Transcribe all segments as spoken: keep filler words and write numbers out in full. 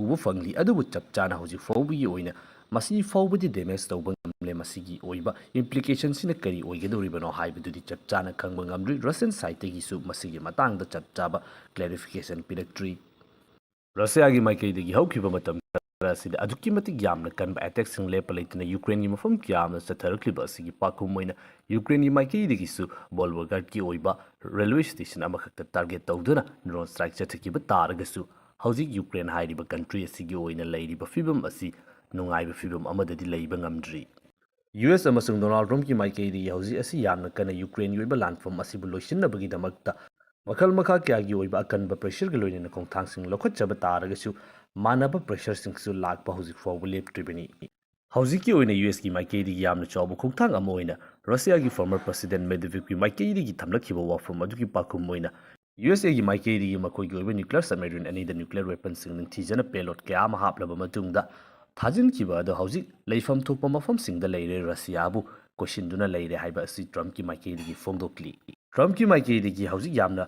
ꯎꯕ ꯐꯪꯂꯤ꯫ ꯑꯗꯨꯕꯨ ꯆꯞ ꯆꯥꯅ ꯍꯧꯖꯤꯛ ꯐꯥꯎꯕꯒꯤ ꯑꯣꯏꯅ ꯃꯁꯤ ꯐꯥꯎꯕꯗꯤ damage ꯇꯧꯕ ꯉꯝꯂꯦ꯫ ꯃꯁꯤꯒꯤ ꯑꯣꯏꯕ implicationꯁꯤꯅ ꯀꯔꯤ ꯑꯣꯏꯒꯗꯧꯔꯤꯕꯅꯣ ꯍꯥꯏꯕꯗꯨꯗꯤ ꯆꯞ ꯆꯥꯅ ꯈꯪꯕ ꯉꯝꯗ꯭ꯔꯤ꯫ Russian sideꯇꯒꯤꯁꯨ ꯃꯁꯤꯒꯤ ꯃꯇꯥꯡꯗ ꯆꯞ ꯆꯥꯕ clarification ꯄꯤꯔꯛꯇ꯭ꯔꯤ꯫ ꯔꯁꯤꯌꯥꯒꯤ ꯃꯥꯏꯀꯩꯗꯒꯤ ꯍꯧꯈꯤꯕ ꯃꯇꯝ ꯈꯔ ꯑꯁꯤꯗ ꯑꯗꯨꯛꯀꯤ ꯃꯇꯤꯛ ꯌꯥꯝꯅ ꯀꯟꯕ attackꯁꯤꯡ ꯂꯦꯞꯄ ꯂꯩꯇꯅ ꯌꯨꯀ꯭ꯔꯦꯟꯒꯤ ꯃꯐꯝ ꯀꯌꯥ ꯑꯃꯗ ꯆꯠꯊꯔꯛꯂꯤꯕ ꯑꯁꯤꯒꯤ ꯄꯥꯎꯈꯨꯝ ꯑꯣꯏꯅ ꯌꯨꯀ꯭ꯔꯦꯟꯒꯤ ꯃꯥꯏꯀꯩꯗꯒꯤꯁꯨ ꯕꯣꯜꯕꯣꯒꯥꯔꯠꯀꯤ ꯑꯣꯏꯕ railway station ꯑꯃꯈꯛꯇ target ꯇꯧꯗꯨꯅ drone strike ꯆꯠꯊꯈꯤꯕ ꯇꯥꯔꯒꯁꯨ, ꯍꯧꯖꯤꯛ ꯌꯨꯀ꯭ꯔꯦꯟ ꯍꯥꯏꯔꯤꯕ country ꯑꯁꯤꯒꯤ ꯑꯣꯏꯅ ꯂꯩꯔꯤꯕ ꯐꯤꯕꯝ ꯑꯁꯤ ꯅꯨꯡꯉꯥꯏꯕ ꯐꯤꯕꯝ ꯑꯃꯗꯗꯤ ꯂꯩꯕ ꯉꯝꯗ꯭ꯔꯤ꯫ ꯌꯨ ꯑꯦꯁ ꯑꯃꯁꯨꯡ ꯗꯣꯅꯥꯜꯗ ꯇ꯭ꯔꯝꯞꯀꯤ ꯃꯥꯏꯀꯩꯗꯒꯤ ꯍꯧꯖꯤꯛ ꯑꯁꯤ ꯌꯥꯝꯅ ꯀꯟꯅ ꯌꯨꯀ꯭ꯔꯦꯟꯒꯤ ꯑꯣꯏꯕ ꯂꯥꯟꯐꯝ ꯑꯁꯤꯕꯨ ꯂꯣꯏꯁꯤꯟꯅꯕꯒꯤꯗꯃꯛꯇ ꯃꯈꯜ ꯃꯈꯥ ꯀꯌꯥꯒꯤ ꯑꯣꯏꯕ ꯑꯀꯟꯕ pressureꯒ ꯂꯣꯏꯅꯅ ꯈꯣꯡꯊꯥꯡꯁꯤꯡ ꯂꯧꯈꯠꯆꯕ ꯇꯥꯔꯒꯁꯨ, ꯃꯥꯟꯅꯕ pressureꯁꯤꯡꯁꯨ ꯂꯥꯛꯄ ꯍꯧꯖꯤꯛ ꯐꯥꯎꯕ ꯂꯦꯞꯇ꯭ꯔꯤꯕꯅꯤ꯫ ꯍꯧꯖꯤꯛꯀꯤ ꯑꯣꯏꯅ ꯌꯨ ꯑꯦꯁꯀꯤ ꯃꯥꯏꯀꯩꯗꯒꯤ ꯌꯥꯝꯅ ꯆꯥꯎꯕ ꯈꯣꯡꯊꯥꯡ ꯑꯃ ꯑꯣꯏꯅ ꯔꯁꯤꯌꯥꯒꯤ former president Medvedevꯀꯤ ꯃꯥꯏꯀꯩꯗꯒꯤ ꯊꯝꯂꯛꯈꯤꯕ ꯋꯥꯐꯝ ꯑꯗꯨꯒꯤ ꯄꯥꯎꯈꯨꯝ ꯑꯣꯏꯅ, ꯌꯨ ꯑꯦꯁ ꯑꯦꯒꯤ ꯃꯥꯏꯀꯩꯗꯒꯤ ꯃꯈꯣꯏꯒꯤ ꯑꯣꯏꯕ nuclear submarine ꯑꯅꯤꯗ nuclear weaponꯁꯤꯡ ꯅꯤꯡꯊꯤꯖꯅ payload ꯀꯌꯥ ꯑꯃ ꯍꯥꯞꯂꯕ ꯃꯇꯨꯡꯗ ꯊꯥꯖꯤꯟꯈꯤꯕ ꯑꯗꯣ ꯍꯧꯖꯤꯛ ꯂꯩꯐꯝ ꯊꯣꯛꯄ ꯃꯐꯝꯁꯤꯡꯗ ꯂꯩꯔꯦ, ꯔꯁꯤꯌꯥꯕꯨ ꯀꯣꯏꯁꯤꯟꯗꯨꯅ ꯂꯩꯔꯦ ꯍꯥꯏꯕ ꯑꯁꯤ ꯇ꯭ꯔꯝꯞꯀꯤ ꯃꯥꯏꯀꯩꯗꯒꯤ ꯐꯣꯡꯗꯣꯛꯂꯤ꯫ ꯇ꯭ꯔꯝꯞꯀꯤ ꯃꯥꯏꯀꯩꯗꯒꯤ ꯍꯧꯖꯤꯛ ꯌꯥꯝꯅ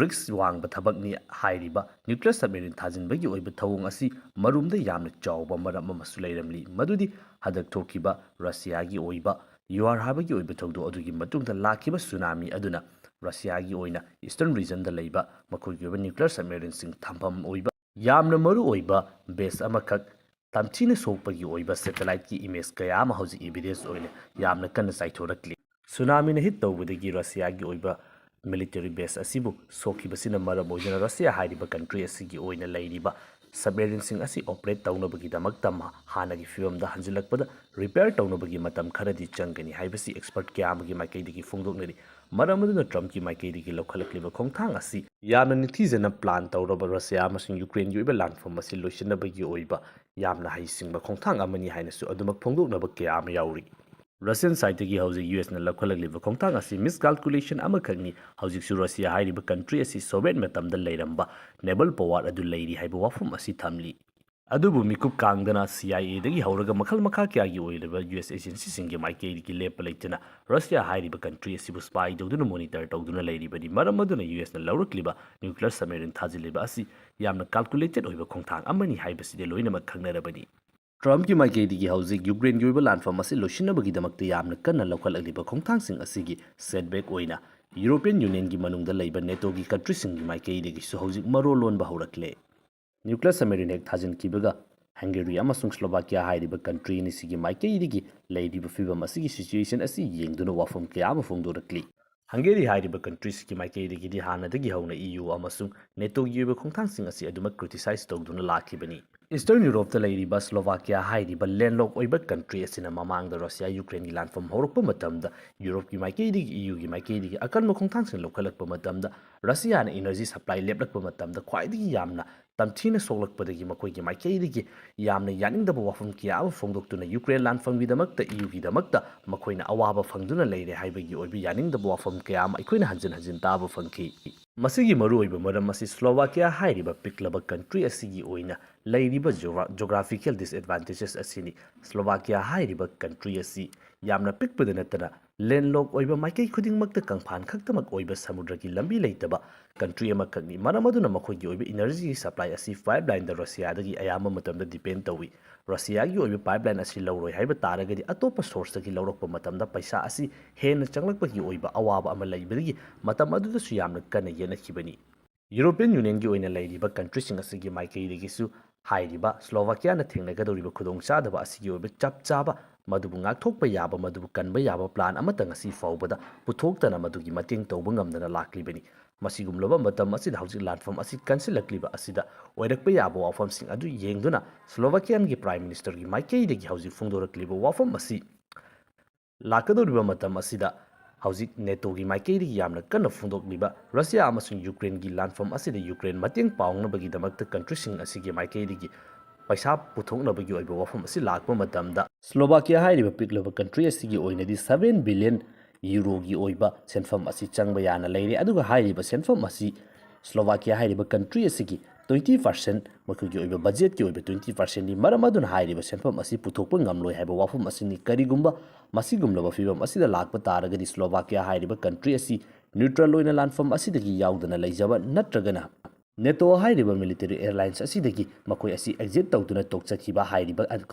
risk ꯋꯥꯡꯕ ꯊꯕꯛꯅꯤ ꯍꯥꯏꯔꯤꯕ nuclear submarine ꯊꯥꯖꯤꯟꯕꯒꯤ ꯑꯣꯏꯕ ꯊꯧꯑꯣꯡ ꯑꯁꯤ ꯃꯔꯨꯝꯗ ꯌꯥꯝꯅ ꯆꯥꯎꯕ ꯃꯔꯝ ꯑꯃꯁꯨ ꯂꯩꯔꯝꯂꯤ, ꯃꯗꯨꯗꯤ ꯍꯟꯗꯛ ꯊꯣꯛꯈꯤꯕ ꯔꯁꯤꯌꯥꯒꯤ ꯑꯣꯏꯕ ꯌꯨꯍꯥꯔ ꯍꯥꯕꯒꯤ ꯑꯣꯏꯕ ꯊꯧꯗꯣꯛ ꯑꯗꯨꯒꯤ ꯃꯇꯨꯡꯗ ꯂꯥꯛꯈꯤꯕ tsunami ꯑꯗꯨꯅ ꯔꯁꯤꯌꯥꯒꯤ ꯑꯣꯏꯅ eastern regionꯗ ꯂꯩꯕ ꯃꯈꯣꯏꯒꯤ ꯑꯣꯏꯕ nuclear submarineꯁꯤꯡ ꯊꯝꯐꯝ ꯑꯣꯏꯕ ꯌꯥꯝꯅ ꯃꯔꯨ ꯑꯣꯏꯕ base ꯑꯃꯈꯛ ꯇꯝꯊꯤꯅ ꯁꯣꯛꯄꯒꯤ ꯑꯣꯏꯕ satelliteꯀꯤ image ꯀꯌꯥ ꯑꯃ ꯍꯧꯖꯤꯛ evidence ꯑꯣꯏꯅ ꯌꯥꯝꯅ ꯀꯟꯅ ꯆꯥꯏꯊꯣꯔꯛꯂꯤ꯫ Tsunamiꯅ hit ꯇꯧꯕꯗꯒꯤ ꯔꯁꯤꯌꯥꯒꯤ ꯑꯣꯏꯕ military base ꯑꯁꯤꯕꯨ ꯁꯣꯛꯈꯤꯕꯁꯤꯅ ꯃꯔꯝ ꯑꯣꯏꯗꯨꯅ ꯔꯁꯤꯌꯥ ꯍꯥꯏꯔꯤꯕ country ꯑꯁꯤꯒꯤ ꯑꯣꯏꯅ ꯂꯩꯔꯤꯕ submarineꯁꯤꯡ ꯑꯁꯤ operate ꯇꯧꯅꯕꯒꯤꯗꯃꯛꯇ ꯃ-, ꯍꯥꯟꯅꯒꯤ ꯐꯤꯕꯝꯗ ꯍꯟꯖꯤꯜꯂꯛꯄꯗ repair ꯇꯧꯅꯕꯒꯤ ꯃꯇꯝ ꯈꯔꯗꯤ ꯆꯪꯒꯅꯤ ꯍꯥꯏꯕꯁꯤ expert ꯀꯌꯥ ꯑꯃꯒꯤ ꯃꯥꯏꯀꯩꯗꯒꯤ ꯐꯣꯡꯗꯣꯛꯅꯔꯤ꯫ ꯃꯔꯝ ꯑꯗꯨꯅ ꯇ꯭ꯔꯝꯞꯀꯤ ꯃꯥꯏꯀꯩꯗꯒꯤ ꯂꯧꯈꯠꯂꯛꯂꯤꯕ ꯈꯣꯡꯊꯥꯡ ꯑꯁꯤ ꯌꯥꯝꯅ ꯅꯤꯡꯊꯤꯖꯅ plan ꯇꯧꯔꯕ ꯔꯁꯤꯌꯥ ꯑꯃꯁꯨꯡ ꯌꯨꯀ꯭ꯔꯦꯟꯒꯤ ꯑꯣꯏꯕ ꯂꯥꯟꯐꯝ ꯑꯁꯤ ꯂꯣꯏꯁꯤꯟꯅꯕꯒꯤ ꯑꯣꯏꯕ ꯌꯥꯝꯅ ꯍꯩꯁꯤꯡꯕ ꯈꯣꯡꯊꯥꯡ ꯑꯃꯅꯤ ꯍꯥꯏꯅꯁꯨ ꯑꯗꯨꯃꯛ ꯐꯣꯡꯗꯣꯛꯅꯕ ꯀꯌꯥ ꯑꯃ ꯌꯥꯎꯔꯤ꯫ Russian sideꯇꯒꯤ ꯍꯧꯖꯤꯛ ꯌꯨ ꯑꯦꯁꯅ ꯂꯧꯈꯠꯂꯛꯂꯤꯕ ꯈꯣꯡꯊꯥꯡ ꯑꯁꯤ miscalculation ꯑꯃꯈꯛꯅꯤ, ꯍꯧꯖꯤꯛꯁꯨ ꯔꯁꯤꯌꯥ ꯍꯥꯏꯔꯤꯕ country ꯑꯁꯤ Soviet ꯃꯇꯝꯗ ꯂꯩꯔꯝꯕ naval power ꯑꯗꯨ ꯂꯩꯔꯤ ꯍꯥꯏꯕ ꯋꯥꯐꯝ ꯑꯁꯤ ꯊꯝꯂꯤ꯫ ꯑꯗꯨꯕꯨ ꯃꯤꯀꯨꯞ ꯀꯥꯡꯗꯅ C I A ꯗꯒꯤ ꯍꯧꯔꯒ ꯃꯈꯜ ꯃꯈꯥ ꯀꯌꯥꯒꯤ ꯑꯣꯏꯔꯤꯕ U S agency ꯁꯤꯡꯒꯤ ꯃꯥꯏꯀꯩꯗꯒꯤ ꯂꯦꯞꯄ ꯂꯩꯇꯅ ꯔꯁꯤꯌꯥ ꯍꯥꯏꯔꯤꯕ country ꯑꯁꯤꯕꯨ spy ꯇꯧꯗꯨꯅ, monitor ꯇꯧꯗꯨꯅ ꯂꯩꯔꯤꯕꯅꯤ꯫ ꯃꯔꯝ ꯑꯗꯨꯅ U S ꯅ ꯂꯧꯔꯛꯂꯤꯕ nuclear submarine ꯊꯥꯖꯤꯜꯂꯤꯕ ꯑꯁꯤ ꯌꯥꯝꯅ calculated ꯑꯣꯏꯕ ꯈꯣꯡꯊꯥꯡ ꯑꯃꯅꯤ ꯍꯥꯏꯕꯁꯤꯗꯤ ꯂꯣꯏꯅꯃꯛ ꯈꯪꯅꯔꯕꯅꯤ꯫ Trump ꯀꯤ ꯃꯥꯏꯀꯩꯗꯒꯤ ꯍꯧꯖꯤꯛ Ukraine ꯒꯤ ꯑꯣꯏꯕ ꯂꯥꯟꯐꯝ ꯑꯁꯤ ꯂꯣꯏꯁꯤꯟꯅꯕꯒꯤꯗꯃꯛꯇ ꯌꯥꯝꯅ ꯀꯟꯅ ꯂꯧꯈꯠꯂꯛꯂꯤꯕ ꯈꯣꯡꯊꯥꯡꯁꯤꯡ ꯑꯁꯤꯒꯤ setback ꯑꯣꯏꯅ European Union ꯒꯤ ꯃꯅꯨꯡꯗ ꯂꯩꯕ NATO ꯒꯤ country ꯁꯤꯡꯒꯤ ꯃꯥꯏꯀꯩꯗꯒꯤꯁꯨ ꯍꯧꯖꯤꯛ ꯃꯔꯣꯜ ꯂꯣꯟꯕ ꯍꯧꯔꯛꯂꯦ꯫ Nuclear submarine ꯍꯦꯛ ꯊꯥꯖꯤꯟꯈꯤꯕꯒ Hungary ꯑꯃꯁꯨꯡ Slovakia ꯍꯥꯏꯔꯤꯕ country ꯑꯅꯤꯁꯤꯒꯤ ꯃꯥꯏꯀꯩꯗꯒꯤ ꯂꯩꯔꯤꯕ ꯐꯤꯕꯝ ꯑꯁꯤꯒꯤ situation ꯑꯁꯤ ꯌꯦꯡꯗꯨꯅ ꯋꯥꯐꯝ ꯀꯌꯥ ꯑꯃ ꯐꯣꯡꯗꯣꯔꯛꯂꯤ꯫ Hungary ꯍꯥꯏꯔꯤꯕ country ꯁꯤꯒꯤ ꯃꯥꯏꯀꯩꯗꯒꯤꯗꯤ ꯍꯥꯟꯅꯗꯒꯤ ꯍꯧꯅ E U ꯑꯃꯁꯨꯡ NATO ꯒꯤ ꯑꯣꯏꯕ ꯈꯣꯡꯊꯥꯡꯁꯤꯡ ꯑꯁꯤ ꯑꯗꯨꯃꯛ criticize ꯇꯧꯗꯨꯅ ꯂꯥꯛꯈꯤꯕꯅꯤ꯫ Eastern Europe ꯇ ꯂꯩꯔꯤꯕ Slovakia ꯍꯥꯏꯔꯤꯕ landlock ꯑꯣꯏꯕ country ꯑꯁꯤꯅ ꯃꯃꯥꯡꯗ Russia Ukraine ꯒꯤ ꯂꯥꯟꯐꯝ ꯍꯧꯔꯛꯄ ꯃꯇꯝꯗ Europe ꯀꯤ ꯃꯥꯏꯀꯩꯗꯒꯤ, E U ꯒꯤ ꯃꯥꯏꯀꯩꯗꯒꯤ ꯑꯀꯟꯕ ꯈꯣꯡꯊꯥꯡꯁꯤꯡ ꯂꯧꯈꯠꯂꯛꯄ ꯃꯇꯝꯗ Russia ꯅ energy supply ꯂꯦꯞꯂꯛꯄ ꯃꯇꯝꯗ ꯈ꯭ꯋꯥꯏꯗꯒꯤ ꯌꯥꯝꯅ ꯇꯝꯊꯤꯅ ꯁꯣꯛꯂꯛꯄꯗꯒꯤ ꯃꯈꯣꯏꯒꯤ ꯃꯥꯏꯀꯩꯗꯒꯤ ꯌꯥꯝꯅ ꯌꯥꯅꯤꯡꯗꯕ ꯋꯥꯐꯝ ꯀꯌꯥ ꯑꯃ ꯐꯣꯡꯗꯣꯛꯇꯨꯅ Ukraine ꯂꯥꯟꯐꯝꯒꯤꯗꯃꯛꯇ, E U ꯒꯤꯗꯃꯛꯇ ꯃꯈꯣꯏꯅ ꯑꯋꯥꯕ ꯐꯪꯗꯨꯅ ꯂꯩꯔꯦ ꯍꯥꯏꯕꯒꯤ ꯑꯣꯏꯕ ꯌꯥꯅꯤꯡꯗꯕ ꯋꯥꯐꯝ ꯀꯌꯥ ꯑꯃ ꯑꯩꯈꯣꯏꯅ ꯍꯟꯖꯤꯟ ꯍꯟꯖꯤꯟ ꯇꯥꯕ ꯐꯪꯈꯤ꯫ ꯃꯁꯤꯒꯤ ꯃꯔꯨꯑꯣꯏꯕ ꯃꯔꯝ ꯑꯁꯤ Slovakia ꯍꯥꯏꯔꯤꯕ ꯄꯤꯛꯂꯕ country ꯑꯁꯤꯒꯤ ꯑꯣꯏꯅ ꯂꯩꯔꯤꯕ geogra-, geographical disadvantages ꯑꯁꯤꯅꯤ꯫ Slovakia ꯍꯥꯏꯔꯤꯕ country ꯑꯁꯤ ꯌꯥꯝꯅ ꯄꯤꯛꯄꯗ ꯅꯠꯇꯅ landlock ꯑꯣꯏꯕ, ꯃꯥꯏꯀꯩ ꯈꯨꯗꯤꯡꯃꯛꯇ ꯀꯪꯐꯥꯟ ꯈꯛꯇꯃꯛ ꯑꯣꯏꯕ, ꯁꯃꯨꯗ꯭ꯔꯒꯤ ꯂꯝꯕꯤ ꯂꯩꯇꯕ country ꯑꯃꯈꯛꯅꯤ꯫ ꯃꯔꯝ ꯑꯗꯨꯅ ꯃꯈꯣꯏꯒꯤ ꯑꯣꯏꯕ energy supply ꯑꯁꯤ pipeline ꯗ Russia ꯗꯒꯤ ꯑꯌꯥꯝꯕ ꯃꯇꯝꯗ depend ꯇꯧꯏ꯫ Russia ꯒꯤ ꯑꯣꯏꯕ pipeline ꯑꯁꯤ ꯂꯧꯔꯣꯏ ꯍꯥꯏꯕ ꯇꯥꯔꯒꯗꯤ ꯑꯇꯣꯞꯄ source ꯇꯒꯤ ꯂꯧꯔꯛꯄ ꯃꯇꯝꯗ ꯄꯩꯁꯥ ꯑꯁꯤ ꯍꯦꯟꯅ ꯆꯪꯂꯛꯄꯒꯤ ꯑꯣꯏꯕ ꯑꯋꯥꯕ ꯑꯃ ꯂꯩꯕꯗꯒꯤ ꯃꯇꯝ ꯑꯗꯨꯗꯁꯨ ꯌꯥꯝꯅ ꯀꯟꯅ ꯌꯦꯠꯅꯈꯤꯕꯅꯤ꯫ European Union ꯒꯤ ꯑꯣꯏꯅ ꯂꯩꯔꯤꯕ country ꯁꯤꯡ ꯑꯁꯤꯒꯤ ꯃꯥꯏꯀꯩꯗꯒꯤꯁꯨ ꯍꯥꯏꯔꯤꯕ Slovakia ꯅ ꯊꯦꯡꯅꯒꯗꯧꯔꯤꯕ ꯈꯨꯗꯣꯡꯆꯥꯗꯕ ꯑꯁꯤꯒꯤ ꯑꯣꯏꯕ ꯆꯞ ꯆꯥꯕ, ꯃꯗꯨꯕꯨ ꯉꯥꯛꯊꯣꯛꯄ ꯌꯥꯕ, ꯃꯗꯨꯕꯨ ꯀꯟꯕ ꯌꯥꯕ plan ꯑꯃꯠꯇ ꯉꯁꯤ ꯐꯥꯎꯕꯗ ꯄꯨꯊꯣꯛꯇꯅ ꯃꯗꯨꯒꯤ ꯃꯇꯦꯡ ꯇꯧꯕ ꯉꯝꯗꯅ ꯂꯥꯛꯂꯤꯕꯅꯤ꯫ ꯃꯁꯤꯒꯨꯝꯂꯕ ꯃꯇꯝ ꯑꯁꯤꯗ ꯍꯧꯖꯤꯛ ꯂꯥꯟꯐꯝ ꯑꯁꯤ ꯀꯟꯁꯤꯜꯂꯛꯂꯤꯕ ꯑꯁꯤꯗ ꯑꯣꯏꯔꯛꯄ ꯌꯥꯕ ꯋꯥꯐꯝꯁꯤꯡ ꯑꯗꯨ ꯌꯦꯡꯗꯨꯅ Slovakian ꯒꯤ Prime Minister ꯒꯤ ꯃꯥꯏꯀꯩꯗꯒꯤ ꯍꯧꯖꯤꯛ ꯐꯣꯡꯗꯣꯔꯛꯂꯤꯕ ꯋꯥꯐꯝ ꯑꯁꯤ ꯂꯥꯛꯀꯗꯧꯔꯤꯕ ꯃꯇꯝ ꯑꯁꯤꯗ ꯍꯧꯖꯤꯛ NATO ꯒꯤ ꯃꯥꯏꯀꯩꯗꯒꯤ ꯌꯥꯝꯅ ꯀꯟꯅ ꯐꯣꯡꯗꯣꯛꯂꯤꯕ Russia ꯑꯃꯁꯨꯡ Ukraine ꯒꯤ ꯂꯥꯟꯐꯝ ꯑꯁꯤꯗ Ukraine ꯃꯇꯦꯡ ꯄꯥꯡꯅꯕꯒꯤꯗꯃꯛꯇ country ꯁꯤꯡ ꯑꯁꯤꯒꯤ ꯃꯥꯏꯀꯩꯗꯒꯤ ꯄꯩꯁꯥ ꯄꯨꯊꯣꯛꯅꯕꯒꯤ ꯑꯣꯏꯕ ꯋꯥꯐꯝ ꯑꯁꯤ ꯂꯥꯛꯄ ꯃꯇꯝꯗ, Slovakia ꯍꯥꯏꯔꯤꯕ ꯄꯤꯛꯂꯕ country ꯑꯁꯤꯒꯤ ꯑꯣꯏꯅꯗꯤ seven billion euro ꯒꯤ ꯑꯣꯏꯕ ꯁꯦꯟꯐꯝ ꯑꯁꯤ ꯆꯪꯕ ꯌꯥꯅ ꯂꯩꯔꯦ꯫ ꯑꯗꯨꯒ ꯍꯥꯏꯔꯤꯕ ꯁꯦꯟꯐꯝ ꯑꯁꯤ Slovakia ꯍꯥꯏꯔꯤꯕ country ꯑꯁꯤꯒꯤ ꯇ꯭ꯋꯦꯟꯇꯤ ꯄꯥꯔꯁꯦꯟ, ꯃꯈꯣꯏꯒꯤ ꯑꯣꯏꯕ ꯕꯖꯦꯠꯀꯤ ꯑꯣꯏꯕ ꯇ꯭ꯋꯦꯟꯇꯤ ꯄꯥꯔꯁꯦꯟꯅꯤ꯫ ꯃꯔꯝ ꯑꯗꯨꯅ ꯍꯥꯏꯔꯤꯕ ꯁꯦꯟꯐꯝ ꯑꯁꯤ ꯄꯨꯊꯣꯛꯄ ꯉꯝꯂꯣꯏ ꯍꯥꯏꯕ ꯋꯥꯐꯝ ꯑꯁꯤꯅꯤ꯫ ꯀꯔꯤꯒꯨꯝꯕ ꯃꯁꯤꯒꯨꯝꯂꯕ ꯐꯤꯕꯝ ꯑꯁꯤꯗ ꯂꯥꯛꯄ ꯇꯥꯔꯒꯗꯤ ꯁ꯭ꯂꯣꯚꯥꯀꯤꯌꯥ ꯍꯥꯏꯔꯤꯕ ꯀꯟꯇ꯭ꯔꯤ ꯑꯁꯤ ꯅ꯭ꯌꯨꯇ꯭ꯔꯦꯜ ꯑꯣꯏꯅ ꯂꯥꯟꯐꯝ ꯑꯁꯤꯗꯒꯤ ꯌꯥꯎꯗꯅ ꯂꯩꯖꯕ ꯅꯠꯇ꯭ꯔꯒꯅ ꯅꯦꯇꯣ ꯍꯥꯏꯔꯤꯕ ꯃꯤꯂꯤꯇꯔꯤ ꯑꯦꯂꯥꯏꯟꯁ ꯑꯁꯤꯗꯒꯤ ꯃꯈꯣꯏ ꯑꯁꯤ ꯑꯦꯛꯖꯤꯠ ꯇꯧꯗꯨꯅ ꯇꯣꯛꯆꯈꯤꯕ ꯍꯥꯏꯔꯤꯕ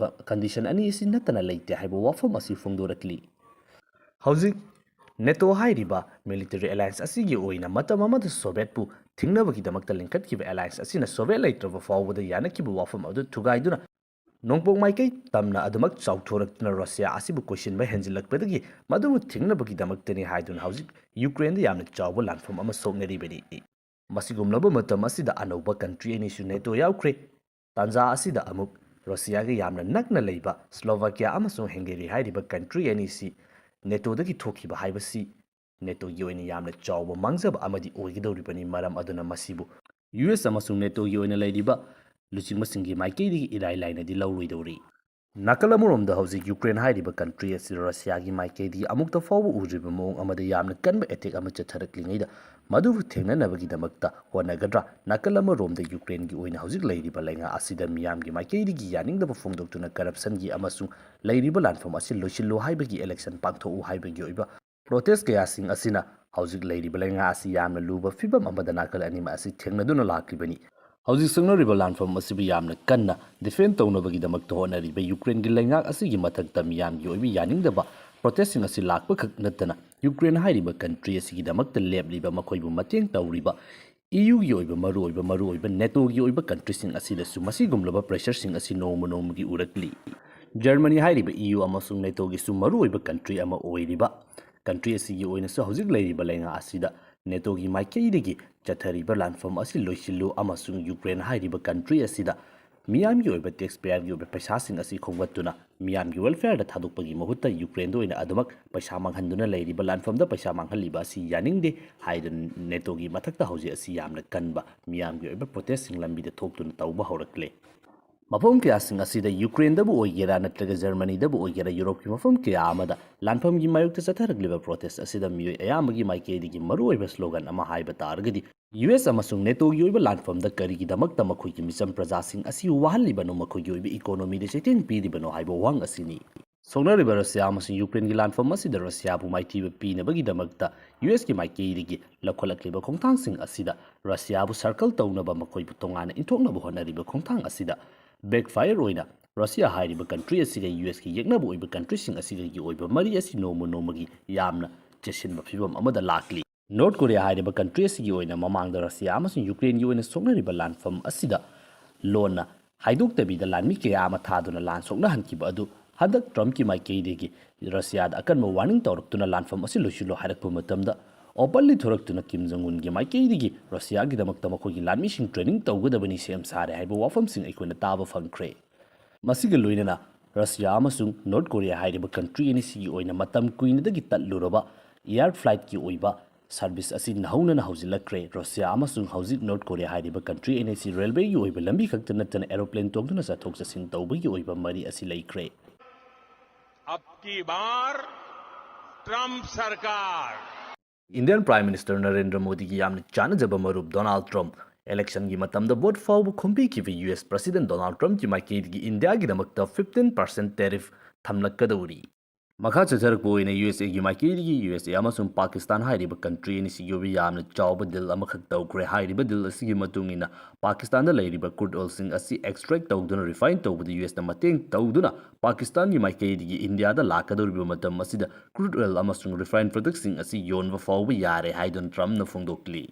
ꯀꯟꯗꯤꯁꯟ ꯑꯅꯤ ꯑꯁꯤ ꯅꯠꯇꯅ ꯂꯩꯇꯦ ꯍꯥꯏꯕ ꯋꯥꯐꯝ ꯑꯁꯤ ꯐꯣꯡꯗꯣꯔꯛꯂꯤ꯫ ꯍꯧꯖꯤꯛ ꯅꯦꯇꯣ ꯍꯥꯏꯔꯤꯕ ꯃꯤꯂꯤꯇꯔꯤ ꯑꯦꯂꯥꯏꯟꯁ ꯑꯁꯤꯒꯤ ꯑꯣꯏꯅ ꯃꯇꯝ ꯑꯃꯗ ꯁꯣꯚꯤꯌꯦꯠꯄꯨ ꯊꯤꯡꯅꯕꯒꯤꯗꯃꯛꯇ ꯂꯤꯡꯈꯠꯈꯤꯕ ꯑꯦꯂꯥꯏꯟꯁ ꯑꯁꯤꯅ ꯁꯣꯚꯤꯌꯦꯠ ꯂꯩꯇ꯭ꯔꯕ ꯐꯥꯎꯕꯗ ꯌꯥꯅꯈꯤꯕ ꯋꯥꯐꯝ ꯑꯗꯨ ꯊꯨꯒꯥꯏꯗꯨꯅ ꯅꯣꯡꯄꯣꯛ ꯃꯥꯏꯀꯩ ꯇꯝꯅ ꯑꯗꯨꯃꯛ ꯆꯥꯎꯊꯣꯔꯛꯇꯨꯅ ꯔꯁꯤꯌꯥ ꯑꯁꯤꯕꯨ ꯀꯣꯏꯁꯤꯟꯕ ꯍꯦꯟꯖꯤꯜꯂꯛꯄꯗꯒꯤ ꯃꯗꯨꯕꯨ ꯊꯤꯡꯅꯕꯒꯤꯗꯃꯛꯇꯅꯤ ꯍꯥꯏꯗꯨꯅ ꯍꯧꯖꯤꯛ ꯌꯨꯀ꯭ꯔꯦꯟꯗ ꯌꯥꯝꯅ ꯆꯥꯎꯕ ꯂꯥꯟꯐꯝ ꯑꯃ ꯁꯣꯛꯅꯔꯤꯕꯅꯤ꯫ ꯃꯁꯤꯒꯨꯝꯂꯕ ꯃꯇꯝ ꯑꯁꯤꯗ ꯑꯅꯧꯕ ꯀꯟꯇ꯭ꯔꯤ ꯑꯅꯤꯁꯨ ꯅꯦꯇꯣ ꯌꯥꯎꯈ꯭ꯔꯦ꯫ ꯇꯥꯟꯖꯥ ꯑꯁꯤꯗ ꯑꯃꯨꯛ ꯔꯁꯤꯌꯥꯒ ꯌꯥꯝꯅ ꯅꯛꯅ ꯂꯩꯕ ꯁ꯭ꯂꯣꯚꯥꯀꯤꯌꯥ ꯑꯃꯁꯨꯡ ꯍꯪꯒꯦꯔꯤ ꯍꯥꯏꯔꯤꯕ ꯀꯟꯇ꯭ꯔꯤ ꯑꯅꯤꯁꯤ ꯅꯦꯇꯣꯗꯒꯤ ꯊꯣꯛꯈꯤꯕ ꯍꯥꯏꯕꯁꯤ ꯅꯦꯇꯣꯒꯤ ꯑꯣꯏꯅ ꯌꯥꯝꯅ ꯆꯥꯎꯕ ꯃꯥꯡꯖꯕ ꯑꯃꯗꯤ ꯑꯣꯏꯒꯗꯧꯔꯤꯕꯅꯤ꯫ ꯃꯔꯝ ꯑꯗꯨꯅ ꯃꯁꯤꯕꯨ ꯌꯨ ꯑꯦꯁ ꯑꯃꯁꯨꯡ ꯅꯦꯇꯣꯒꯤ ꯑꯣꯏꯅ ꯂꯩꯔꯤꯕ ꯂꯨꯆꯤꯡꯕꯁꯤꯡꯒꯤ ꯃꯥꯏꯀꯩꯗꯒꯤ ꯏꯔꯥꯏ ꯂꯥꯏꯅꯗꯤ ꯂꯧꯔꯣꯏꯗꯧꯔꯤ꯫ ꯅꯥꯀꯜ ꯑꯃꯔꯣꯝꯗ ꯍꯧꯖꯤꯛ ꯌꯨꯀ꯭ꯔꯦꯟ ꯍꯥꯏꯔꯤꯕ ꯀꯟꯇ꯭ꯔꯤ ꯑꯁꯤ ꯔꯁꯤꯌꯥꯒꯤ ꯃꯥꯏꯀꯩꯗꯒꯤ ꯑꯃꯨꯛꯇ ꯐꯥꯎꯕ ꯎꯗ꯭ꯔꯤꯕ ꯃꯑꯣꯡ ꯑꯃꯗ ꯌꯥꯝꯅ ꯀꯟꯕ ꯑꯦꯇꯦꯛ ꯑꯃ ꯆꯠꯊꯔꯛꯂꯤꯉꯩꯗ ꯃꯗꯨꯕꯨ ꯊꯦꯡꯅꯅꯕꯒꯤꯗꯃꯛꯇ ꯍꯣꯠꯅꯒꯗ꯭ꯔꯥ? ꯅꯥꯀꯜ ꯑꯃꯔꯣꯝꯗ ꯌꯨꯀ꯭ꯔꯦꯟꯒꯤ ꯑꯣꯏꯅ ꯍꯧꯖꯤꯛ ꯂꯩꯔꯤꯕ ꯂꯩꯉꯥꯛ ꯑꯁꯤꯗ ꯃꯤꯌꯥꯝꯒꯤ ꯃꯥꯏꯀꯩꯗꯒꯤ ꯌꯥꯅꯤꯡꯗꯕ ꯐꯣꯡꯗꯣꯛꯇꯨꯅ ꯀꯔꯞꯁꯟꯒꯤ ꯑꯃꯁꯨꯡ ꯂꯩꯔꯤꯕ ꯂꯥꯟꯐꯝ ꯑꯁꯤ ꯂꯣꯏꯁꯤꯜꯂꯨ ꯍꯥꯏꯕꯒꯤ ꯏꯂꯦꯛꯁꯟ ꯄꯥꯡꯊꯣꯛꯎ ꯍꯥꯏꯕꯒꯤ ꯑꯣꯏꯕ ꯄ꯭ꯔꯣꯇꯦꯁ ꯀꯌꯥꯁꯤꯡ ꯑꯁꯤꯅ ꯍꯧꯖꯤꯛ ꯂꯩꯔꯤꯕ ꯂꯩꯉꯥꯛ ꯑꯁꯤ ꯌꯥꯝꯅ ꯂꯨꯕ ꯐꯤꯕꯝ ꯑꯃꯗ ꯅꯥꯀꯜ ꯑꯅꯤꯃꯛ ꯑꯁꯤ ꯊꯦꯡꯅꯗꯨꯅ ꯂꯥꯛꯂꯤꯕꯅꯤ꯫ ꯍꯧꯖꯤꯛ ꯁꯣꯛꯅꯔꯤꯕ ꯂꯥꯟꯐꯝ ꯑꯁꯤꯕꯨ ꯌꯥꯝꯅ ꯀꯟꯅ ꯗꯤꯐꯦꯟ ꯇꯧꯅꯕꯒꯤꯗꯃꯛꯇ ꯍꯣꯠꯅꯔꯤꯕ ꯌꯨꯀ꯭ꯔꯦꯟꯒꯤ ꯂꯩꯉꯥꯛ ꯑꯁꯤꯒꯤ ꯃꯊꯛꯇ ꯃꯤꯌꯥꯝꯒꯤ ꯑꯣꯏꯕ ꯌꯥꯅꯤꯡꯗꯕ ꯄ꯭ꯔꯣꯇꯦꯁꯁꯤꯡ ꯑꯁꯤ ꯂꯥꯛꯄꯈꯛ ꯅꯠꯇꯅ ꯌꯨꯀ꯭ꯔꯦꯟ ꯍꯥꯏꯔꯤꯕ ꯀꯟꯇ꯭ꯔꯤ ꯑꯁꯤꯒꯤꯗꯃꯛꯇ ꯂꯦꯞꯂꯤꯕ, ꯃꯈꯣꯏꯕꯨ ꯃꯇꯦꯡ ꯇꯧꯔꯤꯕ ꯏ ꯌꯨꯒꯤ ꯑꯣꯏꯕ ꯃꯔꯨꯑꯣꯏꯕ, ꯃꯔꯨꯑꯣꯏꯕ ꯅꯦꯇꯣꯒꯤ ꯑꯣꯏꯕ ꯀꯟꯇ꯭ꯔꯤꯁꯤꯡ ꯑꯁꯤꯗꯁꯨ ꯃꯁꯤꯒꯨꯝꯂꯕ ꯄ꯭ꯔꯦꯁꯔꯁꯤꯡ ꯑꯁꯤ ꯅꯣꯡꯃ ꯅꯣꯡꯃꯒꯤ ꯎꯔꯛꯂꯤ꯫ ꯖꯔꯃꯅꯤ ꯍꯥꯏꯔꯤꯕ ꯏ ꯌꯨ ꯑꯃꯁꯨꯡ ꯅꯦꯇꯣꯒꯤꯁꯨ ꯃꯔꯨꯑꯣꯏꯕ ꯀꯟꯇ꯭ꯔꯤ ꯑꯃ ꯑꯣꯏꯔꯤꯕ ꯀꯟꯇ꯭ꯔꯤ ꯑꯁꯤꯒꯤ ꯑꯣꯏꯅꯁꯨ ꯍꯧꯖꯤꯛ ꯂꯩꯔꯤꯕ ꯂꯩꯉꯥꯛ ꯑꯁꯤꯗ ꯅꯦꯇꯣꯒꯤ ꯃꯥꯏꯀꯩꯗꯒꯤ ꯆꯠꯊꯔꯤꯕ ꯂꯥꯟꯐꯝ ꯑꯁꯤ ꯂꯣꯏꯁꯤꯜꯂꯨ ꯑꯃꯁꯨꯡ ꯌꯨꯀ꯭ꯔꯦꯟ ꯍꯥꯏꯔꯤꯕ ꯀꯟꯇ꯭ꯔꯤ ꯑꯁꯤꯗ ꯃꯤꯌꯥꯝꯒꯤ ꯑꯣꯏꯕ ꯇꯦꯛꯁ ꯄꯦꯌꯔꯒꯤ ꯑꯣꯏꯕ ꯄꯩꯁꯥꯁꯤꯡ ꯑꯁꯤ ꯈꯣꯝꯒꯠꯇꯨꯅ ꯃꯤꯌꯥꯝꯒꯤ ꯋꯦꯜꯐꯦꯌꯔꯗ ꯊꯥꯗꯣꯛꯄꯒꯤ ꯃꯍꯨꯠꯇ ꯌꯨꯀ꯭ꯔꯦꯟꯗ ꯑꯣꯏꯅ ꯑꯗꯨꯃꯛ ꯄꯩꯁꯥ ꯃꯥꯡꯍꯟꯗꯨꯅ ꯂꯩꯔꯤꯕ ꯂꯥꯟꯐꯝꯗ ꯄꯩꯁꯥ ꯃꯥꯡꯍꯜꯂꯤꯕ ꯑꯁꯤ ꯌꯥꯅꯤꯡꯗꯦ ꯍꯥꯏꯗꯨꯅ ꯅꯦꯇꯣꯒꯤ ꯃꯊꯛꯇ ꯍꯧꯖꯤꯛ ꯑꯁꯤ ꯌꯥꯝꯅ ꯀꯟꯕ ꯃꯤꯌꯥꯝꯒꯤ ꯑꯣꯏꯕ ꯄ꯭ꯔꯣꯇꯦꯁꯁꯤꯡ ꯂꯝꯕꯤꯗ ꯊꯣꯛꯇꯨꯅ ꯇꯧꯕ ꯍꯧꯔꯛꯂꯦ꯫ ꯃꯐꯝ ꯀꯌꯥꯁꯤꯡ ꯑꯁꯤꯗ, ꯌꯨꯀ꯭ꯔꯦꯟꯗꯕꯨ ꯑꯣꯏꯒꯦꯔꯥ ꯅꯠꯇ꯭ꯔꯒ ꯖꯔꯃꯅꯤꯗꯕꯨ ꯑꯣꯏꯒꯦꯔꯥ, ꯌꯨꯔꯣꯞꯀꯤ ꯃꯐꯝ ꯀꯌꯥ ꯑꯃꯗ ꯂꯥꯟꯐꯝꯒꯤ ꯃꯥꯌꯣꯛꯇ ꯆꯠꯊꯔꯛꯂꯤꯕ ꯄ꯭ꯔꯣꯇꯦꯁ ꯑꯁꯤꯗ ꯃꯤꯑꯣꯏ ꯑꯌꯥꯝꯕꯒꯤ ꯃꯥꯏꯀꯩꯗꯒꯤ ꯃꯔꯨꯑꯣꯏꯕ ꯁ꯭ꯂꯣꯒꯟ ꯑꯃ ꯍꯥꯏꯕ ꯇꯥꯔꯒꯗꯤ, ꯌꯨ ꯑꯦꯁ ꯑꯃꯁꯨꯡ ꯅꯦꯇꯣꯒꯤ ꯑꯣꯏꯕ ꯂꯥꯟꯐꯝꯗ ꯀꯔꯤꯒꯤꯗꯃꯛꯇ ꯃꯈꯣꯏꯒꯤ ꯃꯤꯆꯝ ꯄ꯭ꯔꯖꯥꯁꯤꯡ ꯑꯁꯤ ꯋꯥꯍꯜꯂꯤꯕꯅꯣ, ꯃꯈꯣꯏꯒꯤ ꯑꯣꯏꯕ ꯏꯀꯣꯅꯣꯃꯤꯗ ꯆꯩꯊꯦꯡ ꯄꯤꯔꯤꯕꯅꯣ ꯍꯥꯏꯕ ꯋꯥꯍꯪ ꯑꯁꯤꯅꯤ꯫ ꯁꯣꯛꯅꯔꯤꯕ ꯔꯁꯤꯌꯥ ꯑꯃꯁꯨꯡ ꯌꯨꯀ꯭ꯔꯦꯟꯒꯤ ꯂꯥꯟꯐꯝ ꯑꯁꯤꯗ ꯔꯁꯤꯌꯥꯕꯨ ꯃꯥꯏꯊꯤꯕ ꯄꯤꯅꯕꯒꯤꯗꯃꯛꯇ ꯌꯨ ꯑꯦꯁꯀꯤ ꯃꯥꯏꯀꯩꯗꯒꯤ ꯂꯧꯈꯠꯂꯛꯂꯤꯕ ꯈꯣꯡꯊꯥꯡꯁꯤꯡ ꯑꯁꯤꯗ, ꯔꯁꯤꯌꯥꯕꯨ ꯁꯔꯀꯜ ꯇꯧꯅꯕ ꯃꯈꯣꯏꯕꯨ ꯇꯣꯉꯥꯟꯅ ꯏꯟꯊꯣꯛꯅꯕ ꯍꯣꯠꯅꯔꯤꯕ ꯈꯣꯡꯊꯥꯡ ꯑꯁꯤꯗ ꯕꯦꯛꯐꯥꯌꯔ ꯑꯣꯏꯅ ꯔꯁꯤꯌꯥ ꯍꯥꯏꯔꯤꯕ ꯀꯟꯇ꯭ꯔꯤ ꯑꯁꯤꯒ ꯌꯨ ꯑꯦꯁꯀꯤ ꯌꯦꯛꯅꯕ ꯑꯣꯏꯕ ꯀꯟꯇ꯭ꯔꯤꯁꯤꯡ ꯑꯁꯤꯒꯒꯤ ꯑꯣꯏꯕ ꯃꯔꯤ ꯑꯁꯤ ꯅꯣꯡꯃ ꯅꯣꯡꯃꯒꯤ ꯌꯥꯝꯅ ꯆꯦꯁꯤꯟꯕ ꯐꯤꯕꯝ ꯑꯃꯗ ꯂꯥꯛꯂꯤ꯫ ꯅꯣꯔꯠ ꯀꯣꯔꯤꯌꯥ ꯍꯥꯏꯔꯤꯕ ꯀꯟꯇ꯭ꯔꯤ ꯑꯁꯤꯒꯤ ꯑꯣꯏꯅ ꯃꯃꯥꯡꯗ ꯔꯁꯤꯌꯥ ꯑꯃꯁꯨꯡ ꯌꯨꯀ꯭ꯔꯦꯟꯒꯤ ꯑꯣꯏꯅ ꯁꯣꯛꯅꯔꯤꯕ ꯂꯥꯟꯐꯝ ꯑꯁꯤꯗ ꯂꯣꯟꯅ ꯍꯥꯏꯗꯣꯛꯇꯕꯤꯗ ꯂꯥꯟꯃꯤ ꯀꯌꯥ ꯑꯃ ꯊꯥꯗꯨꯅ ꯂꯥꯟ ꯁꯣꯛꯅꯍꯟꯈꯤꯕ ꯑꯗꯨ ꯍꯟꯗꯛ ꯇ꯭ꯔꯝꯞꯀꯤ ꯃꯥꯏꯀꯩꯗꯒꯤ ꯔꯁꯤꯌꯥꯗ ꯑꯀꯟꯕ ꯋꯥꯔꯅꯤꯡ ꯇꯧꯔꯛꯇꯨꯅ ꯂꯥꯟꯐꯝ ꯑꯁꯤ ꯂꯣꯏꯁꯤꯜꯂꯣ ꯍꯥꯏꯔꯛꯄ ꯃꯇꯝꯗ, ꯑꯣꯄꯟꯂꯤ ꯊꯣꯔꯛꯇꯨꯅ ꯀꯤꯝ ꯖꯣꯡ ꯎꯟꯒꯤ ꯃꯥꯏꯀꯩꯗꯒꯤ ꯔꯁꯤꯌꯥꯒꯤꯗꯃꯛꯇ ꯃꯈꯣꯏꯒꯤ ꯂꯥꯟꯃꯤꯁꯤꯡ ꯇ꯭ꯔꯦꯅꯤꯡ ꯇꯧꯒꯗꯕꯅꯤ, ꯁꯦꯝ ꯁꯥꯔꯦ ꯍꯥꯏꯕ ꯋꯥꯐꯝꯁꯤꯡ ꯑꯩꯈꯣꯏꯅ ꯇꯥꯕ ꯐꯪꯈ꯭ꯔꯦ꯫ ꯃꯁꯤꯒ ꯂꯣꯏꯅꯅ ꯔꯁꯤꯌꯥ ꯑꯃꯁꯨꯡ ꯅꯣꯔꯠ ꯀꯣꯔꯤꯌꯥ ꯍꯥꯏꯔꯤꯕ ꯀꯟꯇ꯭ꯔꯤ ꯑꯅꯤꯁꯤꯒꯤ ꯑꯣꯏꯅ ꯃꯇꯝ ꯀꯨꯏꯅꯗꯒꯤ ꯇꯠꯂꯨꯔꯕ ꯑꯦꯌꯔ ꯐ꯭ꯂꯥꯏꯠꯀꯤ ꯑꯣꯏꯕ ꯁꯔꯚꯤꯁ ꯑꯁꯤ ꯅꯧꯍꯧꯅꯅ ꯍꯧꯖꯤꯜꯂꯛꯈ꯭ꯔꯦ꯫ ꯔꯁꯤꯌꯥ ꯑꯃꯁꯨꯡ ꯍꯧꯖꯤꯛ ꯅꯣꯔꯠ ꯀꯣꯔꯤꯌꯥ ꯍꯥꯏꯔꯤꯕ ꯀꯟꯇ꯭ꯔꯤ ꯑꯅꯤꯁꯤ ꯔꯦꯜꯋꯦꯒꯤ ꯑꯣꯏꯕ ꯂꯝꯕꯤ ꯈꯛꯇ ꯅꯠꯇꯅ ꯑꯦꯔꯣꯄ꯭ꯂꯦꯟ ꯇꯣꯡꯗꯨꯅ ꯆꯠꯊꯣꯛ ꯆꯠꯁꯤꯟ ꯇꯧꯕꯒꯤ ꯑꯣꯏꯕ ꯃꯔꯤ ꯑꯁꯤ ꯂꯩꯈ꯭ꯔꯦ꯫ अब की बार ट्रंप सरकार। ꯏꯟꯗꯤꯌꯟ ꯄ꯭ꯔꯥꯏꯝ ꯃꯤꯅꯤꯁꯇꯔ ꯅꯔꯦꯟꯗ꯭ꯔ ꯃꯣꯗꯤꯒꯤ ꯌꯥꯝꯅ ꯆꯥꯟꯅꯖꯕ ꯃꯔꯨꯞ ꯗꯣꯅꯥꯜꯗ ꯇ꯭ꯔꯝꯞ, ꯏꯂꯦꯛꯁꯟꯒꯤ ꯃꯇꯝꯗ ꯚꯣꯠ ꯐꯥꯎꯕ ꯈꯣꯝꯕꯤꯈꯤꯕ ꯌꯨ ꯑꯦꯁ ꯄ꯭ꯔꯁꯤꯗꯦꯟꯠ ꯗꯣꯅꯥꯜꯗ ꯇ꯭ꯔꯝꯞꯀꯤ ꯃꯥꯏꯀꯩꯗꯒꯤ ꯏꯟꯗꯤꯌꯥꯒꯤꯗꯃꯛꯇ fifteen percent tariff ꯊꯝꯂꯛꯀꯗꯧꯔꯤ꯫ ꯃꯈꯥ ꯆꯠꯊꯔꯛꯄ ꯑꯣꯏꯅ ꯌꯨ ꯑꯦꯁ ꯑꯦꯒꯤ ꯃꯥꯏꯀꯩꯗꯒꯤ ꯌꯨ ꯑꯦꯁ ꯑꯦ ꯑꯃꯁꯨꯡ ꯄꯥꯀꯤꯁꯇꯥꯟ ꯍꯥꯏꯔꯤꯕ ꯀꯟꯇ꯭ꯔꯤ ꯑꯅꯤꯁꯤꯒꯤ ꯑꯣꯏꯕ ꯌꯥꯝꯅ ꯆꯥꯎꯕ ꯗꯤꯜ ꯑꯃꯈꯛ ꯇꯧꯈ꯭ꯔꯦ꯫ ꯍꯥꯏꯔꯤꯕ ꯗꯤꯜ ꯑꯁꯤꯒꯤ ꯃꯇꯨꯡ ꯏꯟꯅ ꯄꯥꯀꯤꯁꯇꯥꯟꯗ ꯂꯩꯔꯤꯕ ꯀ꯭ꯔꯨꯗ ꯑꯣꯏꯜꯁꯤꯡ ꯑꯁꯤ ꯑꯦꯛꯁꯇ꯭ꯔꯦꯛ ꯇꯧꯗꯨꯅ ꯔꯤꯐꯥꯏꯟ ꯇꯧꯕꯗ ꯌꯨ ꯑꯦꯁꯅ ꯃꯇꯦꯡ ꯇꯧꯗꯨꯅ ꯄꯥꯀꯤꯁꯇꯥꯟꯒꯤ ꯃꯥꯏꯀꯩꯗꯒꯤ ꯏꯟꯗꯤꯌꯥꯗ ꯂꯥꯛꯀꯗꯧꯔꯤꯕ ꯃꯇꯝ ꯑꯁꯤꯗ ꯀ꯭ꯔꯨꯗ ꯑꯣꯏꯜ ꯑꯃꯁꯨꯡ ꯔꯤꯐꯥꯏꯟ ꯄ꯭ꯔꯗꯛꯁꯤꯡ ꯑꯁꯤ ꯌꯣꯟꯕ ꯐꯥꯎꯕ ꯌꯥꯔꯦ ꯍꯥꯏꯗꯨꯅ ꯇ꯭ꯔꯝꯞꯅ ꯐꯣꯡꯗꯣꯛꯂꯤ꯫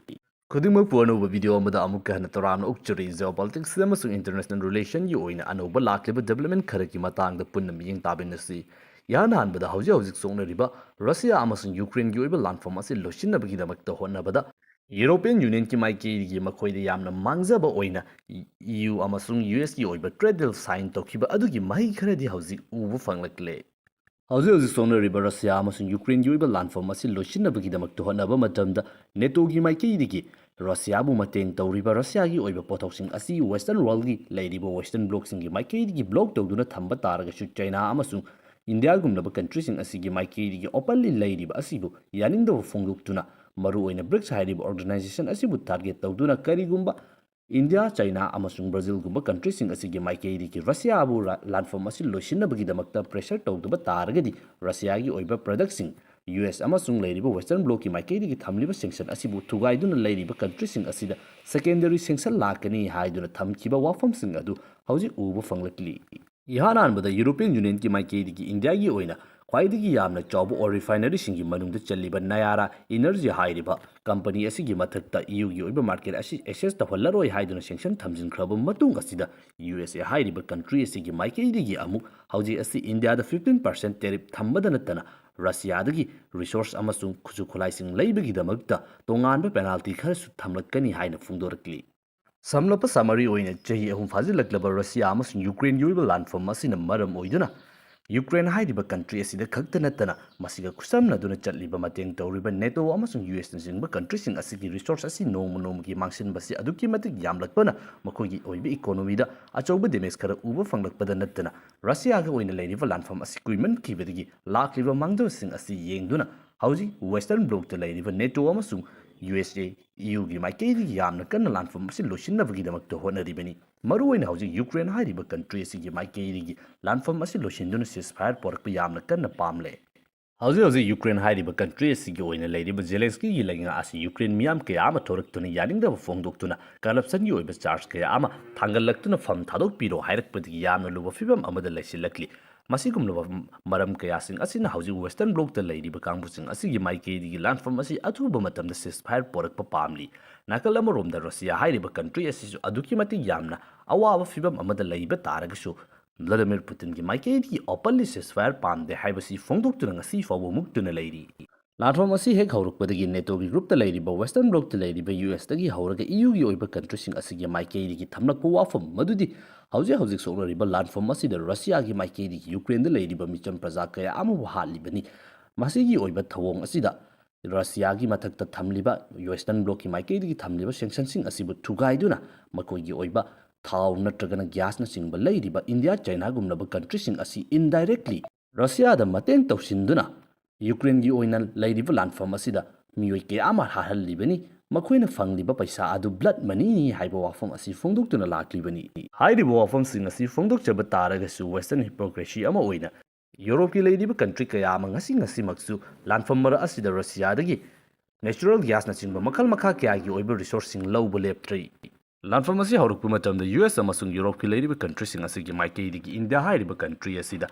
ꯈꯨꯗꯤꯡꯃꯛꯄꯨ ꯑꯅꯧꯕ ꯚꯤꯗꯤꯑꯣ ꯑꯃꯗ ꯑꯃꯨꯛꯀ ꯍꯟꯅ ꯇꯔꯥꯝꯅ ꯑꯣꯛꯆꯔꯤ꯫ Geopolitics ꯑꯃꯁꯨꯡ international relationꯒꯤ ꯑꯣꯏꯅ ꯑꯅꯧꯕ ꯂꯥꯛꯂꯤꯕ development ꯈꯔꯒꯤ ꯃꯇꯥꯡꯗ ꯄꯨꯟꯅ ꯃꯤꯠꯌꯦꯡ ꯇꯥꯃꯤꯟꯅꯁꯤ꯫ ꯏꯍꯥꯟ ꯍꯥꯟꯕꯗ ꯍꯧꯖꯤꯛ ꯍꯧꯖꯤꯛ ꯁꯣꯛꯅꯔꯤꯕ ꯔꯁꯤꯌꯥ ꯑꯃꯁꯨꯡ ꯌꯨꯀ꯭ꯔꯦꯟꯒꯤ ꯑꯣꯏꯕ ꯂꯥꯟꯐꯝ ꯑꯁꯤ ꯂꯣꯏꯁꯤꯟꯅꯕꯒꯤꯗꯃꯛꯇ ꯍꯣꯠꯅꯕꯗ ꯌꯨꯔꯣꯄꯤꯌꯟ ꯌꯨꯅꯤꯌꯟꯒꯤ ꯃꯥꯏꯀꯩꯗꯒꯤ ꯃꯈꯣꯏꯗ ꯌꯥꯝꯅ ꯃꯥꯡꯖꯕ ꯑꯣꯏꯅ ꯏ ꯌꯨ ꯑꯃꯁꯨꯡ ꯌꯨ ꯑꯦꯁꯀꯤ ꯑꯣꯏꯕ trade deal sign ꯇꯧꯈꯤꯕ ꯑꯗꯨꯒꯤ ꯃꯍꯩ ꯈꯔꯗꯤ ꯍꯧꯖꯤꯛ ꯎꯕ ꯐꯪꯂꯛꯂꯦ꯫ ꯍꯧꯖꯤꯛ ꯍꯧꯖꯤꯛ ꯁꯣꯛꯅꯔꯤꯕ ꯔꯁꯤꯌꯥ ꯑꯃꯁꯨꯡ ꯌꯨꯀ꯭ꯔꯦꯟꯒꯤ ꯑꯣꯏꯕ ꯂꯥꯟꯐꯝ ꯑꯁꯤ ꯂꯣꯏꯁꯤꯟꯅꯕꯒꯤꯗꯃꯛꯇ ꯍꯣꯠꯅꯕ ꯃꯇꯝꯗ ꯅꯦꯇꯣꯒꯤ ꯃꯥꯏꯀꯩꯗꯒꯤ ꯔꯁꯤꯌꯥꯕꯨ ꯃꯇꯦꯡ ꯇꯧꯔꯤꯕ ꯔꯁꯤꯌꯥꯒꯤ ꯑꯣꯏꯕ ꯄꯣꯠꯊꯣꯛꯁꯤꯡ ꯑꯁꯤ Western worldꯒꯤ ꯂꯩꯔꯤꯕ Western blockꯁꯤꯡꯒꯤ ꯃꯥꯏꯀꯩꯗꯒꯤ block ꯇꯧꯗꯨꯅ ꯊꯝꯕ ꯇꯥꯔꯒꯁꯨ, ꯆꯥꯏꯅꯥ ꯑꯃꯁꯨꯡ ꯏꯟꯗꯤꯌꯥꯒꯨꯝꯂꯕ countryꯁꯤꯡ ꯑꯁꯤꯒꯤ ꯃꯥꯏꯀꯩꯗꯒꯤ openly ꯂꯩꯔꯤꯕ ꯑꯁꯤꯕꯨ ꯌꯥꯅꯤꯡꯗꯕ ꯐꯣꯡꯗꯣꯛꯇꯨꯅ, ꯃꯔꯨꯑꯣꯏꯅ BRICS ꯍꯥꯏꯔꯤꯕ organization ꯑꯁꯤꯕꯨ target ꯇꯧꯗꯨꯅ, ꯀꯔꯤꯒꯨꯝꯕ ꯏꯟꯗꯤꯌꯥ, ꯆꯥꯏꯅꯥ ꯑꯃꯁꯨꯡ ꯕ꯭ꯔꯥꯖꯤꯜꯒꯨꯝꯕ countryꯁꯤꯡ ꯑꯁꯤꯒꯤ ꯃꯥꯏꯀꯩꯗꯒꯤ ꯔꯁꯤꯌꯥꯕꯨ ꯂꯥꯟꯐꯝ ꯑꯁꯤ ꯂꯣꯏꯁꯤꯟꯅꯕꯒꯤꯗꯃꯛꯇ pressure ꯇꯧꯗꯕ ꯇꯥꯔꯒꯗꯤ, ꯔꯁꯤꯌꯥꯒꯤ ꯑꯣꯏꯕ productꯁꯤꯡ US ꯑꯃꯁꯨꯡ ꯂꯩꯔꯤꯕ Western blockꯀꯤ ꯃꯥꯏꯀꯩꯗꯒꯤ ꯊꯝꯂꯤꯕ sanction ꯑꯁꯤꯕꯨ ꯊꯨꯒꯥꯏꯗꯨꯅ ꯂꯩꯔꯤꯕ countryꯁꯤꯡ ꯑꯁꯤꯗ secondary sanction ꯂꯥꯛꯀꯅꯤ ꯍꯥꯏꯗꯨꯅ ꯊꯝꯈꯤꯕ ꯋꯥꯐꯝꯁꯤꯡ ꯑꯗꯨ ꯍꯧꯖꯤꯛ ꯎꯕ ꯐꯪꯂꯛꯂꯤ꯫ ꯏꯍꯥꯟ ꯍꯥꯟꯕꯗ European Unionꯒꯤ ꯃꯥꯏꯀꯩꯗꯒꯤ ꯏꯟꯗꯤꯌꯥꯒꯤ ꯑꯣꯏꯅ ꯈ꯭ꯋꯥꯏꯗꯒꯤ ꯌꯥꯝꯅ ꯆꯥꯎꯕ oil refineryꯁꯤꯡꯒꯤ ꯃꯅꯨꯡꯗ ꯆꯜꯂꯤꯕ Nayara Energy ꯍꯥꯏꯔꯤꯕ company ꯑꯁꯤꯒꯤ ꯃꯊꯛꯇ EUꯒꯤ ꯑꯣꯏꯕ market ꯑꯁꯤ access ꯇꯧꯍꯜꯂꯔꯣꯏ ꯍꯥꯏꯗꯨꯅ sanction ꯊꯝꯖꯤꯟꯈ꯭ꯔꯕ ꯃꯇꯨꯡ ꯑꯁꯤꯗ, USA ꯍꯥꯏꯔꯤꯕ country ꯑꯁꯤꯒꯤ ꯃꯥꯏꯀꯩꯗꯒꯤ ꯑꯃꯨꯛ ꯍꯧꯖꯤꯛ ꯑꯁꯤ ꯏꯟꯗꯤꯌꯥꯗ fifteen percent tariff ꯊꯝꯕꯗ ꯅꯠꯇꯅ, ꯔꯁꯤꯌꯥꯗꯒꯤ resource ꯑꯃꯁꯨꯡ ꯈꯨꯠꯁꯨ ꯈꯨꯠꯂꯥꯏꯁꯤꯡ ꯂꯩꯕꯒꯤꯗꯃꯛꯇ ꯇꯣꯉꯥꯟꯕ penalty ꯈꯔꯁꯨ ꯊꯝꯂꯛꯀꯅꯤ ꯍꯥꯏꯅ ꯐꯣꯡꯗꯣꯔꯛꯂꯤ꯫ ꯁꯝꯂꯞꯄ summary ꯑꯣꯏꯅ, ꯆꯍꯤ ꯑꯍꯨꯝ ꯐꯥꯖꯤꯜꯂꯛꯂꯕ ꯔꯁꯤꯌꯥ ꯑꯃꯁꯨꯡ ꯌꯨꯀ꯭ꯔꯦꯟꯒꯤ ꯑꯣꯏꯕ ꯂꯥꯟꯐꯝ ꯑꯁꯤꯅ ꯃꯔꯝ ꯑꯣꯏꯗꯨꯅ, ꯌꯨꯀ꯭ꯔꯦꯟ ꯍꯥꯏꯔꯤꯕ country ꯑꯁꯤꯗ ꯈꯛꯇ ꯅꯠꯇꯅ, ꯃꯁꯤꯒ ꯈꯨꯠꯁꯝꯅꯗꯨꯅ ꯆꯠꯂꯤꯕ ꯃꯇꯦꯡ ꯇꯧꯔꯤꯕ NATO ꯑꯃꯁꯨꯡ USꯅꯆꯤꯡꯕ countryꯁꯤꯡ ꯑꯁꯤꯒꯤ resource ꯑꯁꯤ ꯅꯣꯡꯃ ꯅꯣꯡꯃꯒꯤ ꯃꯥꯡꯁꯤꯟꯕꯁꯤ ꯑꯗꯨꯛꯀꯤ ꯃꯇꯤꯛ ꯌꯥꯝꯂꯛꯄꯅ, ꯃꯈꯣꯏꯒꯤ ꯑꯣꯏꯕ economyꯗ ꯑꯆꯧꯕ damage ꯈꯔ ꯎꯕ ꯐꯪꯂꯛꯄꯗ ꯅꯠꯇꯅ, ꯔꯁꯤꯌꯥꯒ ꯑꯣꯏꯅ ꯂꯩꯔꯤꯕ ꯂꯥꯟꯐꯝ ꯑꯁꯤ ꯀꯨꯏꯃꯟꯈꯤꯕꯗꯒꯤ ꯂꯥꯛꯂꯤꯕ ꯃꯥꯡꯖꯕꯁꯤꯡ ꯑꯁꯤ ꯌꯦꯡꯗꯨꯅ, ꯍꯧꯖꯤꯛ Western blockꯇ ꯂꯩꯔꯤꯕ NATO ꯑꯃꯁꯨꯡ USA, EUꯒꯤ ꯃꯥꯏꯀꯩꯗꯒꯤ ꯌꯥꯝꯅ ꯀꯟꯅ ꯂꯥꯟꯐꯝ ꯑꯁꯤ ꯂꯣꯏꯁꯤꯟꯅꯕꯒꯤꯗꯃꯛꯇ ꯍꯣꯠꯅꯔꯤꯕꯅꯤ꯫ ꯃꯔꯨꯑꯣꯏꯅ ꯍꯧꯖꯤꯛ ꯌꯨꯀ꯭ꯔꯦꯟ ꯍꯥꯏꯔꯤꯕ country ꯑꯁꯤꯒꯤ ꯃꯥꯏꯀꯩꯗꯒꯤ ꯂꯥꯟꯐꯝ ꯑꯁꯤ ꯂꯣꯏꯁꯤꯟꯗꯨꯅ ceasefire ꯄꯣꯔꯛꯄ ꯌꯥꯝꯅ ꯀꯟꯅ ꯄꯥꯝꯂꯦ꯫ ꯍꯧꯖꯤꯛ ꯍꯧꯖꯤꯛ ꯌꯨꯀ꯭ꯔꯦꯟ ꯍꯥꯏꯔꯤꯕ country ꯑꯁꯤꯒꯤ ꯑꯣꯏꯅ ꯂꯩꯔꯤꯕ ꯖꯦꯂꯦꯟꯁꯀꯤꯒꯤ ꯂꯩꯉꯥꯛ ꯑꯁꯤ ꯌꯨꯀ꯭ꯔꯦꯟ ꯃꯤꯌꯥꯝ ꯀꯌꯥ ꯑꯃ ꯊꯣꯔꯛꯇꯨꯅ ꯌꯥꯅꯤꯡꯗꯕ ꯐꯣꯡꯗꯣꯛꯇꯨꯅ corruptionꯒꯤ ꯑꯣꯏꯕ charge ꯀꯌꯥ ꯑꯃ ꯊꯥꯡꯒꯠꯂꯛꯇꯨꯅ ꯐꯝ ꯊꯥꯗꯣꯛꯄꯤꯔꯣ ꯍꯥꯏꯔꯛꯄꯗꯒꯤ ꯌꯥꯝꯅ ꯂꯨꯕ ꯐꯤꯕꯝ ꯑꯃꯗ ꯂꯩꯁꯤꯜꯂꯛꯂꯤ꯫ ꯃꯁꯤꯒꯨꯝꯂꯕ ꯃꯔꯝ ꯀꯌꯥꯁꯤꯡ ꯑꯁꯤꯅ ꯍꯧꯖꯤꯛ Western blockꯇ ꯂꯩꯔꯤꯕ ꯀꯥꯡꯕꯨꯁꯤꯡ ꯑꯁꯤꯒꯤ ꯃꯥꯏꯀꯩꯗꯒꯤ ꯂꯥꯟꯐꯝ ꯑꯁꯤ ꯑꯊꯨꯕ ꯃꯇꯝꯗ ceasefire ꯄꯣꯔꯛꯄ ꯄꯥꯝꯂꯤ꯫ ꯅꯥꯀꯜ ꯑꯃꯔꯣꯝꯗ ꯔꯁꯤꯌꯥ ꯍꯥꯏꯔꯤꯕ country ꯑꯁꯤꯁꯨ ꯑꯗꯨꯛꯀꯤ ꯃꯇꯤꯛ ꯌꯥꯝꯅ ꯑꯋꯥꯕ ꯐꯤꯕꯝ ꯑꯃꯗ ꯂꯩꯕ ꯇꯥꯔꯒꯁꯨ, ꯚ꯭ꯂꯥꯗꯤꯃꯤꯔ ꯄꯨꯇꯤꯟꯒꯤ ꯃꯥꯏꯀꯩꯗꯒꯤ openly ceasefire ꯄꯥꯝꯗꯦ ꯍꯥꯏꯕꯁꯤ ꯐꯣꯡꯗꯣꯛꯇꯨꯅ ꯉꯁꯤ ꯐꯥꯎꯕ ꯃꯨꯛꯇꯨꯅ ꯂꯩꯔꯤ꯫ ꯂꯥꯟꯐꯝ ꯑꯁꯤ ꯍꯦꯛ ꯍꯧꯔꯛꯄꯗꯒꯤ NATOꯒꯤ groupꯇ ꯂꯩꯔꯤꯕ Western blockꯇ ꯂꯩꯔꯤꯕ USꯇꯒꯤ ꯍꯧꯔꯒ EUꯒꯤ ꯑꯣꯏꯕ countryꯁꯤꯡ ꯑꯁꯤꯒꯤ ꯃꯥꯏꯀꯩꯗꯒꯤ ꯊꯝꯂꯛꯄ ꯋꯥꯐꯝ ꯃꯗꯨꯗꯤ ꯍꯧꯖꯤꯛ ꯍꯧꯖꯤꯛ ꯁꯣꯛꯅꯔꯤꯕ ꯂꯥꯟꯐꯝ ꯑꯁꯤꯗ ꯔꯁꯤꯌꯥꯒꯤ ꯃꯥꯏꯀꯩꯗꯒꯤ ꯌꯨꯀ꯭ꯔꯦꯟꯗ ꯂꯩꯔꯤꯕ ꯃꯤꯆꯝ ꯄ꯭ꯔꯖꯥ ꯀꯌꯥ ꯑꯃꯕꯨ ꯍꯥꯠꯂꯤꯕꯅꯤ꯫ ꯃꯁꯤꯒꯤ ꯑꯣꯏꯕ ꯊꯧꯑꯣꯡ ꯑꯁꯤꯗ ꯔꯁꯤꯌꯥꯒꯤ ꯃꯊꯛꯇ ꯊꯝꯂꯤꯕ Western Bloc ꯀꯤ ꯃꯥꯏꯀꯩꯗꯒꯤ ꯊꯝꯂꯤꯕ sanction ꯁꯤꯡ ꯑꯁꯤꯕꯨ ꯊꯨꯒꯥꯏꯗꯨꯅ ꯃꯈꯣꯏꯒꯤ ꯑꯣꯏꯕ ꯊꯥꯎ ꯅꯠꯇ꯭ꯔꯒꯅ gas ꯅꯆꯤꯡꯕ ꯂꯩꯔꯤꯕ ꯏꯟꯗꯤꯌꯥ, ꯆꯥꯏꯅꯥꯒꯨꯝꯂꯕ country ꯁꯤꯡ ꯑꯁꯤ indirectly ꯔꯁꯤꯌꯥꯗ ꯃꯇꯦꯡ ꯇꯧꯁꯤꯟꯗꯨꯅ ꯌꯨꯀ꯭ꯔꯦꯟꯒꯤ ꯑꯣꯏꯅ ꯂꯩꯔꯤꯕ ꯂꯥꯟꯐꯝ ꯑꯁꯤꯗ ꯃꯤꯑꯣꯏ ꯀꯌꯥ ꯑꯃ ꯍꯥꯠꯍꯜꯂꯤꯕꯅꯤ꯫ ꯃꯈꯣꯏꯅ ꯐꯪꯂꯤꯕ ꯄꯩꯁꯥ ꯑꯗꯨ blood money ꯅꯤ ꯍꯥꯏꯕ ꯋꯥꯐꯝ ꯑꯁꯤ ꯐꯣꯡꯗꯣꯛꯇꯨꯅ ꯂꯥꯛꯂꯤꯕꯅꯤ꯫ ꯍꯥꯏꯔꯤꯕ ꯋꯥꯐꯝꯁꯤꯡ ꯑꯁꯤ ꯐꯣꯡꯗꯣꯛꯆꯕ ꯇꯥꯔꯒꯁꯨ, Western hypocrisy ꯑꯃ ꯑꯣꯏꯅ ꯌꯨꯔꯣꯞꯀꯤ ꯂꯩꯔꯤꯕ country ꯀꯌꯥ ꯑꯃ ꯉꯁꯤ ꯉꯁꯤꯃꯛꯁꯨ ꯂꯥꯟꯐꯝ ꯃꯔꯛ ꯑꯁꯤꯗ ꯔꯁꯤꯌꯥꯗꯒꯤ natural gas ꯅꯆꯤꯡꯕ ꯃꯈꯜ ꯃꯈꯥ ꯀꯌꯥꯒꯤ ꯑꯣꯏꯕ resource ꯁꯤꯡ ꯂꯧꯕ ꯂꯦꯞꯇ꯭ꯔꯤ꯫ ꯂꯥꯟꯐꯝ ꯑꯁꯤ ꯍꯧꯔꯛꯄ ꯃꯇꯝꯗ ꯌꯨ ꯑꯦꯁ ꯑꯃꯁꯨꯡ ꯌꯨꯔꯣꯞꯀꯤ ꯂꯩꯔꯤꯕ country ꯁꯤꯡ ꯑꯁꯤꯒꯤ ꯃꯥꯏꯀꯩꯗꯒꯤ ꯏꯟꯗꯤꯌꯥ ꯍꯥꯏꯔꯤꯕ country ꯑꯁꯤꯗ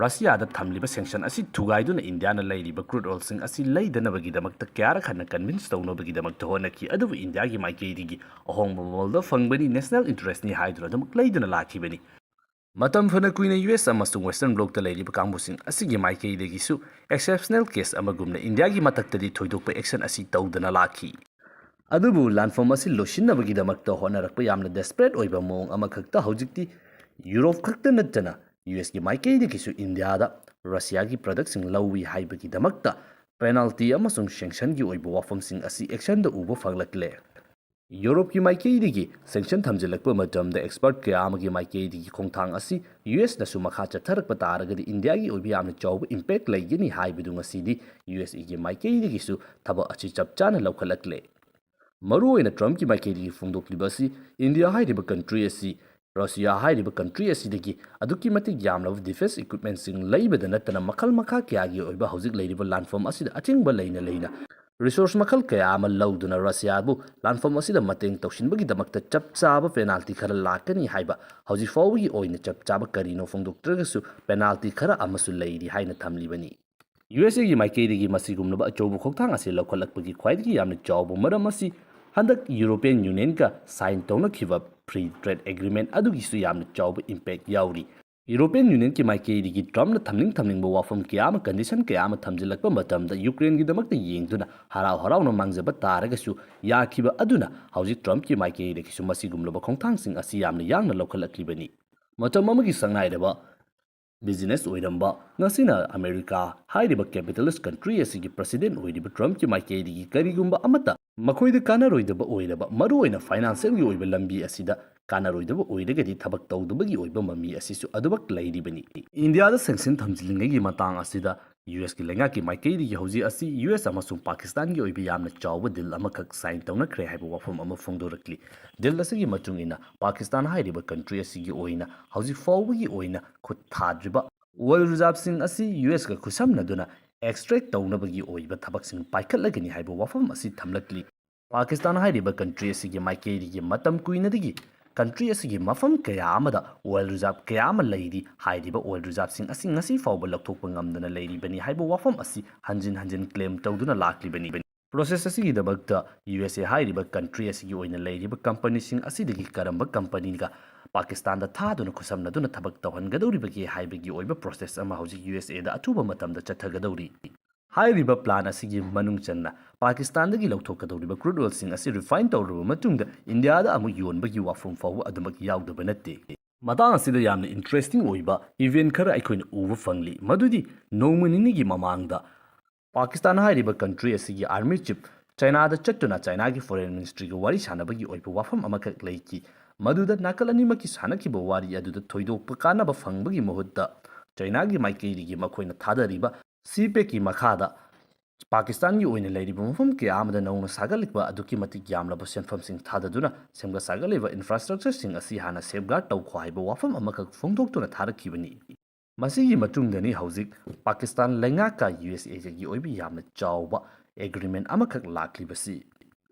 ꯔꯁꯤꯌꯥꯗ ꯊꯝꯂꯤꯕ sanction ꯑꯁꯤ ꯊꯨꯒꯥꯏꯗꯨꯅ ꯏꯟꯗꯤꯌꯥꯅ ꯂꯩꯔꯤꯕ crude oil ꯁꯤꯡ ꯑꯁꯤ ꯂꯩꯗꯅꯕꯒꯤꯗꯃꯛꯇ ꯀꯌꯥꯔꯛ ꯍꯟꯅ convince ꯇꯧꯅꯕꯒꯤꯗꯃꯛꯇ ꯍꯣꯠꯅꯈꯤ꯫ ꯑꯗꯨꯕꯨ ꯏꯟꯗꯤꯌꯥꯒꯤ ꯃꯥꯏꯀꯩꯗꯒꯤ ꯑꯍꯣꯡꯕ ꯃꯃꯜꯗ ꯐꯪꯕꯅꯤ, national interest ꯅꯤ ꯍꯥꯏꯗꯨꯅ ꯑꯗꯨꯃꯛ ꯂꯩꯗꯨꯅ ꯂꯥꯛꯈꯤꯕꯅꯤ꯫ ꯃꯇꯝ ꯐꯅ ꯀꯨꯏꯅ ꯌꯨ ꯑꯦꯁ ꯑꯃꯁꯨꯡ Western Bloc ꯇ ꯂꯩꯔꯤꯕ ꯀꯥꯡꯕꯨꯁꯤꯡ ꯑꯁꯤꯒꯤ ꯃꯥꯏꯀꯩꯗꯒꯤꯁꯨ exceptional case ꯑꯃꯒꯨꯝꯅ ꯏꯟꯗꯤꯌꯥꯒꯤ ꯃꯊꯛꯇꯗꯤ ꯊꯣꯏꯗꯣꯛꯄ action ꯑꯁꯤ ꯇꯧꯗꯅ ꯂꯥꯛꯈꯤ꯫ ꯑꯗꯨꯕꯨ ꯂꯥꯟꯐꯝ ꯑꯁꯤ ꯂꯣꯏꯁꯤꯟꯅꯕꯒꯤꯗꯃꯛꯇ ꯍꯣꯠꯅꯔꯛꯄ ꯌꯥꯝꯅ desperate ꯑꯣꯏꯕ ꯃꯑꯣꯡ ꯑꯃꯈꯛꯇ ꯍꯧꯖꯤꯛꯇꯤ ꯌꯨꯔꯣꯞ ꯈꯛꯇ ꯅꯠꯇꯅ ꯌꯨ ꯑꯦꯁ ꯀꯤ ꯃꯥꯏꯀꯩꯗꯒꯤꯁꯨ ꯏꯟꯗꯤꯌꯥꯗ ꯔꯁꯤꯌꯥꯒꯤ product ꯁꯤꯡ ꯂꯧꯏ ꯍꯥꯏꯕꯒꯤꯗꯃꯛꯇ penalty ꯑꯃꯁꯨꯡ sanction ꯒꯤ ꯑꯣꯏꯕ ꯋꯥꯐꯝꯁꯤꯡ ꯑꯁꯤ action ꯗ ꯎꯕ ꯐꯪꯂꯛꯂꯦ꯫ ꯌꯨꯔꯣꯞꯀꯤ ꯃꯥꯏꯀꯩꯗꯒꯤ sanction ꯊꯝꯖꯤꯜꯂꯛꯄ ꯃꯇꯝꯗ expert ꯀꯌꯥ ꯑꯃꯒꯤ ꯃꯥꯏꯀꯩꯗꯒꯤ ꯈꯣꯡꯊꯥꯡ ꯑꯁꯤ ꯌꯨ ꯑꯦꯁ ꯅꯁꯨ ꯃꯈꯥ ꯆꯠꯊꯔꯛꯄ ꯇꯥꯔꯒꯗꯤ ꯏꯟꯗꯤꯌꯥꯒꯤ ꯑꯣꯏꯕ ꯌꯥꯝꯅ ꯆꯥꯎꯕ impact ꯂꯩꯒꯅꯤ ꯍꯥꯏꯕꯗꯨ ꯉꯁꯤꯗꯤ ꯌꯨ ꯑꯦꯁ ꯑꯦ ꯒꯤ ꯃꯥꯏꯀꯩꯗꯒꯤꯁꯨ ꯊꯕꯛ ꯑꯁꯤ ꯆꯞ ꯆꯥꯅ ꯂꯧꯈꯠꯂꯛꯂꯦ꯫ ꯃꯔꯨꯑꯣꯏꯅ ꯇ꯭ꯔꯝꯞꯀꯤ ꯃꯥꯏꯀꯩꯗꯒꯤ ꯐꯣꯡꯗꯣꯛꯂꯤꯕ ꯑꯁꯤ ꯏꯟꯗꯤꯌꯥ ꯍꯥꯏꯔꯤꯕ country ꯑꯁꯤ ꯔꯁꯤꯌꯥ ꯍꯥꯏꯔꯤꯕ country ꯑꯁꯤꯗꯒꯤ ꯑꯗꯨꯛꯀꯤ ꯃꯇꯤꯛ ꯌꯥꯝꯂꯕ defence equipment ꯁꯤꯡ ꯂꯩꯕꯗ ꯅꯠꯇꯅ ꯃꯈꯜ ꯃꯈꯥ ꯀꯌꯥꯒꯤ ꯑꯣꯏꯕ ꯍꯧꯖꯤꯛ ꯂꯩꯔꯤꯕ ꯂꯥꯟꯐꯝ ꯑꯁꯤꯗ ꯑꯆꯤꯡꯕ ꯂꯩꯅ ꯂꯩꯅ resource ꯃꯈꯜ ꯀꯌꯥ ꯑꯃ ꯂꯧꯗꯨꯅ ꯔꯁꯤꯌꯥꯕꯨ ꯂꯥꯟꯐꯝ ꯑꯁꯤꯗ ꯃꯇꯦꯡ ꯇꯧꯁꯤꯟꯕꯒꯤꯗꯃꯛꯇ ꯆꯞ ꯆꯥꯕ penalty ꯈꯔ ꯂꯥꯛꯀꯅꯤ ꯍꯥꯏꯕ ꯍꯧꯖꯤꯛ ꯐꯥꯎꯕꯒꯤ ꯑꯣꯏꯅ ꯆꯞ ꯆꯥꯕ ꯀꯔꯤꯅꯣ ꯐꯣꯡꯗꯣꯛꯇ꯭ꯔꯒꯁꯨ penalty ꯈꯔ ꯑꯃꯁꯨ ꯂꯩꯔꯤ ꯍꯥꯏꯅ ꯊꯝꯂꯤꯕꯅꯤ꯫ ꯌꯨ ꯑꯦꯁ ꯑꯦ ꯒꯤ ꯃꯥꯏꯀꯩꯗꯒꯤ ꯃꯁꯤꯒꯨꯝꯂꯕ ꯑꯆꯧꯕ ꯈꯣꯡꯊꯥꯡ ꯑꯁꯤ ꯂꯧꯈꯠꯂꯛꯄꯒꯤ ꯈ꯭ꯋꯥꯏꯗꯒꯤ ꯌꯥꯝꯅ ꯆꯥꯎꯕ ꯃꯔꯝ ꯑꯁꯤ ꯍꯟꯗꯛ European Union ꯒ sign ꯇꯧꯅꯈꯤꯕ free trade agreement ꯑꯗꯨꯒꯤꯁꯨ ꯌꯥꯝꯅ ꯆꯥꯎꯕ impact ꯌꯥꯎꯔꯤ꯫ European Union ꯀꯤ ꯃꯥꯏꯀꯩꯗꯒꯤ ꯇ꯭ꯔꯝꯞꯅ ꯊꯝꯅꯤꯡ ꯊꯝꯅꯤꯡꯕ ꯋꯥꯐꯝ ꯀꯌꯥ ꯑꯃ, condition ꯀꯌꯥ ꯑꯃ ꯊꯝꯖꯤꯜꯂꯛꯄ ꯃꯇꯝꯗ ꯌꯨꯀ꯭ꯔꯦꯟꯒꯤꯗꯃꯛꯇ ꯌꯦꯡꯗꯨꯅ ꯍꯔꯥꯎ ꯍꯔꯥꯎꯅ ꯃꯥꯡꯖꯕ ꯇꯥꯔꯒꯁꯨ ꯌꯥꯈꯤꯕ ꯑꯗꯨꯅ ꯍꯧꯖꯤꯛ ꯇ꯭ꯔꯝꯞꯀꯤ ꯃꯥꯏꯀꯩꯗꯒꯤꯁꯨ ꯃꯁꯤꯒꯨꯝꯂꯕ ꯈꯣꯡꯊꯥꯡꯁꯤꯡ ꯑꯁꯤ ꯌꯥꯝꯅ ꯌꯥꯡꯅ ꯂꯧꯈꯠꯂꯛꯂꯤꯕꯅꯤ꯫ ꯃꯇꯝ ꯑꯃꯒꯤ ꯁꯛꯅꯥꯏꯔꯕ ꯕꯤꯖꯤꯅꯦꯁ ꯑꯣꯏꯔꯝꯕ, ꯉꯁꯤꯅ ꯑꯃꯦꯔꯤꯀꯥ ꯍꯥꯏꯔꯤꯕ ꯀꯦꯄꯤꯇꯦꯂꯤꯁ ꯀꯟꯇ꯭ꯔꯤ ꯑꯁꯤꯒꯤ ꯄ꯭ꯔꯁꯤꯗꯦꯟ ꯑꯣꯏꯔꯤꯕ ꯇ꯭ꯔꯝꯞꯀꯤ ꯃꯥꯏꯀꯩꯗꯒꯤ ꯀꯔꯤꯒꯨꯝꯕ ꯑꯃꯠꯇ ꯃꯈꯣꯏꯗ ꯀꯥꯟꯅꯔꯣꯏꯗꯕ ꯑꯣꯏꯔꯕ, ꯃꯔꯨꯑꯣꯏꯅ ꯐꯥꯏꯅꯥꯟꯁꯤꯌꯦꯜꯒꯤ ꯑꯣꯏꯕ ꯂꯝꯕꯤ ꯑꯁꯤꯗ ꯀꯥꯟꯅꯔꯣꯏꯗꯕ ꯑꯣꯏꯔꯒꯗꯤ ꯊꯕꯛ ꯇꯧꯗꯕꯒꯤ ꯑꯣꯏꯕ ꯃꯃꯤ ꯑꯁꯤꯁꯨ ꯑꯗꯨꯃꯛ ꯂꯩꯔꯤꯕꯅꯤ꯫ ꯏꯟꯗꯤꯌꯥꯗ ꯁꯦꯡꯁꯟ ꯊꯝꯖꯤꯜꯂꯤꯉꯩꯒꯤ ꯃꯇꯥꯡ ꯑꯁꯤꯗ ꯌꯨ ꯑꯦꯁꯀꯤ ꯂꯩꯉꯥꯛꯀꯤ ꯃꯥꯏꯀꯩꯗꯒꯤ ꯍꯧꯖꯤꯛ ꯑꯁꯤ ꯌꯨ ꯑꯦꯁ ꯑꯃꯁꯨꯡ ꯄꯥꯀꯤꯁꯇꯥꯟꯒꯤ ꯑꯣꯏꯕ ꯌꯥꯝꯅ ꯆꯥꯎꯕ ꯗꯤꯜ ꯑꯃꯈꯛ ꯁꯥꯏꯟ ꯇꯧꯅꯈ꯭ꯔꯦ ꯍꯥꯏꯕ ꯋꯥꯐꯝ ꯑꯃ ꯐꯣꯡꯗꯣꯔꯛꯂꯤ꯫ ꯗꯤꯜ ꯑꯁꯤꯒꯤ ꯃꯇꯨꯡ ꯏꯟꯅ ꯄꯥꯀꯤꯁꯇꯥꯟ ꯍꯥꯏꯔꯤꯕ ꯀꯟꯇ꯭ꯔꯤ ꯑꯁꯤꯒꯤ ꯑꯣꯏꯅ ꯍꯧꯖꯤꯛ ꯐꯥꯎꯕꯒꯤ ꯑꯣꯏꯅ ꯈꯨꯠ ꯊꯥꯗ꯭ꯔꯤꯕ ꯑꯣꯏꯜ ꯔꯤꯖꯥꯔꯕꯁꯤꯡ ꯑꯁꯤ ꯌꯨ ꯑꯦꯁꯀ ꯈꯨꯠꯁꯝꯅꯗꯨꯅ ꯑꯦꯛꯁꯇ꯭ꯔꯦꯛ ꯇꯧꯅꯕꯒꯤ ꯑꯣꯏꯕ ꯊꯕꯛꯁꯤꯡ ꯄꯥꯏꯈꯠꯂꯒꯅꯤ ꯍꯥꯏꯕ ꯋꯥꯐꯝ ꯑꯁꯤ ꯊꯝꯂꯛꯂꯤ꯫ ꯄꯥꯀꯤꯁꯇꯥꯟ ꯍꯥꯏꯔꯤꯕ ꯀꯟꯇ꯭ꯔꯤ ꯑꯁꯤꯒꯤ ꯃꯥꯏꯀꯩꯗꯒꯤ ꯃꯇꯝ ꯀꯨꯏꯅꯗꯒꯤ ꯀꯟꯇ꯭ꯔꯤ ꯑꯁꯤꯒꯤ ꯃꯐꯝ ꯀꯌꯥ ꯑꯃꯗ ꯑꯣꯏꯜ ꯔꯤꯖꯥꯔꯕ ꯀꯌꯥ ꯑꯃ ꯂꯩꯔꯤ꯫ ꯍꯥꯏꯔꯤꯕ ꯑꯣꯏꯜ ꯔꯤꯖꯥꯔꯕꯁꯤꯡ ꯑꯁꯤ ꯉꯁꯤ ꯐꯥꯎꯕ ꯂꯧꯊꯣꯛꯄ ꯉꯝꯗꯅ ꯂꯩꯔꯤꯕꯅꯤ ꯍꯥꯏꯕ ꯋꯥꯐꯝ ꯑꯁꯤ ꯍꯟꯖꯤꯟ ꯍꯟꯖꯤꯟ ꯀ꯭ꯂꯦꯝ ꯇꯧꯗꯨꯅ ꯂꯥꯛꯂꯤꯕꯅꯤ꯫ ꯄ꯭ꯔꯣꯁꯦꯁ ꯑꯁꯤꯒꯤꯗꯃꯛꯇ ꯌꯨ ꯑꯦꯁ ꯑꯦ ꯍꯥꯏꯔꯤꯕ ꯀꯟꯇ꯭ꯔꯤ ꯑꯁꯤꯒꯤ ꯑꯣꯏꯅ ꯂꯩꯔꯤꯕ ꯀꯝꯄꯅꯤꯁꯤꯡ ꯑꯁꯤꯗꯒꯤ ꯀꯔꯝꯕ ꯀꯝꯄꯅꯤꯒ ꯄꯥꯀꯤꯁꯇꯥꯟꯗ ꯊꯥꯗꯨꯅ ꯈꯨꯠꯁꯝꯅꯗꯨꯅ ꯊꯕꯛ ꯇꯧꯍꯟꯒꯗꯧꯔꯤꯕꯒꯦ ꯍꯥꯏꯕꯒꯤ ꯑꯣꯏꯕ ꯄ꯭ꯔꯣꯁꯦꯁ ꯑꯃ ꯍꯧꯖꯤꯛ ꯌꯨ ꯑꯦꯁ ꯑꯦꯗ ꯑꯊꯨꯕ ꯃꯇꯝꯗ ꯆꯠꯊꯒꯗꯧꯔꯤ꯫ ꯍꯥꯏꯔꯤꯕ ꯄ꯭ꯂꯥꯟ ꯑꯁꯤꯒꯤ ꯃꯅꯨꯡ ꯆꯟꯅ ꯄꯥꯀꯤꯁꯇꯥꯟꯗꯒꯤ ꯂꯧꯊꯣꯛꯀꯗꯧꯔꯤꯕ ꯀ꯭ꯔꯨꯗ ꯑꯣꯏꯜꯁꯤꯡ ꯑꯁꯤ ꯔꯤꯐꯥꯏꯟ ꯇꯧꯔꯕ ꯃꯇꯨꯡꯗ ꯏꯟꯗꯤꯌꯥꯗ ꯑꯃꯨꯛ ꯌꯣꯟꯕꯒꯤ ꯋꯥꯐꯝ ꯐꯥꯎꯕ ꯑꯗꯨꯃꯛ ꯌꯥꯎꯗꯕ ꯅꯠꯇꯦ꯫ ꯃꯇꯥꯡ ꯑꯁꯤꯗ ꯌꯥꯝꯅ ꯏꯟꯇꯔꯦꯁꯇꯤꯡ ꯑꯣꯏꯕ ꯏꯚꯦꯟ ꯈꯔ ꯑꯩꯈꯣꯏꯅ ꯎꯕ ꯐꯪꯂꯤ, ꯃꯗꯨꯗꯤ ꯅꯣꯡꯃ ꯅꯤꯅꯤꯒꯤ ꯃꯃꯥꯡꯗ ꯄꯥꯀꯤꯁꯇꯥꯟ ꯍꯥꯏꯔꯤꯕ ꯀꯟꯇ꯭ꯔꯤ ꯑꯁꯤꯒꯤ ꯑꯥꯔꯃꯤ ꯆꯤꯐ ꯆꯥꯏꯅꯥꯗ ꯆꯠꯇꯨꯅ ꯆꯥꯏꯅꯥꯒꯤ ꯐꯣꯔꯦꯟ ꯃꯤꯅꯤꯁꯇ꯭ꯔꯤꯒ ꯋꯥꯔꯤ ꯁꯥꯟꯅꯕꯒꯤ ꯑꯣꯏꯕ ꯋꯥꯐꯝ ꯑꯃꯈꯛ ꯂꯩꯈꯤ꯫ ꯃꯗꯨꯗ ꯅꯥꯀꯜ ꯑꯅꯤꯃꯛꯀꯤ ꯁꯥꯟꯅꯈꯤꯕ ꯋꯥꯔꯤ ꯑꯗꯨꯗ ꯊꯣꯏꯗꯣꯛꯄ ꯀꯥꯟꯅꯕ ꯐꯪꯕꯒꯤ ꯃꯍꯨꯠꯇ ꯆꯥꯏꯅꯥꯒꯤ ꯃꯥꯏꯀꯩꯗꯒꯤ ꯃꯈꯣꯏꯅ ꯊꯥꯗꯔꯤꯕ ꯁꯤ ꯄꯦꯛꯀꯤ ꯃꯈꯥꯗ ꯄꯥꯀꯤꯁꯇꯥꯟꯒꯤ ꯑꯣꯏꯅ ꯂꯩꯔꯤꯕ ꯃꯐꯝ ꯀꯌꯥ ꯑꯃꯗ ꯅꯧꯅ ꯁꯥꯒꯠꯂꯛꯄ ꯑꯗꯨꯛꯀꯤ ꯃꯇꯤꯛ ꯌꯥꯝꯂꯕ ꯁꯦꯟꯐꯝꯁꯤꯡ ꯊꯥꯗꯗꯨꯅ ꯁꯦꯝꯒꯠ ꯁꯥꯒꯠꯂꯤꯕ ꯏꯟꯐ꯭ꯔꯥꯁ꯭ꯇ꯭ꯔꯛꯆꯔꯁꯤꯡ ꯑꯁꯤ ꯍꯥꯟꯅ ꯁꯦꯐꯒꯥꯔꯗ ꯇꯧꯈꯣ ꯍꯥꯏꯕ ꯋꯥꯐꯝ ꯑꯃꯈꯛ ꯐꯣꯡꯗꯣꯛꯇꯨꯅ ꯊꯥꯔꯛꯈꯤꯕꯅꯤ꯫ ꯃꯁꯤꯒꯤ ꯃꯇꯨꯡꯗꯅꯤ ꯍꯧꯖꯤꯛ ꯄꯥꯀꯤꯁꯇꯥꯟ ꯂꯩꯉꯥꯛꯀ ꯌꯨ ꯑꯦꯁ ꯑꯦꯒꯒꯤ ꯑꯣꯏꯕ ꯌꯥꯝꯅ ꯆꯥꯎꯕ ꯑꯦꯒ꯭ꯔꯤꯃꯦꯟ ꯑꯃꯈꯛ ꯂꯥꯛꯂꯤꯕꯁꯤ꯫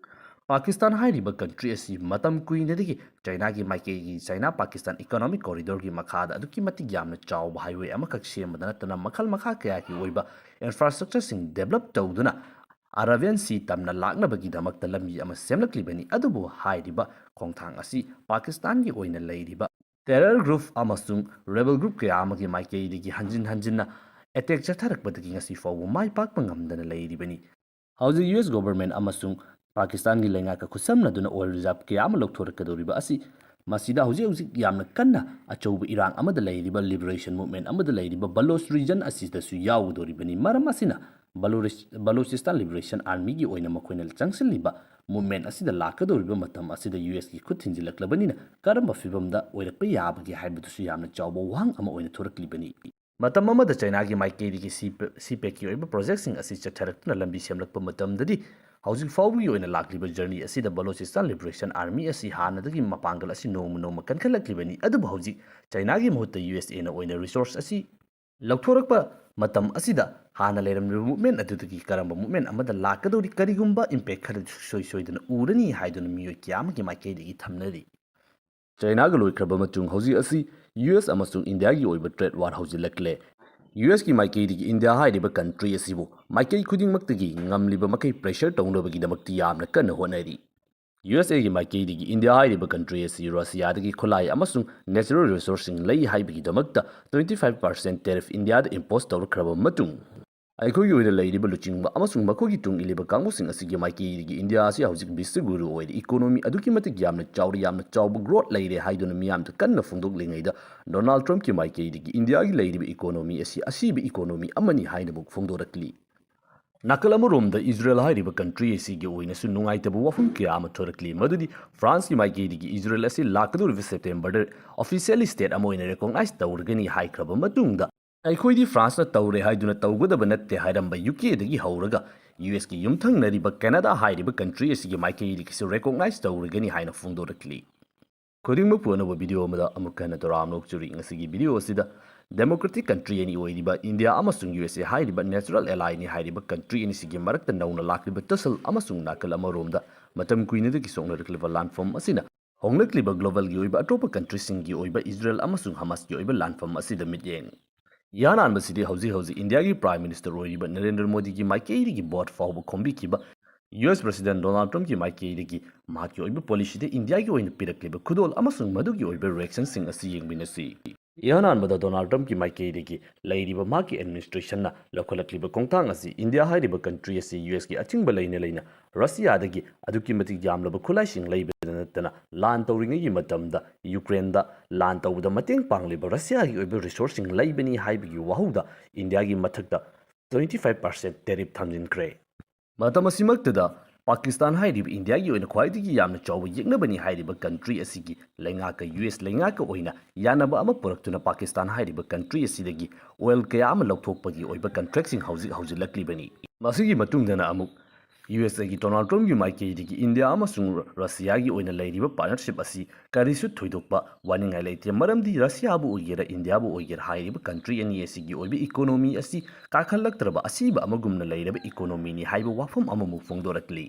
ꯄꯥꯀꯤꯁꯇꯥꯟ ꯍꯥꯏꯔꯤꯕ ꯀꯟꯇ꯭ꯔꯤ ꯑꯁꯤ ꯃꯇꯝ ꯀꯨꯏꯅꯗꯒꯤ ꯆꯥꯏꯅꯥꯒꯤ ꯃꯥꯏꯀꯩꯒꯤ ꯆꯥꯏꯅꯥ ꯄꯥꯀꯤꯁꯇꯥꯟ ꯏꯀꯣꯅꯣꯃꯤꯛ ꯀꯣꯔꯤꯗꯣꯔꯒꯤ ꯃꯈꯥꯗ ꯑꯗꯨꯛꯀꯤ ꯃꯇꯤꯛ ꯌꯥꯝꯅ ꯆꯥꯎꯕ ꯍꯥꯏꯋꯦ ꯑꯃꯈꯛ ꯁꯦꯝꯕꯗ ꯅꯠꯇꯅ ꯃꯈꯜ ꯃꯈꯥ ꯀꯌꯥꯒꯤ ꯑꯣꯏꯕ ꯏꯟꯐ꯭ꯔꯥꯁ꯭ꯇ꯭ꯔꯛꯆꯔꯁꯤꯡ ꯗꯦꯕꯂꯞ ꯇꯧꯗꯨꯅ ꯑꯔꯥꯕꯤꯌꯟ ꯁꯤ ꯇꯝꯅ ꯂꯥꯛꯅꯕꯒꯤꯗꯃꯛꯇ ꯂꯝꯕꯤ ꯑꯃ ꯁꯦꯝꯂꯛꯂꯤꯕꯅꯤ꯫ ꯑꯗꯨꯕꯨ ꯍꯥꯏꯔꯤꯕ ꯈꯣꯡꯊꯥꯡ ꯑꯁꯤ ꯄꯥꯀꯤꯁꯇꯥꯟꯒꯤ ꯑꯣꯏꯅ ꯂꯩꯔꯤꯕ ꯇꯦꯔꯔ ꯒ꯭ꯔꯨꯞ ꯑꯃꯁꯨꯡ ꯔꯦꯕꯦꯜ ꯒ꯭ꯔꯨꯞ ꯀꯌꯥ ꯑꯃꯒꯤ ꯃꯥꯏꯀꯩꯗꯒꯤ ꯍꯟꯖꯤꯟ ꯍꯟꯖꯤꯟꯅ ꯑꯦꯇꯦꯛ ꯆꯠꯊꯔꯛꯄꯗꯒꯤ ꯉꯁꯤ ꯐꯥꯎꯕ ꯃꯥꯏ ꯄꯥꯛꯄ ꯉꯝꯗꯅ ꯂꯩꯔꯤꯕꯅꯤ꯫ ꯍꯧꯖꯤꯛ ꯌꯨ ꯑꯦꯁ ꯒꯣꯚꯔꯟꯃꯦꯟꯠ ꯑꯃꯁꯨꯡ ꯄꯥꯀꯤꯁꯇꯥꯟꯒꯤ ꯂꯩꯉꯥꯛꯀ ꯈꯨꯠꯁꯝꯅꯗꯨꯅ ꯑꯣꯏꯜ ꯔꯤꯖꯥꯔꯚ ꯀꯌꯥ ꯑꯃ ꯂꯧꯊꯣꯔꯛꯀꯗꯧꯔꯤꯕ ꯑꯁꯤ ꯃꯁꯤꯗ ꯍꯧꯖꯤꯛ ꯍꯧꯖꯤꯛ ꯌꯥꯝꯅ ꯀꯟꯅ ꯑꯆꯧꯕ ꯏꯔꯥꯡ ꯑꯃꯗ ꯂꯩꯔꯤꯕ, liberation movement ꯑꯃꯗ ꯂꯩꯔꯤꯕ ꯕꯂꯣꯆ region ꯑꯁꯤꯗꯁꯨ ꯌꯥꯎꯒꯗꯧꯔꯤꯕꯅꯤ꯫ ꯃꯔꯝ ꯑꯁꯤꯅ ꯕꯂꯣꯔꯤꯁ-, Balochistan Liberation Armyꯒꯤ ꯑꯣꯏꯅ ꯃꯈꯣꯏꯅ ꯆꯪꯁꯤꯜꯂꯤꯕ movement ꯑꯁꯤꯗ ꯂꯥꯛꯀꯗꯧꯔꯤꯕ ꯃꯇꯝ ꯑꯁꯤꯗ USꯀꯤ ꯈꯨꯠ ꯊꯤꯟꯖꯤꯜꯂꯛꯂꯕꯅꯤꯅ ꯀꯔꯝꯕ ꯐꯤꯕꯝꯗ ꯑꯣꯏꯔꯛꯄ ꯌꯥꯕꯒꯦ ꯍꯥꯏꯕꯗꯨꯁꯨ ꯌꯥꯝꯅ ꯆꯥꯎꯕ ꯋꯥꯍꯪ ꯑꯃ ꯑꯣꯏꯅ ꯊꯣꯔꯛꯂꯤꯕꯅꯤ꯫ ꯃꯇꯝ ꯑꯃꯗ ꯆꯥꯏꯅꯥꯒꯤ ꯃꯥꯏꯀꯩꯗꯒꯤ ꯁꯤ-, CPECꯀꯤ ꯑꯣꯏꯕ projectꯁꯤꯡ ꯑꯁꯤ ꯆꯠꯊꯔꯛꯇꯨꯅ ꯂꯝꯕꯤ ꯁꯦꯝꯂꯛꯄ ꯃꯇꯝꯗꯗꯤ, ꯍꯧꯖꯤꯛ ꯐꯥꯎꯕꯒꯤ ꯑꯣꯏꯅ ꯂꯥꯛꯂꯤꯕ journey ꯑꯁꯤꯗ Balochistan Liberation Army ꯑꯁꯤ ꯍꯥꯟꯅꯗꯒꯤ ꯃꯄꯥꯡꯒꯜ ꯑꯁꯤ ꯅꯣꯡꯃ ꯅꯣꯡꯃ ꯀꯟꯈꯠꯂꯛꯂꯤꯕꯅꯤ꯫ ꯑꯗꯨꯕꯨ ꯍꯧꯖꯤꯛ ꯆꯥꯏꯅꯥꯒꯤ ꯃꯍꯨꯠꯇ USAꯅ ꯑꯣꯏꯅ resource ꯑꯁꯤ ꯂꯧꯊꯣꯔꯛꯄ ꯃꯇꯝ ꯑꯁꯤꯗ ꯍꯥꯟꯅ ꯂꯩꯔꯝꯂꯤꯕ movement ꯑꯗꯨꯗꯒꯤ ꯀꯔꯝꯕ movement ꯑꯃꯗ ꯂꯥꯛꯀꯗꯧꯔꯤ, ꯀꯔꯤꯒꯨꯝꯕ impact ꯈꯔ ꯁꯨꯡꯁꯣꯏ ꯁꯣꯏꯗꯅ ꯎꯔꯅꯤ ꯍꯥꯏꯗꯨꯅ ꯃꯤꯑꯣꯏ ꯀꯌꯥ ꯑꯃꯒꯤ ꯃꯥꯏꯀꯩꯗꯒꯤ ꯊꯝꯅꯔꯤ꯫ ꯆꯥꯏꯅꯥꯒ ꯂꯣꯏꯈ꯭ꯔꯕ ꯃꯇꯨꯡ ꯍꯧꯖꯤꯛ ꯑꯁꯤ US ꯑꯃꯁꯨꯡ ꯏꯟꯗꯤꯌꯥꯒꯤ ꯑꯣꯏꯕ trade war ꯍꯧꯖꯤꯜꯂꯛꯂꯦ꯫ USꯀꯤ ꯃꯥꯏꯀꯩꯗꯒꯤ ꯏꯟꯗꯤꯌꯥ ꯍꯥꯏꯔꯤꯕ country ꯑꯁꯤꯕꯨ ꯃꯥꯏꯀꯩ ꯈꯨꯗꯤꯡꯃꯛꯇꯒꯤ ꯉꯝꯂꯤꯕ ꯃꯈꯩ pressure ꯇꯧꯅꯕꯒꯤꯗꯃꯛꯇꯤ ꯌꯥꯝꯅ ꯀꯟꯅ ꯍꯣꯠꯅꯔꯤ꯫ USAꯒꯤ ꯃꯥꯏꯀꯩꯗꯒꯤ ꯏꯟꯗꯤꯌꯥ ꯍꯥꯏꯔꯤꯕ country ꯑꯁꯤ ꯔꯁꯤꯌꯥꯗꯒꯤ ꯈꯨꯠꯂꯥꯏ ꯑꯃꯁꯨꯡ natural resourceꯁꯤꯡ ꯂꯩ ꯍꯥꯏꯕꯒꯤꯗꯃꯛꯇ twenty five percent tariff ꯏꯟꯗꯤꯌꯥꯗ impose ꯇꯧꯔꯛꯈ꯭ꯔꯕ ꯃꯇꯨꯡ, ꯑꯩꯈꯣꯏꯒꯤ ꯑꯣꯏꯅ ꯂꯩꯔꯤꯕ ꯂꯨꯆꯤꯡꯕ ꯑꯃꯁꯨꯡ ꯃꯈꯣꯏꯒꯤ ꯇꯨꯡ ꯏꯜꯂꯤꯕ ꯀꯥꯡꯕꯨꯁꯤꯡ ꯑꯁꯤꯒꯤ ꯃꯥꯏꯀꯩꯗꯒꯤ ꯏꯟꯗꯤꯌꯥ ꯑꯁꯤ ꯍꯧꯖꯤꯛ ꯕꯤꯁ꯭ꯋꯒꯨꯔꯨ ꯑꯣꯏꯔꯦ, economy ꯑꯗꯨꯛꯀꯤ ꯃꯇꯤꯛ ꯌꯥꯝꯅ ꯆꯥꯎꯔꯦ, ꯌꯥꯝꯅ ꯆꯥꯎꯕ growth ꯂꯩꯔꯦ ꯍꯥꯏꯗꯨꯅ ꯃꯤꯌꯥꯝꯗ ꯀꯟꯅ ꯐꯣꯡꯗꯣꯛꯂꯤꯉꯩꯗ, ꯗꯣꯅꯥꯜꯗ ꯇ꯭ꯔꯝꯞꯀꯤ ꯃꯥꯏꯀꯩꯗꯒꯤ ꯏꯟꯗꯤꯌꯥꯒꯤ ꯂꯩꯔꯤꯕ economy ꯑꯁꯤ ꯑꯁꯤꯕ economy ꯑꯃꯅꯤ ꯍꯥꯏꯅ ꯑꯃꯨꯛ ꯐꯣꯡꯗꯣꯔꯛꯂꯤ꯫ ꯅꯥꯀꯜ ꯑꯃꯔꯣꯝꯗ ꯏꯖꯔꯦꯜ ꯍꯥꯏꯔꯤꯕ country ꯑꯁꯤꯒꯤ ꯑꯣꯏꯅꯁꯨ ꯅꯨꯡꯉꯥꯏꯇꯕ ꯋꯥꯐꯝ ꯀꯌꯥ ꯑꯃ ꯊꯣꯔꯛꯂꯤ, ꯃꯗꯨꯗꯤ ꯐ꯭ꯔꯥꯟꯁꯀꯤ ꯃꯥꯏꯀꯩꯗꯒꯤ ꯏꯖꯔꯦꯜ ꯑꯁꯤ ꯂꯥꯛꯀꯗꯧꯔꯤꯕ ꯁꯦꯞꯇꯦꯝꯕꯔꯗ officially state ꯑꯃ ꯑꯣꯏꯅ recognize ꯇꯧꯔꯒꯅꯤ ꯍꯥꯏꯈ꯭ꯔꯕ ꯃꯇꯨꯡꯗ, ꯑꯩꯈꯣꯏꯗꯤ ꯐ꯭ꯔꯥꯟꯁꯅ ꯇꯧꯔꯦ ꯍꯥꯏꯗꯨꯅ ꯇꯧꯒꯗꯕ ꯅꯠꯇꯦ ꯍꯥꯏꯔꯝꯕ UKꯗꯒꯤ ꯍꯧꯔꯒ USꯀꯤ ꯌꯨꯝꯊꯪꯅꯔꯤꯕ ꯀꯦꯅꯥꯗꯥ ꯍꯥꯏꯔꯤꯕ country ꯑꯁꯤꯒꯤ ꯃꯥꯏꯀꯩꯗꯒꯤꯁꯨ recognize ꯇꯧꯔꯒꯅꯤ ꯍꯥꯏꯅ ꯐꯣꯡꯗꯣꯔꯛꯂꯤ꯫ ꯈꯨꯗꯤꯡꯃꯛꯄꯨ ꯑꯅꯧꯕ video ꯑꯃꯗ ꯑꯃꯨꯛ ꯍꯟꯅ ꯇꯔꯥꯝꯅ ꯑꯣꯛꯆꯔꯤ꯫ ꯉꯁꯤꯒꯤ video ꯑꯁꯤꯗ democratic country ꯑꯅꯤ ꯑꯣꯏꯔꯤꯕ ꯏꯟꯗꯤꯌꯥ ꯑꯃꯁꯨꯡ USA ꯍꯥꯏꯔꯤꯕ natural allyꯅꯤ ꯍꯥꯏꯔꯤꯕ country ꯑꯅꯤꯁꯤꯒꯤ ꯃꯔꯛꯇ ꯅꯧꯅ ꯂꯥꯛꯂꯤꯕ tussle ꯑꯃꯁꯨꯡ ꯅꯥꯀꯜ ꯑꯃꯔꯣꯝꯗ ꯃꯇꯝ ꯀꯨꯏꯅꯗꯒꯤ ꯁꯣꯛꯅꯔꯛꯂꯤꯕ ꯂꯥꯟꯐꯝ ꯑꯁꯤꯅ ꯍꯣꯡꯂꯛꯂꯤꯕ globalꯒꯤ ꯑꯣꯏꯕ ꯑꯇꯣꯞꯄ countryꯁꯤꯡꯒꯤ ꯑꯣꯏꯕ ꯏꯖꯔꯦꯜ ꯑꯃꯁꯨꯡ ꯍꯃꯥꯁꯀꯤ ꯑꯣꯏꯕ ꯂꯥꯟꯐꯝ ꯑꯁꯤꯗ ꯃꯤꯠꯌꯦꯡ꯫ ꯏꯍꯥꯟ ꯍꯥꯟꯕꯁꯤꯗꯤ ꯍꯧꯖꯤꯛ ꯍꯧꯖꯤꯛ ꯏꯟꯗꯤꯌꯥꯒꯤ Prime Minister ꯑꯣꯏꯔꯤꯕ ꯅꯔꯦꯟꯗ꯭ꯔ ꯃꯣꯗꯤꯒꯤ ꯃꯥꯏꯀꯩꯗꯒꯤ vote ꯐꯥꯎꯕ ꯈꯣꯝꯕꯤꯈꯤꯕ US President ꯗꯣꯅꯥꯜꯗ ꯇ꯭ꯔꯝꯞꯀꯤ ꯃꯥꯏꯀꯩꯗꯒꯤ ꯃꯍꯥꯛꯀꯤ ꯑꯣꯏꯕ policyꯗ ꯏꯟꯗꯤꯌꯥꯒꯤ ꯑꯣꯏꯅ ꯄꯤꯔꯛꯂꯤꯕ ꯈꯨꯗꯣꯜ ꯑꯃꯁꯨꯡ ꯃꯗꯨꯒꯤ ꯑꯣꯏꯕ reactionꯁꯤꯡ ꯑꯁꯤ ꯌꯦꯡꯃꯤꯟꯅꯁꯤ꯫ ꯏꯍꯥꯟ ꯍꯥꯟꯕꯗ ꯗꯣꯅꯥꯜꯗ ꯇ꯭ꯔꯝꯞꯀꯤ ꯃꯥꯏꯀꯩꯗꯒꯤ ꯂꯩꯔꯤꯕ ꯃꯍꯥꯛꯀꯤ administrationꯅ ꯂꯧꯈꯠꯂꯛꯂꯤꯕ ꯈꯣꯡꯊꯥꯡ ꯑꯁꯤ ꯏꯟꯗꯤꯌꯥ ꯍꯥꯏꯔꯤꯕ country ꯑꯁꯤ USꯀꯤ ꯑꯊꯤꯡꯕ ꯂꯩꯅ ꯂꯩꯅ ꯔꯁꯤꯌꯥꯗꯒꯤ ꯑꯗꯨꯛꯀꯤ ꯃꯇꯤꯛ ꯌꯥꯝꯂꯕ ꯈꯨꯠꯂꯥꯏꯁꯤꯡ ꯂꯩꯕ ꯈꯛꯇ ꯅꯠꯇꯅ ꯂꯥꯟ ꯇꯧꯔꯤꯉꯩꯒꯤ ꯃꯇꯝꯗ ꯌꯨꯀ꯭ꯔꯦꯟꯗ ꯂꯥꯟ ꯇꯧꯕꯗ ꯃꯇꯦꯡ ꯄꯥꯡꯂꯤꯕ ꯔꯁꯤꯌꯥꯒꯤ ꯑꯣꯏꯕ ꯔꯤꯁꯣꯔꯁꯁꯤꯡ ꯂꯩꯕꯅꯤ ꯍꯥꯏꯕꯒꯤ ꯋꯥꯍꯧꯗ ꯏꯟꯗꯤꯌꯥꯒꯤ ꯃꯊꯛꯇ twenty five percent tariff ꯊꯝꯖꯤꯟꯈ꯭ꯔꯦ꯫ ꯃꯇꯝ ꯑꯁꯤꯃꯛꯇꯗ ꯄꯥꯀꯤꯁꯇꯥꯟ ꯍꯥꯏꯔꯤꯕ ꯏꯟꯗꯤꯌꯥꯒꯤ ꯑꯣꯏꯅ ꯈ꯭ꯋꯥꯏꯗꯒꯤ ꯌꯥꯝꯅ ꯆꯥꯎꯕ ꯌꯦꯛꯅꯕꯅꯤ ꯍꯥꯏꯔꯤꯕ ꯀꯟꯇ꯭ꯔꯤ ꯑꯁꯤꯒꯤ ꯂꯩꯉꯥꯛꯀ ꯌꯨ ꯑꯦꯁ ꯂꯩꯉꯥꯛꯀ ꯑꯣꯏꯅ ꯌꯥꯅꯕ ꯑꯃ ꯄꯨꯔꯛꯇꯨꯅ ꯄꯥꯀꯤꯁꯇꯥꯟ ꯍꯥꯏꯔꯤꯕ ꯀꯟꯇ꯭ꯔꯤ ꯑꯁꯤꯗꯒꯤ ꯑꯣꯏꯜ ꯀꯌꯥ ꯑꯃ ꯂꯧꯊꯣꯛꯄꯒꯤ ꯑꯣꯏꯕ ꯀꯟꯇ꯭ꯔꯦꯛꯁꯤꯡ ꯍꯧꯖꯤꯛ ꯍꯧꯖꯤꯜꯂꯛꯂꯤꯕꯅꯤ꯫ ꯃꯁꯤꯒꯤ ꯃꯇꯨꯡꯗꯅ ꯑꯃꯨꯛ ꯌꯨ ꯑꯦꯁ ꯑꯦꯒꯤ ꯗꯣꯅꯥꯜꯗ ꯇ꯭ꯔꯝꯞꯀꯤ ꯃꯥꯏꯀꯩꯗꯒꯤ ꯏꯟꯗꯤꯌꯥ ꯑꯃꯁꯨꯡ ꯔꯁꯤꯌꯥꯒꯤ ꯑꯣꯏꯅ ꯂꯩꯔꯤꯕ ꯄꯥꯔꯠꯅꯔꯁꯤꯞ ꯑꯁꯤ ꯀꯔꯤꯁꯨ ꯊꯣꯏꯗꯣꯛꯄ ꯋꯥꯅꯤꯡꯉꯥꯏ ꯂꯩꯇꯦ, ꯃꯔꯝꯗꯤ ꯔꯁꯤꯌꯥꯕꯨ ꯑꯣꯏꯒꯦꯔꯥ ꯏꯟꯗꯤꯌꯥꯕꯨ ꯑꯣꯏꯒꯦꯔꯥ ꯍꯥꯏꯔꯤꯕ ꯀꯟꯇ꯭ꯔꯤ ꯑꯅꯤ ꯑꯁꯤꯒꯤ ꯑꯣꯏꯕ ꯏꯀꯣꯅꯣꯃꯤ ꯑꯁꯤ ꯀꯥꯈꯠꯂꯛꯇ꯭ꯔꯕ ꯑꯁꯤꯕ ꯑꯃꯒꯨꯝꯅ ꯂꯩꯔꯕ ꯏꯀꯣꯅꯣꯃꯤꯅꯤ ꯍꯥꯏꯕ ꯋꯥꯐꯝ ꯑꯃꯃꯨꯛ ꯐꯣꯡꯗꯣꯔꯛꯂꯤ꯫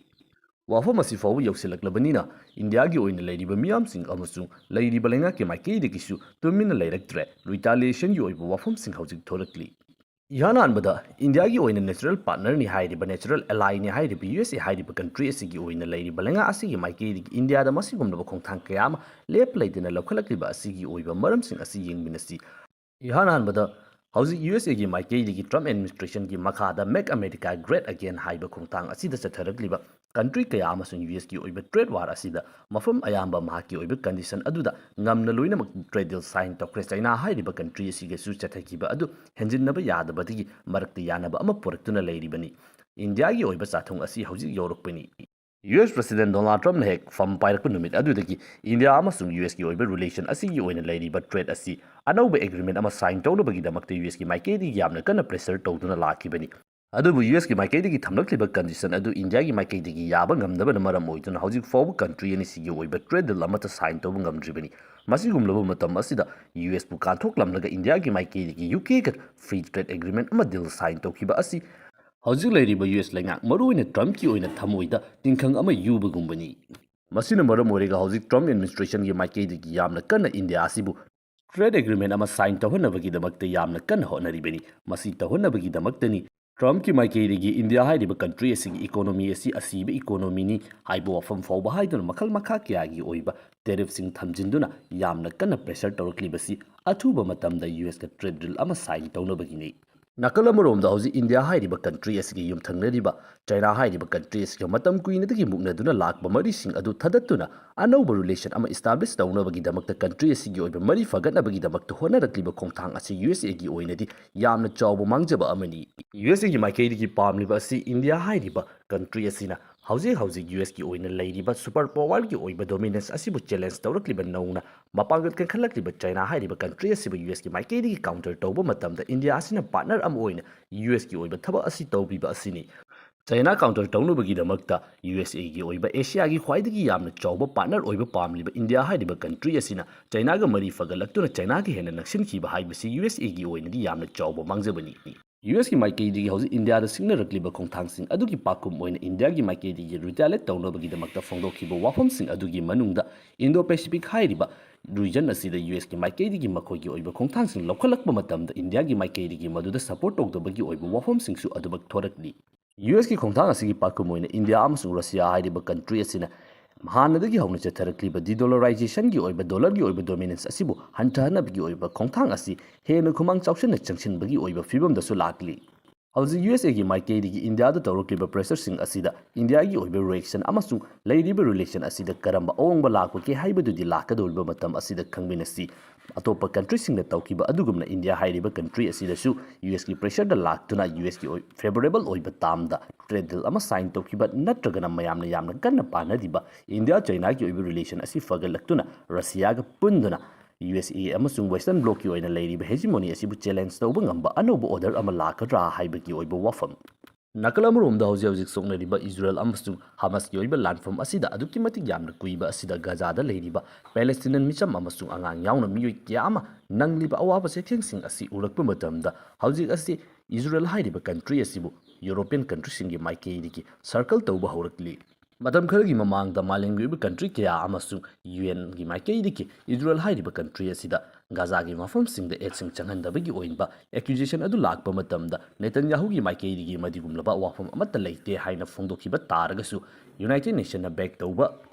ꯋꯥꯐꯝ ꯑꯁꯤ ꯐꯥꯎꯕ ꯌꯧꯁꯤꯜꯂꯛꯂꯕꯅꯤꯅ ꯏꯟꯗꯤꯌꯥꯒꯤ ꯑꯣꯏꯅ ꯂꯩꯔꯤꯕ ꯃꯤꯌꯥꯝꯁꯤꯡ ꯑꯃꯁꯨꯡ ꯂꯩꯔꯤꯕ ꯂꯩꯉꯥꯛꯀꯤ ꯃꯥꯏꯀꯩꯗꯒꯤꯁꯨ ꯇꯨꯃꯤꯟꯅ ꯂꯩꯔꯛꯇ꯭ꯔꯦ꯫ ꯔꯤꯇꯥꯂꯤꯌꯦꯁꯟꯒꯤ ꯑꯣꯏꯕ ꯋꯥꯐꯝꯁꯤꯡ ꯍꯧꯖꯤꯛ ꯊꯣꯔꯛꯂꯤ꯫ ꯏꯍꯥꯟ ꯍꯥꯟꯕꯗ ꯏꯟꯗꯤꯌꯥꯒꯤ ꯑꯣꯏꯅ ꯅꯦꯆꯔꯦꯜ ꯄꯥꯔꯠꯅꯔꯅꯤ ꯍꯥꯏꯔꯤꯕ, ꯅꯦꯆꯔꯦꯜ ꯑꯦꯂꯥꯏꯅꯤ ꯍꯥꯏꯔꯤꯕ ꯌꯨ ꯑꯦꯁ ꯑꯦ ꯍꯥꯏꯔꯤꯕ ꯀꯟꯇ꯭ꯔꯤ ꯑꯁꯤꯒꯤ ꯑꯣꯏꯅ ꯂꯩꯔꯤꯕ ꯂꯩꯉꯥꯛ ꯑꯁꯤꯒꯤ ꯃꯥꯏꯀꯩꯗꯒꯤ ꯏꯟꯗꯤꯌꯥꯗ ꯃꯁꯤꯒꯨꯝꯂꯕ ꯈꯣꯡꯊꯥꯡ ꯀꯌꯥ ꯑꯃ ꯂꯦꯞꯄ ꯂꯩꯇꯅ ꯂꯧꯈꯠꯂꯛꯂꯤꯕ ꯑꯁꯤꯒꯤ ꯑꯣꯏꯕ ꯃꯔꯝꯁꯤꯡ ꯑꯁꯤ ꯌꯦꯡꯃꯤꯟꯅꯁꯤ꯫ ꯏꯍꯥꯟ ꯍꯥꯟꯕꯗ ꯍꯧꯖꯤꯛ ꯌꯨ ꯑꯦꯁ ꯑꯦꯒꯤ ꯃꯥꯏꯀꯩꯗꯒꯤ ꯇ꯭ꯔꯝꯞ ꯑꯦꯗꯃꯤꯅꯤꯁꯇ꯭ꯔꯦꯁꯟꯒꯤ ꯃꯈꯥꯗ Make America Great Again ꯍꯥꯏꯕ ꯈꯣꯡꯊꯥꯡ ꯑꯁꯤꯗ ꯆꯠꯊꯔꯛꯂꯤꯕ ꯀꯟꯇ꯭ꯔꯤ ꯀꯌꯥ ꯑꯃꯁꯨꯡ ꯌꯨ ꯑꯦꯁꯀꯤ ꯑꯣꯏꯕ ꯇ꯭ꯔꯦꯗ ꯋꯥꯔ ꯑꯁꯤꯗ ꯃꯐꯝ ꯑꯌꯥꯝꯕ ꯃꯍꯥꯛꯀꯤ ꯑꯣꯏꯕ ꯀꯟꯗꯤꯁꯟ ꯑꯗꯨꯗ ꯉꯝꯅ ꯂꯣꯏꯅꯃꯛ ꯇ꯭ꯔꯦꯗ ꯗꯤꯜ ꯁꯥꯏꯟ ꯇꯧꯈ꯭ꯔꯦ꯫ ꯆꯩꯅꯥ ꯍꯥꯏꯔꯤꯕ ꯀꯟꯇ꯭ꯔꯤ ꯑꯁꯤꯒꯁꯨ ꯆꯠꯊꯈꯤꯕ ꯑꯗꯨ ꯍꯦꯟꯖꯤꯟꯅꯕ ꯌꯥꯗꯕꯗꯒꯤ ꯃꯔꯛꯇ ꯌꯥꯅꯕ ꯑꯃ ꯄꯨꯔꯛꯇꯨꯅ ꯂꯩꯔꯤꯕꯅꯤ꯫ ꯏꯟꯗꯤꯌꯥꯒꯤ ꯑꯣꯏꯕ ꯆꯥꯊꯣꯡ ꯑꯁꯤ ꯍꯧꯖꯤꯛ ꯌꯧꯔꯛꯄꯅꯤ꯫ ꯌꯨ ꯑꯦꯁ ꯄ꯭ꯔꯦꯁꯤꯗꯦꯟ ꯗꯣꯅꯥꯜꯗ ꯇ꯭ꯔꯝꯞꯅ ꯍꯦꯛ ꯐꯝ ꯄꯥꯏꯔꯛꯄ ꯅꯨꯃꯤꯠ ꯑꯗꯨꯗꯒꯤ ꯏꯟꯗꯤꯌꯥ ꯑꯃꯁꯨꯡ ꯌꯨ ꯑꯦꯁꯀꯤ ꯑꯣꯏꯕ ꯔꯤꯂꯦꯁꯟ ꯑꯁꯤꯒꯤ ꯑꯣꯏꯅ ꯂꯩꯔꯤꯕ ꯇ꯭ꯔꯦꯗ ꯑꯁꯤ ꯑꯅꯧꯕ ꯑꯦꯒ꯭ꯔꯤꯃꯦꯟ ꯑꯃ ꯁꯥꯏꯟ ꯇꯧꯅꯕꯒꯤꯗꯃꯛꯇ ꯌꯨ ꯑꯦꯁꯀꯤ ꯃꯥꯏꯀꯩꯗꯒꯤ ꯌꯥꯝꯅ ꯀꯟꯅ ꯄ꯭ꯔꯦꯁꯔ ꯇꯧꯗꯨꯅ ꯂꯥꯛꯈꯤꯕꯅꯤ꯫ ꯑꯗꯨꯕꯨ ꯌꯨ ꯑꯦꯁꯀꯤ ꯃꯥꯏꯀꯩꯗꯒꯤ ꯊꯝꯂꯛꯂꯤꯕ ꯀꯟꯗꯤꯁꯟ ꯑꯗꯨ ꯏꯟꯗꯤꯌꯥꯒꯤ ꯃꯥꯏꯀꯩꯗꯒꯤ ꯌꯥꯕ ꯉꯝꯗꯕꯅ ꯃꯔꯝ ꯑꯣꯏꯗꯨꯅ ꯍꯧꯖꯤꯛ ꯐꯥꯎꯕ ꯀꯟꯇ꯭ꯔꯤ ꯑꯅꯤꯁꯤꯒꯤ ꯑꯣꯏꯕ ꯇ꯭ꯔꯦꯗ ꯗꯤꯜ ꯑꯃꯠꯇ ꯁꯥꯏꯟ ꯇꯧꯕ ꯉꯝꯗ꯭ꯔꯤꯕꯅꯤ꯫ ꯃꯁꯤꯒꯨꯝꯂꯕ ꯃꯇꯝ ꯑꯁꯤꯗ ꯌꯨ ꯑꯦꯁꯄꯨ ꯀꯥꯟꯊꯣꯛꯂꯝꯂꯒ ꯏꯟꯗꯤꯌꯥꯒꯤ ꯃꯥꯏꯀꯩꯗꯒꯤ ꯌꯨ ꯀꯦꯒ ꯐ꯭ꯔꯤ ꯇ꯭ꯔꯦꯗ ꯑꯦꯒ꯭ꯔꯤꯃꯦꯟ ꯑꯃ ꯗꯤꯜ ꯁꯥꯏꯟ ꯇꯧꯈꯤꯕ ꯑꯁꯤ ꯍꯧꯖꯤꯛ ꯂꯩꯔꯤꯕ ꯌꯨ ꯑꯦꯁ ꯂꯩꯉꯥꯛ, ꯃꯔꯨꯑꯣꯏꯅ ꯇ꯭ꯔꯝꯞꯀꯤ ꯑꯣꯏꯅ ꯊꯃꯣꯏꯗ ꯇꯤꯡꯈꯪ ꯑꯃ ꯌꯨꯕꯒꯨꯝꯕꯅꯤ꯫ ꯃꯁꯤꯅ ꯃꯔꯝ ꯑꯣꯏꯔꯒ ꯍꯧꯖꯤꯛ ꯇ꯭ꯔꯝꯞ ꯑꯦꯗꯃꯤꯅꯤꯁꯇ꯭ꯔꯦꯁꯟꯒꯤ ꯃꯥꯏꯀꯩꯗꯒꯤ ꯌꯥꯝꯅ ꯀꯟꯅ ꯏꯟꯗꯤꯌꯥ ꯑꯁꯤꯕꯨ ꯇ꯭ꯔꯦꯗ ꯑꯦꯒ꯭ꯔꯤꯃꯦꯟ ꯑꯃ ꯁꯥꯏꯟ ꯇꯧꯍꯟꯅꯕꯒꯤꯗꯃꯛꯇ ꯌꯥꯝꯅ ꯀꯟꯅ ꯍꯣꯠꯅꯔꯤꯕꯅꯤ꯫ ꯃꯁꯤ ꯇꯧꯍꯟꯅꯕꯒꯤꯗꯃꯛꯇꯅꯤ ꯇ꯭ꯔꯝꯞꯀꯤ ꯃꯥꯏꯀꯩꯗꯒꯤ ꯏꯟꯗꯤꯌꯥ ꯍꯥꯏꯔꯤꯕ ꯀꯟꯇ꯭ꯔꯤ ꯑꯁꯤꯒꯤ ꯏꯀꯣꯅꯣꯃꯤ ꯑꯁꯤ ꯑꯁꯤꯕ ꯏꯀꯣꯅꯣꯃꯤꯅꯤ ꯍꯥꯏꯕ ꯋꯥꯐꯝ ꯐꯥꯎꯕ ꯍꯥꯏꯗꯨꯅ ꯃꯈꯜ ꯃꯈꯥ ꯀꯌꯥꯒꯤ ꯑꯣꯏꯕ ꯇꯦꯔꯤꯐꯁꯤꯡ ꯊꯝꯖꯤꯟꯗꯨꯅ ꯌꯥꯝꯅ ꯀꯟꯅ ꯄ꯭ꯔꯦꯁꯔ ꯇꯧꯔꯛꯂꯤꯕꯁꯤ꯫ ꯑꯊꯨꯕ ꯃꯇꯝꯗ ꯌꯨ ꯑꯦꯁꯀ ꯇ꯭ꯔꯦꯗ ꯗꯤꯜ ꯑꯃ ꯁꯥꯏꯟ ꯇꯧꯅꯕꯒꯤꯅꯤ꯫ ꯅꯥꯀꯜ ꯑꯃꯔꯣꯝꯗ ꯍꯧꯖꯤꯛ ꯏꯟꯗꯤꯌꯥ ꯍꯥꯏꯔꯤꯕ ꯀꯟꯇ꯭ꯔꯤ ꯑꯁꯤꯒ ꯌꯨꯝꯊꯪꯅꯔꯤꯕ ꯆꯥꯏꯅꯥ ꯍꯥꯏꯔꯤꯕ ꯀꯟꯇ꯭ꯔꯤ ꯑꯁꯤꯒ ꯃꯇꯝ ꯀꯨꯏꯅꯗꯒꯤ ꯃꯨꯛꯅꯗꯨꯅ ꯂꯥꯛꯄ ꯃꯔꯤꯁꯤꯡ ꯑꯗꯨ ꯊꯗꯠꯇꯨꯅ ꯑꯅꯧꯕ ꯔꯤꯂꯦꯁꯟ ꯑꯃ ꯏꯁꯇꯥꯕ꯭ꯂꯤꯁ ꯇꯧꯅꯕꯒꯤꯗꯃꯛꯇ ꯀꯟꯇ꯭ꯔꯤ ꯑꯁꯤꯒꯤ ꯑꯣꯏꯕ ꯃꯔꯤ ꯐꯒꯠꯅꯕꯒꯤꯗꯃꯛꯇ ꯍꯣꯠꯅꯔꯛꯂꯤꯕ ꯈꯣꯡꯊꯥꯡ ꯑꯁꯤ ꯌꯨ ꯑꯦꯁ ꯑꯦꯒꯤ ꯑꯣꯏꯅꯗꯤ ꯌꯥꯝꯅ ꯆꯥꯎꯕ ꯃꯥꯡꯖꯕ ꯑꯃꯅꯤ꯫ ꯌꯨ ꯑꯦꯁ ꯑꯦꯒꯤ ꯃꯥꯏꯀꯩꯗꯒꯤ ꯄꯥꯝꯂꯤꯕ ꯑꯁꯤ ꯏꯟꯗꯤꯌꯥ ꯍꯥꯏꯔꯤꯕ ꯀꯟꯇ꯭ꯔꯤ ꯑꯁꯤꯅ ꯍꯧꯖꯤꯛ ꯍꯧꯖꯤꯛ ꯌꯨ ꯑꯦꯁꯀꯤ ꯑꯣꯏꯅ ꯂꯩꯔꯤꯕ ꯁꯨꯄꯔ ꯄꯥꯋꯔꯒꯤ ꯑꯣꯏꯕ ꯗꯣꯃꯤꯅꯦꯟꯁ ꯑꯁꯤꯕꯨ ꯆꯦꯂꯦꯟꯖ ꯇꯧꯔꯛꯂꯤꯕ ꯅꯧꯅ ꯃꯄꯥꯡꯒꯜ ꯀꯟꯈꯠꯂꯛꯂꯤꯕ ꯆꯥꯏꯅꯥ ꯍꯥꯏꯔꯤꯕ ꯀꯟꯇ꯭ꯔꯤ ꯑꯁꯤꯕꯨ ꯌꯨ ꯑꯦꯁꯀꯤ ꯃꯥꯏꯀꯩꯗꯒꯤ ꯀꯥꯎꯟꯇꯔ ꯇꯧꯕ ꯃꯇꯝꯗ ꯏꯟꯗꯤꯌꯥ ꯑꯁꯤꯅ ꯄꯥꯔꯠꯅꯔ ꯑꯃ ꯑꯣꯏꯅ ꯌꯨ ꯑꯦꯁꯀꯤ ꯑꯣꯏꯕ ꯊꯕꯛ ꯑꯁꯤ ꯇꯧꯕꯤꯕ ꯑꯁꯤꯅꯤ꯫ ꯆꯥꯏꯅꯥ ꯀꯥꯎꯟꯇꯔ ꯇꯧꯅꯕꯒꯤꯗꯃꯛꯇ ꯌꯨ ꯑꯦꯁ ꯑꯦꯒꯤ ꯑꯣꯏꯕ ꯑꯦꯁꯤꯌꯥꯒꯤ ꯈ꯭ꯋꯥꯏꯗꯒꯤ ꯌꯥꯝꯅ ꯆꯥꯎꯕ ꯄꯥꯔꯠꯅꯔ ꯑꯣꯏꯕ ꯄꯥꯝꯂꯤꯕ ꯏꯟꯗꯤꯌꯥ ꯍꯥꯏꯔꯤꯕ ꯀꯟꯇ꯭ꯔꯤ ꯑꯁꯤꯅ ꯆꯥꯏꯅꯥꯒ ꯃꯔꯤ ꯐꯒꯠꯂꯛꯇꯨꯅ ꯆꯥꯏꯅꯥꯒ ꯍꯦꯟꯅ ꯅꯛꯁꯤꯟꯈꯤꯕ ꯍꯥꯏꯕꯁꯤ ꯌꯨ ꯑꯦꯁ ꯑꯦꯒꯤ ꯑꯣꯏꯅꯗꯤ ꯌꯥꯝꯅ ꯆꯥꯎꯕ ꯃꯥꯡꯖꯕꯅꯤ꯫ ꯌꯨ ꯑꯦꯁꯀꯤ ꯃꯥꯏꯀꯩꯗꯒꯤ ꯍꯧꯖꯤꯛ ꯏꯟꯗꯤꯌꯥꯗ ꯁꯤꯡꯅꯔꯛꯂꯤꯕ ꯈꯣꯡꯊꯥꯡꯁꯤꯡ ꯑꯗꯨꯒꯤ ꯄꯥꯎꯈꯨꯝ ꯑꯣꯏꯅ ꯏꯟꯗꯤꯌꯥꯒꯤ ꯃꯥꯏꯀꯩꯗꯒꯤ ꯔꯤꯇꯥꯂꯦꯠ ꯇꯧꯅꯕꯒꯤꯗꯃꯛꯇ ꯐꯣꯡꯗꯣꯛꯈꯤꯕ ꯋꯥꯐꯝꯁꯤꯡ ꯑꯗꯨꯒꯤ ꯃꯅꯨꯡꯗ ꯏꯟꯗꯣ ꯄꯦꯁꯤꯐꯤꯛ ꯍꯥꯏꯔꯤꯕ ꯔꯤꯖꯟ ꯑꯁꯤꯗ ꯌꯨ ꯑꯦꯁꯀꯤ ꯃꯥꯏꯀꯩꯗꯒꯤ ꯃꯈꯣꯏꯒꯤ ꯑꯣꯏꯕ ꯈꯣꯡꯊꯥꯡꯁꯤꯡ ꯂꯧꯈꯠꯂꯛꯄ ꯃꯇꯝꯗ ꯏꯟꯗꯤꯌꯥꯒꯤ ꯃꯥꯏꯀꯩꯗꯒꯤ ꯃꯗꯨꯗ ꯁꯄꯣꯔꯠ ꯇꯧꯗꯕꯒꯤ ꯑꯣꯏꯕ ꯋꯥꯐꯝꯁꯤꯡꯁꯨ ꯑꯗꯨꯃꯛ ꯊꯣꯔꯛꯂꯤ꯫ ꯌꯨ ꯑꯦꯁꯀꯤ ꯈꯣꯡꯊꯥꯡ ꯑꯁꯤꯒꯤ ꯄꯥꯎꯈꯨꯝ ꯑꯣꯏꯅ ꯏꯟꯗꯤꯌꯥ ꯑꯃꯁꯨꯡ ꯔꯁꯤꯌꯥ ꯍꯥꯏꯔꯤꯕ ꯀꯟꯇ꯭ꯔꯤ ꯑꯁꯤꯅ ꯍꯥꯟꯅꯗꯒꯤ ꯍꯧꯅ ꯆꯠꯊꯔꯛꯂꯤꯕ ꯗꯤꯗꯣꯂꯔꯥꯏꯖꯦꯁꯟꯒꯤ ꯑꯣꯏꯕ ꯗꯣꯂꯔꯒꯤ ꯑꯣꯏꯕ ꯗꯣꯃꯤꯅꯦꯟꯁ ꯑꯁꯤꯕꯨ ꯍꯟꯊꯍꯟꯅꯕꯒꯤ ꯑꯣꯏꯕ ꯈꯣꯡꯊꯥꯡ ꯑꯁꯤ ꯍꯦꯟꯅ ꯈꯨꯃꯥꯡ ꯆꯥꯎꯁꯤꯟꯅ ꯆꯪꯁꯤꯟꯕꯒꯤ ꯑꯣꯏꯕ ꯐꯤꯕꯝꯗꯁꯨ ꯂꯥꯛꯂꯤ꯫ ꯍꯧꯖꯤꯛ ꯌꯨ ꯑꯦꯁ ꯑꯦꯒꯤ ꯃꯥꯏꯀꯩꯗꯒꯤ ꯏꯟꯗꯤꯌꯥꯗ ꯇꯧꯔꯛꯂꯤꯕ ꯄ꯭ꯔꯦꯁꯔꯁꯤꯡ ꯑꯁꯤꯗ ꯏꯟꯗꯤꯌꯥꯒꯤ ꯑꯣꯏꯕ ꯔꯤꯑꯦꯛꯁꯟ ꯑꯃꯁꯨꯡ ꯂꯩꯔꯤꯕ ꯔꯤꯂꯦꯁꯟ ꯑꯁꯤꯗ ꯀꯔꯝꯕ ꯑꯑꯣꯟꯕ ꯂꯥꯛꯄꯒꯦ ꯍꯥꯏꯕꯗꯨꯗꯤ ꯂꯥꯛꯀꯗꯧꯔꯤꯕ ꯃꯇꯝ ꯑꯁꯤꯗ ꯈꯪꯃꯤꯟꯅꯁꯤ꯫ ꯑꯇꯣꯞꯄ ꯀꯟꯇ꯭ꯔꯤꯁꯤꯡꯅ ꯇꯧꯈꯤꯕ ꯑꯗꯨꯒꯨꯝꯅ ꯏꯟꯗꯤꯌꯥ ꯍꯥꯏꯔꯤꯕ ꯀꯟꯇ꯭ꯔꯤ ꯑꯁꯤꯗꯁꯨ ꯌꯨ ꯑꯦꯁꯀꯤ ꯄ꯭ꯔꯦꯁꯔꯗ ꯂꯥꯛꯇꯨꯅ ꯌꯨ ꯑꯦꯁꯀꯤ ꯐꯦꯕꯔꯦꯕꯜ ꯑꯣꯏꯕ ꯇꯥꯝꯗ ꯇ꯭ꯔꯦꯗ ꯗꯤꯜ ꯑꯃ ꯁꯥꯏꯟ ꯇꯧꯈꯤꯕ ꯅꯠꯇ꯭ꯔꯒꯅ ꯃꯌꯥꯝꯅ ꯌꯥꯝꯅ ꯀꯟꯅ ꯄꯥꯅꯔꯤꯕ ꯏꯟꯗꯤꯌꯥ ꯆꯥꯏꯅꯥꯒꯤ ꯑꯣꯏꯕ ꯔꯤꯂꯦꯁꯟ ꯑꯁꯤ ꯐꯒꯠꯂꯛꯇꯨꯅ ꯔꯁꯤꯌꯥꯒ ꯄꯨꯟꯗꯨꯅ ꯌꯨ ꯑꯦꯁ ꯑꯦ ꯑꯃꯁꯨꯡ ꯋꯦꯁꯇꯔꯟ ꯕ꯭ꯂꯣꯛꯀꯤ ꯑꯣꯏꯅ ꯂꯩꯔꯤꯕ ꯍꯦꯖꯤꯃꯣꯅꯤ ꯑꯁꯤꯕꯨ ꯆꯦꯂꯦꯟꯖ ꯇꯧꯕ ꯉꯝꯕ ꯑꯅꯧꯕ ꯑꯣꯔꯗꯔ ꯑꯃ ꯂꯥꯛꯀꯗ꯭ꯔꯥ ꯍꯥꯏꯕꯒꯤ ꯑꯣꯏꯕ ꯋꯥꯐꯝ꯫ ꯅꯥꯀꯜ ꯑꯃꯔꯣꯝꯗ ꯍꯧꯖꯤꯛ ꯍꯧꯖꯤꯛ ꯁꯣꯛꯅꯔꯤꯕ ꯏꯖꯔꯦꯜ ꯑꯃꯁꯨꯡ ꯍꯃꯥꯁꯀꯤ ꯑꯣꯏꯕ ꯂꯥꯟꯐꯝ ꯑꯁꯤꯗ ꯑꯗꯨꯛꯀꯤ ꯃꯇꯤꯛ ꯌꯥꯝꯅ ꯀꯨꯏꯕ ꯑꯁꯤꯗ ꯒꯥꯖꯥꯗ ꯂꯩꯔꯤꯕ ꯄꯦꯂꯦꯁꯇꯤꯅꯤꯌꯟ ꯃꯤꯆꯝ ꯑꯃꯁꯨꯡ ꯑꯉꯥꯡ ꯌꯥꯎꯅ ꯃꯤꯑꯣꯏ ꯀꯌꯥ ꯑꯃ ꯅꯪꯂꯤꯕ ꯑꯋꯥꯕ ꯆꯩꯊꯦꯡꯁꯤꯡ ꯑꯁꯤ ꯎꯔꯛꯄ ꯃꯇꯝꯗ ꯍꯧꯖꯤꯛ ꯑꯁꯤ ꯏꯖꯔꯦꯜ ꯍꯥꯏꯔꯤꯕ ꯀꯟꯇ꯭ꯔꯤ ꯑꯁꯤꯕꯨ ꯌꯨꯔꯣꯄꯤꯌꯟ ꯀꯟꯇ꯭ꯔꯤꯁꯤꯡꯒꯤ ꯃꯥꯏꯀꯩꯗꯒꯤ ꯁꯔꯀꯜ ꯇꯧꯕ ꯍꯧꯔꯛꯂꯤ꯫ ꯃꯇꯝ ꯈꯔꯒꯤ ꯃꯃꯥꯡꯗ ꯃꯥꯂꯦꯝꯒꯤ ꯑꯣꯏꯕ ꯀꯟꯇ꯭ꯔꯤ ꯀꯌꯥ ꯑꯃꯁꯨꯡ ꯌꯨ ꯑꯦꯟꯒꯤ ꯃꯥꯏꯀꯩꯗꯒꯤ ꯏꯖꯔꯦꯜ ꯍꯥꯏꯔꯤꯕ ꯀꯟꯇ꯭ꯔꯤ ꯑꯁꯤꯗ ꯒꯥꯖꯥꯒꯤ ꯃꯐꯝꯁꯤꯡꯗ ꯑꯦꯗꯁꯤꯡ ꯆꯪꯍꯟꯗꯕꯒꯤ ꯑꯣꯏꯕ ꯑꯦꯀ꯭ꯌꯨꯖꯦꯁꯟ ꯑꯗꯨ ꯂꯥꯛꯄ ꯃꯇꯝꯗ ꯅꯦꯇꯟꯌꯥꯍꯨꯒꯤ ꯃꯥꯏꯀꯩꯗꯒꯤ ꯃꯗꯨꯒꯨꯝꯂꯕ ꯋꯥꯐꯝ ꯑꯃꯠꯇ ꯂꯩꯇꯦ ꯍꯥꯏꯅ ꯐꯣꯡꯗꯣꯛꯈꯤꯕ ꯇꯥꯔꯒꯁꯨ ꯌꯨꯅꯥꯏꯇꯦꯗ ꯅꯦꯁꯟꯅ ꯕꯦꯛ ꯇꯧꯕ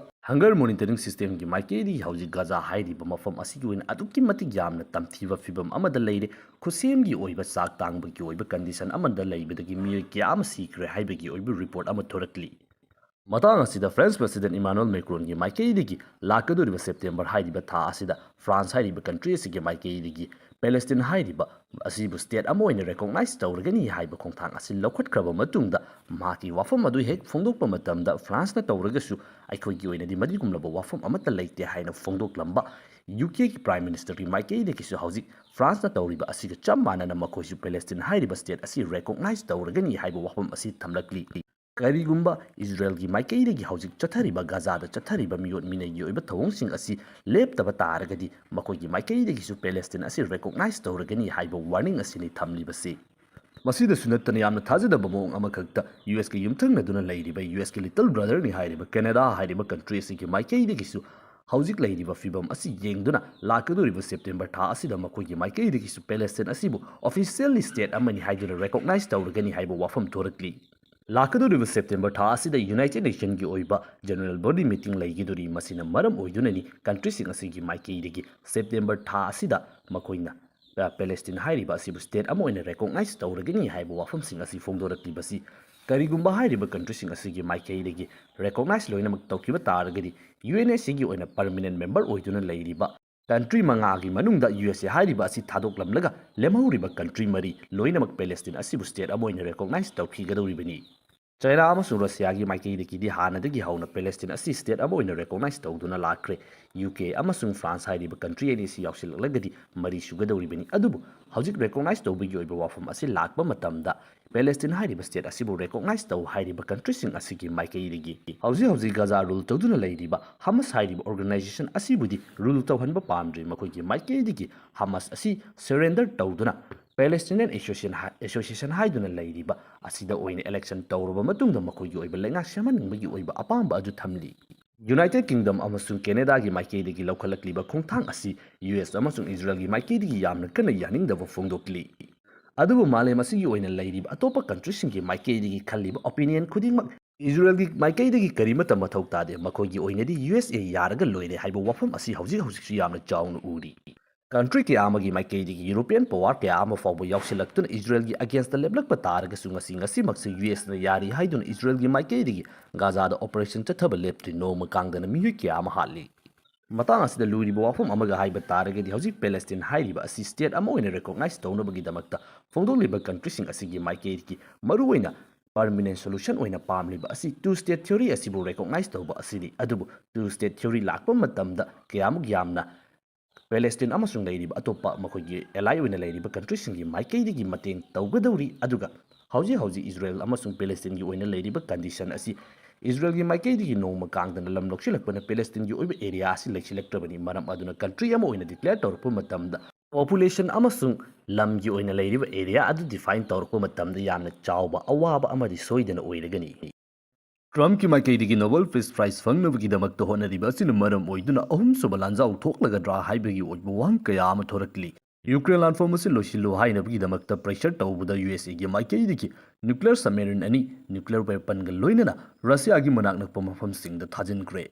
Hunger Monitoring Systemꯒꯤ ꯃꯥꯏꯀꯩꯗꯒꯤ ꯍꯧꯖꯤꯛ ꯒꯖꯥ ꯍꯥꯏꯔꯤꯕ ꯃꯐꯝ ꯑꯁꯤꯒꯤ ꯑꯣꯏꯅ ꯑꯗꯨꯛꯀꯤ ꯃꯇꯤꯛ ꯌꯥꯝꯅ ꯇꯝꯊꯤꯕ ꯐꯤꯕꯝ ꯑꯃꯗ ꯂꯩꯔꯦ꯫ ꯈꯨꯠꯁꯦꯝꯒꯤ ꯑꯣꯏꯕ ꯆꯥꯛ ꯇꯥꯡꯕꯒꯤ ꯑꯣꯏꯕ condition ꯑꯃꯗ ꯂꯩꯕꯗꯒꯤ ꯃꯤꯑꯣꯏ ꯀꯌꯥ ꯑꯃ ꯁꯤꯈ꯭ꯔꯦ ꯍꯥꯏꯕꯒꯤ ꯑꯣꯏꯕ report ꯑꯃ ꯊꯣꯔꯛꯂꯤ꯫ ꯃꯇꯥꯡ ꯑꯁꯤꯗ French President Emmanuel Macronꯒꯤ ꯃꯥꯏꯀꯩꯗꯒꯤ ꯂꯥꯛꯀꯗꯧꯔꯤꯕ September ꯍꯥꯏꯔꯤꯕ ꯊꯥ ꯑꯁꯤꯗ France ꯍꯥꯏꯔꯤꯕ country ꯑꯁꯤꯒꯤ ꯃꯥꯏꯀꯩꯗꯒꯤ Palestine ꯍꯥꯏꯔꯤꯕ ꯑꯁꯤꯕꯨ state ꯑꯃ ꯑꯣꯏꯅ recognize ꯇꯧꯔꯒꯅꯤ ꯍꯥꯏꯕ ꯈꯣꯡꯊꯥꯡ ꯑꯁꯤ ꯂꯧꯈꯠꯈ꯭ꯔꯕ ꯃꯇꯨꯡꯗ, ꯃꯍꯥꯛꯀꯤ ꯋꯥꯐꯝ ꯑꯗꯨ ꯍꯦꯛ ꯐꯣꯡꯗꯣꯛꯄ ꯃꯇꯝꯗ, Franceꯅ ꯇꯧꯔꯒꯁꯨ ꯑꯩꯈꯣꯏꯒꯤ ꯑꯣꯏꯅꯗꯤ ꯃꯗꯨꯒꯨꯝꯂꯕ ꯋꯥꯐꯝ ꯑꯃꯠꯇ ꯂꯩꯇꯦ ꯍꯥꯏꯅ ꯐꯣꯡꯗꯣꯛꯂꯝꯕ UKꯒꯤ Prime Ministerꯒꯤ ꯃꯥꯏꯀꯩꯗꯒꯤꯁꯨ ꯍꯧꯖꯤꯛ Franceꯅ ꯇꯧꯔꯤꯕ ꯑꯁꯤꯒ ꯆꯞ ꯃꯥꯟꯅꯅ ꯃꯈꯣꯏꯁꯨ Palestine ꯍꯥꯏꯔꯤꯕ state ꯑꯁꯤ recognize ꯇꯧꯔꯒꯅꯤ ꯍꯥꯏꯕ ꯋꯥꯐꯝ ꯑꯁꯤ ꯊꯝꯂꯛꯂꯤ꯫ ꯀꯔꯤꯒꯨꯝꯕ ꯏꯖꯔꯦꯜꯒꯤ ꯃꯥꯏꯀꯩꯗꯒꯤ ꯍꯧꯖꯤꯛ ꯆꯠꯊꯔꯤꯕ ꯒꯖꯥꯗ ꯆꯠꯊꯔꯤꯕ ꯃꯤꯑꯣꯠ ꯃꯤꯅꯩꯒꯤ ꯑꯣꯏꯕ ꯊꯧꯑꯣꯡꯁꯤꯡ ꯑꯁꯤ ꯂꯦꯞꯇꯕ ꯇꯥꯔꯒꯗꯤ, ꯃꯈꯣꯏꯒꯤ ꯃꯥꯏꯀꯩꯗꯒꯤꯁꯨ Palestine ꯑꯁꯤ recognize ꯇꯧꯔꯒꯅꯤ ꯍꯥꯏꯕ warning ꯑꯁꯤꯅꯤ ꯊꯝꯂꯤꯕꯁꯤ꯫ ꯃꯁꯤꯗꯁꯨ ꯅꯠꯇꯅ, ꯌꯥꯝꯅ ꯊꯥꯖꯗꯕ ꯃꯑꯣꯡ ꯑꯃꯈꯛꯇ USꯀ ꯌꯨꯝꯊꯪꯅꯗꯨꯅ ꯂꯩꯔꯤꯕ USꯀꯤ little brotherꯅꯤ ꯍꯥꯏꯔꯤꯕ Canada ꯍꯥꯏꯔꯤꯕ country ꯑꯁꯤꯒꯤ ꯃꯥꯏꯀꯩꯗꯒꯤꯁꯨ ꯍꯧꯖꯤꯛ ꯂꯩꯔꯤꯕ ꯐꯤꯕꯝ ꯑꯁꯤ ꯌꯦꯡꯗꯨꯅ ꯂꯥꯛꯀꯗꯧꯔꯤꯕ September ꯊꯥ ꯑꯁꯤꯗ ꯃꯈꯣꯏꯒꯤ ꯃꯥꯏꯀꯩꯗꯒꯤꯁꯨ Palestine ꯑꯁꯤꯕꯨ officially state ꯑꯃꯅꯤ ꯍꯥꯏꯗꯨꯅ recognize ꯇꯧꯔꯒꯅꯤ ꯍꯥꯏꯕ ꯋꯥꯐꯝ ꯊꯣꯔꯛꯂꯤ꯫ ꯂꯥꯛꯀꯗꯧꯔꯤꯕ September ꯊꯥ ꯑꯁꯤꯗ United Nationꯒꯤ ꯑꯣꯏꯕ General Body Meeting ꯂꯩꯒꯗꯧꯔꯤ꯫ ꯃꯁꯤꯅ ꯃꯔꯝ ꯑꯣꯏꯗꯨꯅꯅꯤ countryꯁꯤꯡ ꯑꯁꯤꯒꯤ ꯃꯥꯏꯀꯩꯗꯒꯤ September ꯊꯥ ꯑꯁꯤꯗ ꯃꯈꯣꯏꯅ, ꯑ, Palestine ꯍꯥꯏꯔꯤꯕ ꯑꯁꯤꯕꯨ state ꯑꯃ ꯑꯣꯏꯅ recognize ꯇꯧꯔꯒꯅꯤ ꯍꯥꯏꯕ ꯋꯥꯐꯝꯁꯤꯡ ꯑꯁꯤ ꯐꯣꯡꯗꯣꯔꯛꯂꯤꯕꯁꯤ꯫ ꯀꯔꯤꯒꯨꯝꯕ ꯍꯥꯏꯔꯤꯕ countryꯁꯤꯡ ꯑꯁꯤꯒꯤ ꯃꯥꯏꯀꯩꯗꯒꯤ recognize ꯂꯣꯏꯅꯃꯛ ꯇꯧꯈꯤꯕ ꯇꯥꯔꯒꯗꯤ, UNHCRꯒꯤ ꯑꯣꯏꯅ permanent member ꯑꯣꯏꯗꯨꯅ ꯂꯩꯔꯤꯕ country ꯃꯉꯥꯒꯤ ꯃꯅꯨꯡꯗ USA ꯍꯥꯏꯔꯤꯕ ꯑꯁꯤ ꯊꯥꯗꯣꯛꯂꯝꯂꯒ ꯂꯦꯝꯍꯧꯔꯤꯕ country ꯃꯔꯤ ꯂꯣꯏꯅꯃꯛ Palestine ꯑꯁꯤꯕꯨ state ꯑꯃ ꯑꯣꯏꯅ recognize ꯇꯧꯈꯤꯒꯗꯧꯔꯤꯕꯅꯤ꯫ China ꯑꯃꯁꯨꯡ Russiaꯒꯤ ꯃꯥꯏꯀꯩꯗꯒꯤꯗꯤ ꯍꯥꯟꯅꯗꯒꯤ ꯍꯧꯅ Palestine ꯑꯁꯤ state ꯑꯃ ꯑꯣꯏꯅ recognize ꯇꯧꯗꯨꯅ ꯂꯥꯛꯈ꯭ꯔꯦ꯫ UK ꯑꯃꯁꯨꯡ France ꯍꯥꯏꯔꯤꯕ country ꯑꯅꯤ ꯑꯁꯤ ꯌꯥꯎꯁꯤꯜꯂꯛꯂꯒꯗꯤ ꯃꯔꯤ ꯁꯨꯒꯗꯧꯔꯤꯕꯅꯤ꯫ ꯑꯗꯨꯕꯨ ꯍꯧꯖꯤꯛ recognize ꯇꯧꯕꯒꯤ ꯑꯣꯏꯕ ꯋꯥꯐꯝ ꯑꯁꯤ ꯂꯥꯛꯄ ꯃꯇꯝꯗ, Palestine ꯍꯥꯏꯔꯤꯕ state ꯑꯁꯤꯕꯨ recognize ꯇꯧ ꯍꯥꯏꯔꯤꯕ countryꯁꯤꯡ ꯑꯁꯤꯒꯤ ꯃꯥꯏꯀꯩꯗꯒꯤ ꯍꯧꯖꯤꯛ ꯍꯧꯖꯤꯛ ꯒꯖꯥ rule ꯇꯧꯗꯨꯅ ꯂꯩꯔꯤꯕ Hamas ꯍꯥꯏꯔꯤꯕ organization ꯑꯁꯤꯕꯨꯗꯤ rule ꯇꯧꯍꯟꯕ ꯄꯥꯝꯗ꯭ꯔꯤ꯫ ꯃꯈꯣꯏꯒꯤ ꯃꯥꯏꯀꯩꯗꯒꯤ Hamas ꯑꯁꯤ surrender ꯇꯧꯗꯨꯅ Palestinian Association ꯍꯥꯏ-, Association ꯍꯥꯏꯗꯨꯅ ꯂꯩꯔꯤꯕ ꯑꯁꯤꯗ ꯑꯣꯏꯅ election ꯇꯧꯔꯕ ꯃꯇꯨꯡꯗ ꯃꯈꯣꯏꯒꯤ ꯑꯣꯏꯕ ꯂꯩꯉꯥꯛ ꯁꯦꯝꯍꯟꯅꯤꯡꯕꯒꯤ ꯑꯣꯏꯕ ꯑꯄꯥꯝꯕ ꯑꯗꯨ ꯊꯝꯂꯤ꯫ United Kingdom ꯑꯃꯁꯨꯡ Canadaꯒꯤ ꯃꯥꯏꯀꯩꯗꯒꯤ ꯂꯧꯈꯠꯂꯛꯂꯤꯕ ꯈꯣꯡꯊꯥꯡ ꯑꯁꯤ US ꯑꯃꯁꯨꯡ ꯏꯖꯔꯦꯜꯒꯤ ꯃꯥꯏꯀꯩꯗꯒꯤ ꯌꯥꯝꯅ ꯀꯟꯅ ꯌꯥꯅꯤꯡꯗꯕ ꯐꯣꯡꯗꯣꯛꯂꯤ꯫ ꯑꯗꯨꯕꯨ ꯃꯥꯂꯦꯝ ꯑꯁꯤꯒꯤ ꯑꯣꯏꯅ ꯂꯩꯔꯤꯕ ꯑꯇꯣꯞꯄ countryꯁꯤꯡꯒꯤ ꯃꯥꯏꯀꯩꯗꯒꯤ ꯈꯜꯂꯤꯕ opinion ꯈꯨꯗꯤꯡꯃꯛ ꯏꯖꯔꯦꯜꯒꯤ ꯃꯥꯏꯀꯩꯗꯒꯤ ꯀꯔꯤꯃꯠꯇ ꯃꯊꯧ ꯇꯥꯗꯦ, ꯃꯈꯣꯏꯒꯤ ꯑꯣꯏꯅꯗꯤ ꯌꯨ ꯑꯦꯁ ꯑꯦ ꯌꯥꯔꯒ ꯂꯣꯏꯔꯦ ꯍꯥꯏꯕ ꯋꯥꯐꯝ ꯑꯁꯤ ꯍꯧꯖꯤꯛ ꯍꯧꯖꯤꯛꯁꯨ ꯌꯥꯝꯅ ꯆꯥꯎꯅ ꯎꯔꯤ꯫ ꯀꯟꯇ꯭ꯔꯤ ꯀꯌꯥ ꯑꯃꯒꯤ ꯃꯥꯏꯀꯩꯗꯒꯤ ꯌꯨꯔꯣꯄꯤꯌꯟ ꯄꯋꯥꯔ ꯀꯌꯥ ꯑꯃ ꯐꯥꯎꯕ ꯌꯥꯎꯁꯤꯜꯂꯛꯇꯨꯅ ꯏꯖꯔꯦꯜꯒꯤ ꯑꯒꯦꯟꯁꯇ ꯂꯦꯞꯂꯛꯄ ꯇꯥꯔꯒꯁꯨ, ꯉꯁꯤ ꯉꯁꯤꯃꯛꯁꯨ ꯌꯨ ꯑꯦꯁꯅ ꯌꯥꯔꯤ ꯍꯥꯏꯗꯨꯅ ꯏꯖꯔꯦꯜꯒꯤ ꯃꯥꯏꯀꯩꯗꯒꯤ ꯒꯥꯖꯥꯗ ꯑꯣꯄꯔꯦꯁꯟ ꯆꯠꯊꯕ ꯂꯦꯞꯇ꯭ꯔꯤ꯫ ꯅꯣꯡꯃ ꯀꯥꯡꯗꯅ ꯃꯤꯑꯣꯏ ꯀꯌꯥ ꯑꯃ ꯍꯥꯠꯂꯤ꯫ ꯃꯇꯥꯡ ꯑꯁꯤꯗ ꯂꯨꯔꯤꯕ ꯋꯥꯐꯝ ꯑꯃꯒ ꯍꯥꯏꯕ ꯇꯥꯔꯒꯗꯤ, ꯍꯧꯖꯤꯛ ꯄꯦꯂꯦꯁꯇꯤꯟ ꯍꯥꯏꯔꯤꯕ ꯑꯁꯤ ꯁ꯭ꯇꯦꯠ ꯑꯃ ꯑꯣꯏꯅ ꯔꯦꯀꯣꯛꯅꯥꯏꯖ ꯇꯧꯅꯕꯒꯤꯗꯃꯛꯇ ꯐꯣꯡꯗꯣꯛꯂꯤꯕ ꯀꯟꯇ꯭ꯔꯤꯁꯤꯡ ꯑꯁꯤꯒꯤ ꯃꯥꯏꯀꯩꯗꯒꯤ ꯃꯔꯨꯑꯣꯏꯅ ꯄꯔꯃꯤꯅꯦꯟ ꯁꯣꯂꯨꯁꯟ ꯑꯣꯏꯅ ꯄꯥꯝꯂꯤꯕ ꯑꯁꯤ ꯇꯨ ꯁ꯭ꯇꯦꯠ ꯊꯤꯑꯣꯔꯤ ꯑꯁꯤꯕꯨ ꯔꯦꯀꯣꯛꯅꯥꯏꯖ ꯇꯧꯕ ꯑꯁꯤꯅꯤ꯫ ꯑꯗꯨꯕꯨ ꯇꯨ ꯁ꯭ꯇꯦꯠ ꯊꯤꯑꯣꯔꯤ ꯂꯥꯛꯄ ꯃꯇꯝꯗ ꯀꯌꯥꯃꯨꯛ ꯌꯥꯝꯅ ꯄꯦꯂꯦꯁꯇꯤꯟ ꯑꯃꯁꯨꯡ ꯂꯩꯔꯤꯕ ꯑꯇꯣꯞꯄ ꯃꯈꯣꯏꯒꯤ ꯑꯦꯂꯥꯏ ꯑꯣꯏꯅ ꯂꯩꯔꯤꯕ ꯀꯟꯇ꯭ꯔꯤꯁꯤꯡꯒꯤ ꯃꯥꯏꯀꯩꯗꯒꯤ ꯃꯇꯦꯡ ꯇꯧꯒꯗꯧꯔꯤ꯫ ꯑꯗꯨꯒ ꯍꯧꯖꯤꯛ ꯍꯧꯖꯤꯛ ꯏꯖꯔꯦꯜ ꯑꯃꯁꯨꯡ ꯄꯦꯂꯦꯁꯇꯤꯟꯒꯤ ꯑꯣꯏꯅ ꯂꯩꯔꯤꯕ ꯀꯟꯗꯤꯁꯟ ꯑꯁꯤ ꯏꯖꯔꯦꯜꯒꯤ ꯃꯥꯏꯀꯩꯗꯒꯤ ꯅꯣꯡꯃ ꯀꯥꯡꯗꯅ ꯂꯝ ꯂꯧꯁꯤꯜꯂꯛꯄꯅ ꯄꯦꯂꯦꯁꯇꯤꯟꯒꯤ ꯑꯣꯏꯕ ꯑꯦꯔꯤꯌꯥ ꯑꯁꯤ ꯂꯩꯁꯤꯜꯂꯛꯇ꯭ꯔꯕꯅꯤ꯫ ꯃꯔꯝ ꯑꯗꯨꯅ ꯀꯟꯇ꯭ꯔꯤ ꯑꯃ ꯑꯣꯏꯅ ꯗꯤꯀ꯭ꯂꯦꯌꯔ ꯇꯧꯔꯛꯄ ꯃꯇꯝꯗ ꯄꯣꯄꯨꯂꯦꯁꯟ ꯑꯃꯁꯨꯡ ꯂꯝꯒꯤ ꯑꯣꯏꯅ ꯂꯩꯔꯤꯕ ꯑꯦꯔꯤꯌꯥ ꯑꯗꯨ ꯗꯤꯐꯥꯏꯟ ꯇꯧꯔꯛꯄ ꯃꯇꯝꯗ ꯌꯥꯝꯅ ꯆꯥꯎꯕ ꯑꯋꯥꯕ ꯑꯃꯗꯤ ꯁꯣꯏꯗꯅ ꯑꯣꯏꯔꯒꯅꯤ꯫ ꯇ꯭ꯔꯝꯞꯀꯤ ꯃꯥꯏꯀꯩꯗꯒꯤ ꯅꯣꯕꯦꯜ ꯄꯤꯁ ꯄ꯭ꯔꯥꯏꯖ ꯐꯪꯅꯕꯒꯤꯗꯃꯛꯇ ꯍꯣꯠꯅꯔꯤꯕ ꯑꯁꯤꯅ ꯃꯔꯝ ꯑꯣꯏꯗꯨꯅ ꯑꯍꯨꯝꯁꯨꯕ ꯂꯥꯟꯖꯥꯎ ꯊꯣꯛꯂꯒꯗ꯭ꯔꯥ ꯍꯥꯏꯕꯒꯤ ꯑꯣꯏꯕ ꯋꯥꯍꯪ ꯀꯌꯥ ꯑꯃ ꯊꯣꯔꯛꯂꯤ꯫ ꯌꯨꯀ꯭ꯔꯦꯟ ꯂꯥꯟꯐꯝ ꯑꯁꯤ ꯂꯣꯏꯁꯤꯜꯂꯨ ꯍꯥꯏꯅꯕꯒꯤꯗꯃꯛꯇ ꯄ꯭ꯔꯦꯁꯔ ꯇꯧꯕꯗ ꯌꯨ ꯑꯦꯁ ꯑꯦꯒꯤ ꯃꯥꯏꯀꯩꯗꯒꯤ ꯅ꯭ꯌꯨꯀ꯭ꯂꯤꯌꯔ ꯁꯕꯃꯦꯔꯤꯟ ꯑꯅꯤ ꯅ꯭ꯌꯨꯀ꯭ꯂꯤꯌꯔ ꯋꯦꯄꯟꯒ ꯂꯣꯏꯅꯅ ꯔꯁꯤꯌꯥꯒꯤ ꯃꯅꯥꯛ ꯅꯛꯄ ꯃꯐꯝꯁꯤꯡꯗ ꯊꯥꯖꯤꯟꯈ꯭ꯔꯦ꯫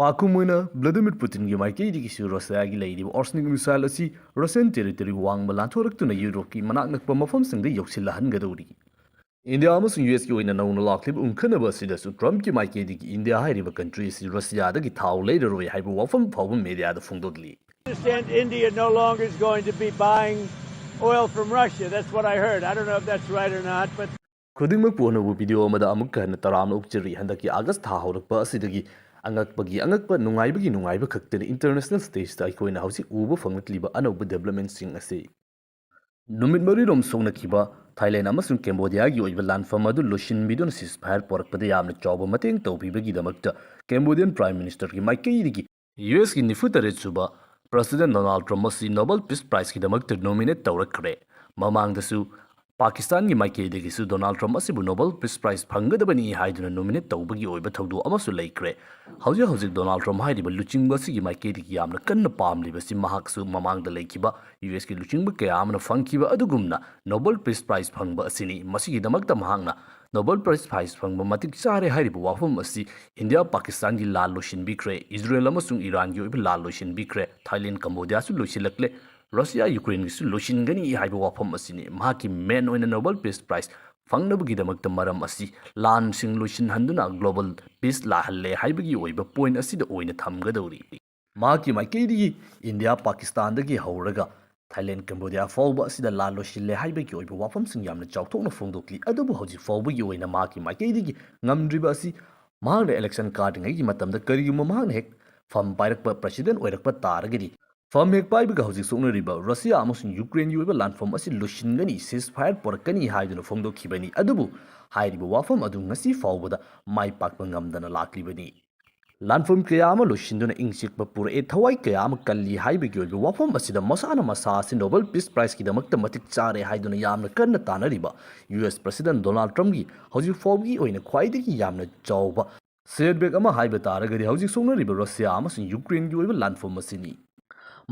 ꯋꯥꯈꯨꯝ ꯑꯣꯏꯅ ꯕ꯭ꯂꯥꯗꯤꯃꯤꯔ ꯄꯨꯇꯤꯟꯒꯤ ꯃꯥꯏꯀꯩꯗꯒꯤꯁꯨ ꯔꯁꯤꯌꯥꯒꯤ ꯂꯩꯔꯤꯕ ꯑꯣꯔꯁꯅꯤꯛ ꯃꯤꯁꯥꯏꯜ ꯑꯁꯤ ꯔꯁꯤꯌꯟ ꯇꯦꯔꯤꯇꯣꯔꯤ ꯋꯥꯡꯃ ꯂꯥꯟꯊꯣꯔꯛꯇꯨꯅ ꯌꯨꯔꯣꯞꯀꯤ ꯃꯅꯥꯛ ꯅꯛꯄ ꯃꯐꯝꯁꯤꯡꯗ ꯌꯧꯁꯤꯜꯂꯍꯟꯒꯗꯧꯔꯤ꯫ ꯏꯟꯗꯤꯌꯥ ꯑꯃꯁꯨꯡ ꯌꯨ ꯑꯦꯁꯀꯤ ꯑꯣꯏꯅ ꯅꯧꯅ ꯂꯥꯛꯂꯤꯕ ꯎꯪꯈꯠꯅꯕ ꯑꯁꯤꯗꯁꯨ ꯇ꯭ꯔꯝꯞꯀꯤ ꯃꯥꯏꯀꯩꯗꯒꯤ ꯏꯟꯗꯤꯌꯥ ꯍꯥꯏꯔꯤꯕ ꯀꯟꯇ꯭ꯔꯤ ꯑꯁꯤ ꯔꯁꯤꯌꯥꯗꯒꯤ ꯊꯥꯎ ꯂꯩꯔꯔꯣꯏ ꯍꯥꯏꯕ ꯋꯥꯐꯝ ꯐꯥꯎꯕ ꯃꯦꯗꯤꯌꯥꯗ ꯐꯣꯡꯗꯣꯛꯂꯤ꯫ Understand India no longer is going to be buying oil from Russia. That's what I heard. I don't know if that's right or not, but ꯈꯨꯗꯤꯡꯃꯛꯄꯨ ꯑꯅꯧꯕ ꯚꯤꯗꯤꯑꯣ ꯑꯃꯗ ꯑꯃꯨꯛꯀ ꯍꯟꯅ ꯇꯔꯥꯝꯅ ꯑꯣꯛꯆꯔꯤ꯫ ꯍꯟꯗꯛꯀꯤ ꯑꯥꯒꯁ ꯊꯥ ꯍꯧꯔꯛꯄ ꯑꯁꯤꯗꯒꯤ ꯑꯉꯛꯄꯒꯤ ꯑꯉꯛꯄ, ꯅꯨꯡꯉꯥꯏꯕꯒꯤ ꯅꯨꯡꯉꯥꯏꯕ ꯈꯛꯇꯅꯤ꯫ ꯏꯟꯇꯔꯅꯦꯁꯅꯦꯜ ꯁ꯭ꯇꯦꯖꯇ ꯑꯩꯈꯣꯏꯅ ꯍꯧꯖꯤꯛ ꯎꯕ ꯐꯪꯂꯛꯂꯤꯕ ꯑꯅꯧꯕ ꯗꯦꯕꯂꯞꯃꯦꯟꯠꯁꯤꯡ ꯑꯁꯤ꯫ ꯅꯨꯃꯤꯠ ꯃꯔꯤꯔꯣꯝ ꯁꯣꯛꯅꯈꯤꯕ ꯊꯥꯏꯂꯦꯟ ꯑꯃꯁꯨꯡ ꯀꯦꯝꯕꯣꯗꯤꯌꯥꯒꯤ ꯑꯣꯏꯕ ꯂꯥꯟꯐꯝ ꯑꯗꯨ ꯂꯣꯏꯁꯤꯟꯕꯤꯗꯨꯅ ceasefire ꯄꯣꯔꯛꯄꯗ ꯌꯥꯝꯅ ꯆꯥꯎꯕ ꯃꯇꯦꯡ ꯇꯧꯕꯤꯕꯒꯤꯗꯃꯛꯇ ꯀꯦꯝꯕꯣꯗꯤꯌꯟ ꯄ꯭ꯔꯥꯏꯝ ꯃꯤꯅꯤꯁꯇꯔꯒꯤ ꯃꯥꯏꯀꯩꯗꯒꯤ ꯌꯨ ꯑꯦꯁꯀꯤ ꯅꯤꯐꯨ ꯇꯔꯦꯠ ꯁꯨꯕ ꯄ꯭ꯔꯁꯤꯗꯦꯟꯠ ꯗꯣꯅꯥꯜꯗ ꯇ꯭ꯔꯝꯞ ꯑꯁꯤ ꯅꯣꯕꯦꯜ ꯄꯤꯁ ꯄ꯭ꯔꯥꯏꯖꯀꯤꯗꯃꯛꯇ ꯅꯣꯃꯤꯅꯦꯠ ꯇꯧꯔꯛꯈ꯭ꯔꯦ꯫ ꯃꯃꯥꯡꯗꯁꯨ ꯄꯥꯀꯤꯁꯇꯥꯟꯒꯤ ꯃꯥꯏꯀꯩꯗꯒꯤꯁꯨ ꯗꯣꯅꯥꯜꯗ ꯇ꯭ꯔꯝꯞ ꯑꯁꯤꯕꯨ ꯅꯣꯕꯦꯜ ꯄꯤꯁ ꯄ꯭ꯔꯥꯏꯖ ꯐꯪꯒꯗꯕꯅꯤ ꯍꯥꯏꯗꯨꯅ ꯅꯣꯃꯤꯅꯦꯠ ꯇꯧꯕꯒꯤ ꯑꯣꯏꯕ ꯊꯧꯗꯣꯛ ꯑꯃꯁꯨ ꯂꯩꯈ꯭ꯔꯦ꯫ ꯍꯧꯖꯤꯛ ꯍꯧꯖꯤꯛ ꯗꯣꯅꯥꯜꯗ ꯇ꯭ꯔꯝꯞ ꯍꯥꯏꯔꯤꯕ ꯂꯨꯆꯤꯡꯕ ꯑꯁꯤꯒꯤ ꯃꯥꯏꯀꯩꯗꯒꯤ ꯌꯥꯝꯅ ꯀꯟꯅ ꯄꯥꯝꯂꯤꯕꯁꯤ ꯃꯍꯥꯛꯁꯨ ꯃꯃꯥꯡꯗ ꯂꯩꯈꯤꯕ ꯌꯨ ꯑꯦꯁꯀꯤ ꯂꯨꯆꯤꯡꯕ ꯀꯌꯥ ꯑꯃꯅ ꯐꯪꯈꯤꯕ ꯑꯗꯨꯒꯨꯝꯅ ꯅꯣꯕꯦꯜ ꯄꯤꯁ ꯄ꯭ꯔꯥꯏꯖ ꯐꯪꯕ ꯑꯁꯤꯅꯤ꯫ ꯃꯁꯤꯒꯤꯗꯃꯛꯇ ꯃꯍꯥꯛꯅ ꯅꯣꯕꯦꯜ ꯄꯤꯁ ꯄ꯭ꯔꯥꯏꯖ ꯐꯪꯕ ꯃꯇꯤꯛ ꯆꯥꯔꯦ ꯍꯥꯏꯔꯤꯕ ꯋꯥꯐꯝ ꯑꯁꯤ ꯏꯟꯗꯤꯌꯥ ꯄꯥꯀꯤꯁꯇꯥꯟꯒꯤ ꯂꯥꯟ ꯂꯣꯏꯁꯤꯟꯕꯤꯈ꯭ꯔꯦ, ꯏꯖꯔꯦꯜ ꯑꯃꯁꯨꯡ ꯏꯔꯥꯟꯒꯤ ꯑꯣꯏꯕ ꯂꯥꯟ ꯂꯣꯏꯁꯤꯟꯕꯤꯈ꯭ꯔꯦ, ꯊꯥꯏꯂꯦꯟ ꯀꯝꯕꯣꯗꯤꯌꯥꯁꯨ ꯂꯣꯏꯁꯤꯜꯂꯛꯂꯦ, ꯔꯁꯤꯌꯥ ꯌꯨꯀ꯭ꯔꯦꯟꯒꯤꯁꯨ ꯂꯣꯏꯁꯤꯟꯒꯅꯤ ꯍꯥꯏꯕ ꯋꯥꯐꯝ ꯑꯁꯤꯅꯤ꯫ ꯃꯍꯥꯛꯀꯤ ꯃꯦꯟ ꯑꯣꯏꯅ ꯅꯣꯕꯦꯜ ꯄꯤꯁ ꯄ꯭ꯔꯥꯏꯖ ꯐꯪꯅꯕꯒꯤꯗꯃꯛꯇ ꯃꯔꯝ ꯑꯁꯤ ꯂꯥꯟꯁꯤꯡ ꯂꯣꯏꯁꯤꯟꯍꯟꯗꯨꯅ ꯒ꯭ꯂꯣꯕꯦꯜ ꯄꯤꯁ ꯂꯥꯛꯍꯜꯂꯦ ꯍꯥꯏꯕꯒꯤ ꯑꯣꯏꯕ ꯄꯣꯏꯟ ꯑꯁꯤꯗ ꯑꯣꯏꯅ ꯊꯝꯒꯗꯧꯔꯤ꯫ ꯃꯍꯥꯛꯀꯤ ꯃꯥꯏꯀꯩꯗꯒꯤ ꯏꯟꯗꯤꯌꯥ ꯄꯥꯀꯤꯁꯇꯥꯟꯗꯒꯤ ꯍꯧꯔꯒ ꯊꯥꯏꯂꯦꯟ ꯀꯝꯕꯣꯗꯤꯌꯥ ꯐꯥꯎꯕ ꯑꯁꯤꯗ ꯂꯥꯟ ꯂꯣꯏꯁꯤꯜꯂꯦ ꯍꯥꯏꯕꯒꯤ ꯑꯣꯏꯕ ꯋꯥꯐꯝꯁꯤꯡ ꯌꯥꯝꯅ ꯆꯥꯎꯊꯣꯛꯅ ꯐꯣꯡꯗꯣꯛꯂꯤ꯫ ꯑꯗꯨꯕꯨ ꯍꯧꯖꯤꯛ ꯐꯥꯎꯕꯒꯤ ꯑꯣꯏꯅ ꯃꯍꯥꯛꯀꯤ ꯃꯥꯏꯀꯩꯗꯒꯤ ꯉꯝꯗ꯭ꯔꯤꯕ ꯑꯁꯤ ꯃꯍꯥꯛꯅ ꯏꯂꯦꯛꯁꯟ ꯀꯥꯗ꯭ꯔꯤꯉꯩꯒꯤ ꯃꯇꯝꯗ ꯀꯔꯤꯒꯨꯝꯕ ꯃꯍꯥꯛꯅ ꯍꯦꯛ ꯐꯝ ꯄꯥꯏꯔꯛꯄ ꯄ꯭ꯔꯁꯤꯗꯦꯟ ꯑꯣꯏꯔꯛꯄ ꯇꯥꯔꯒꯗꯤ ꯐꯝ ꯍꯦꯛ ꯄꯥꯏꯕꯒ ꯍꯧꯖꯤꯛ ꯁꯣꯛꯅꯔꯤꯕ ꯔꯁꯤꯌꯥ ꯑꯃꯁꯨꯡ ꯌꯨꯀ꯭ꯔꯦꯟꯒꯤ ꯑꯣꯏꯕ ꯂꯥꯟꯐꯝ ꯑꯁꯤ ꯂꯣꯏꯁꯤꯟꯒꯅꯤ, ꯁꯤꯁ ꯐꯥꯌꯔ ꯄꯨꯔꯛꯀꯅꯤ ꯍꯥꯏꯗꯨꯅ ꯐꯣꯡꯗꯣꯛꯈꯤꯕꯅꯤ꯫ ꯑꯗꯨꯕꯨ ꯍꯥꯏꯔꯤꯕ ꯋꯥꯐꯝ ꯑꯗꯨ ꯉꯁꯤ ꯐꯥꯎꯕꯗ ꯃꯥꯏ ꯄꯥꯛꯄ ꯉꯝꯗꯅ ꯂꯥꯛꯂꯤꯕꯅꯤ꯫ ꯂꯥꯟꯐꯝ ꯀꯌꯥ ꯑꯃ ꯂꯣꯏꯁꯤꯟꯗꯨꯅ ꯏꯪ ꯆꯤꯛꯄ ꯄꯨꯔꯛꯑꯦ, ꯊꯋꯥꯏ ꯀꯌꯥ ꯑꯃ ꯀꯜꯂꯤ ꯍꯥꯏꯕꯒꯤ ꯑꯣꯏꯕ ꯋꯥꯐꯝ ꯑꯁꯤꯗ ꯃꯁꯥꯅ ꯃꯁꯥ ꯑꯁꯤ ꯅꯣꯕꯦꯜ ꯄꯤꯁ ꯄ꯭ꯔꯥꯏꯖꯀꯤꯗꯃꯛꯇ ꯃꯇꯤꯛ ꯆꯥꯔꯦ ꯍꯥꯏꯗꯨꯅ ꯌꯥꯝꯅ ꯀꯟꯅ ꯇꯥꯟꯅꯔꯤꯕ ꯌꯨ ꯑꯦꯁ ꯄ꯭ꯔꯁꯤꯗꯦꯟ ꯗꯣꯅꯥꯜꯗ ꯇ꯭ꯔꯝꯞꯀꯤ ꯍꯧꯖꯤꯛ ꯐꯥꯎꯕꯒꯤ ꯑꯣꯏꯅ ꯈ꯭ꯋꯥꯏꯗꯒꯤ ꯌꯥꯝꯅ ꯆꯥꯎꯕ ꯁꯦꯠꯕꯦꯛ ꯑꯃ ꯍꯥꯏꯕ ꯇꯥꯔꯒꯗꯤ ꯍꯧꯖꯤꯛ ꯁꯣꯛꯅꯔꯤꯕ ꯔꯁꯤꯌꯥ ꯑꯃꯁꯨꯡ ꯌꯨꯀ꯭ꯔꯦꯟꯒꯤ ꯑꯣꯏꯕ ꯂꯥꯟꯐꯝ ꯑꯁꯤꯅꯤ꯫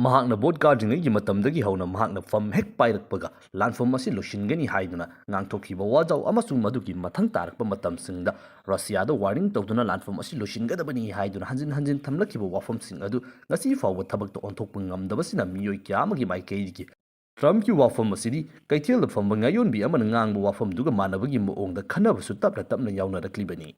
ꯃꯍꯥꯛꯅ ꯚꯣꯠ ꯀꯥꯗ꯭ꯔꯤꯉꯩꯒꯤ ꯃꯇꯝꯗꯒꯤ ꯍꯧꯅ ꯃꯍꯥꯛꯅ ꯐꯝ ꯍꯦꯛ ꯄꯥꯏꯔꯛꯄꯒ ꯂꯥꯟꯐꯝ ꯑꯁꯤ ꯂꯣꯏꯁꯤꯟꯒꯅꯤ ꯍꯥꯏꯗꯨꯅ ꯉꯥꯡꯊꯣꯛꯈꯤꯕ ꯋꯥꯖꯥꯎ ꯑꯃꯁꯨꯡ ꯃꯗꯨꯒꯤ ꯃꯊꯪ ꯇꯥꯔꯛꯄ ꯃꯇꯝꯁꯤꯡꯗ ꯔꯁꯤꯌꯥꯗ ꯋꯥꯔꯅꯤꯡ ꯇꯧꯗꯨꯅ ꯂꯥꯟꯐꯝ ꯑꯁꯤ ꯂꯣꯏꯁꯤꯟꯒꯗꯕꯅꯤ ꯍꯥꯏꯗꯨꯅ ꯍꯟꯖꯤꯟ ꯍꯟꯖꯤꯟ ꯊꯝꯂꯛꯈꯤꯕ ꯋꯥꯐꯝꯁꯤꯡ ꯑꯗꯨ ꯉꯁꯤ ꯐꯥꯎꯕ ꯊꯕꯛꯇ ꯑꯣꯟꯊꯣꯛꯄ ꯉꯝꯗꯕꯁꯤꯅ ꯃꯤꯑꯣꯏ ꯀꯌꯥ ꯑꯃꯒꯤ ꯃꯥꯏꯀꯩꯗꯒꯤ ꯇ꯭ꯔꯝꯞꯀꯤ ꯋꯥꯐꯝ ꯑꯁꯤꯗꯤ ꯀꯩꯊꯦꯜꯗ ꯐꯝꯕ ꯉꯥꯌꯣꯟꯕꯤ ꯑꯃꯅ ꯉꯥꯡꯕ ꯋꯥꯐꯝꯗꯨꯒ ꯃꯥꯟꯅꯕꯒꯤ ꯃꯑꯣꯡꯗ ꯈꯟꯅꯕꯁꯨ ꯇꯞꯅ ꯇꯞꯅ ꯌꯥꯎꯅꯔꯛꯂꯤꯕꯅꯤ꯫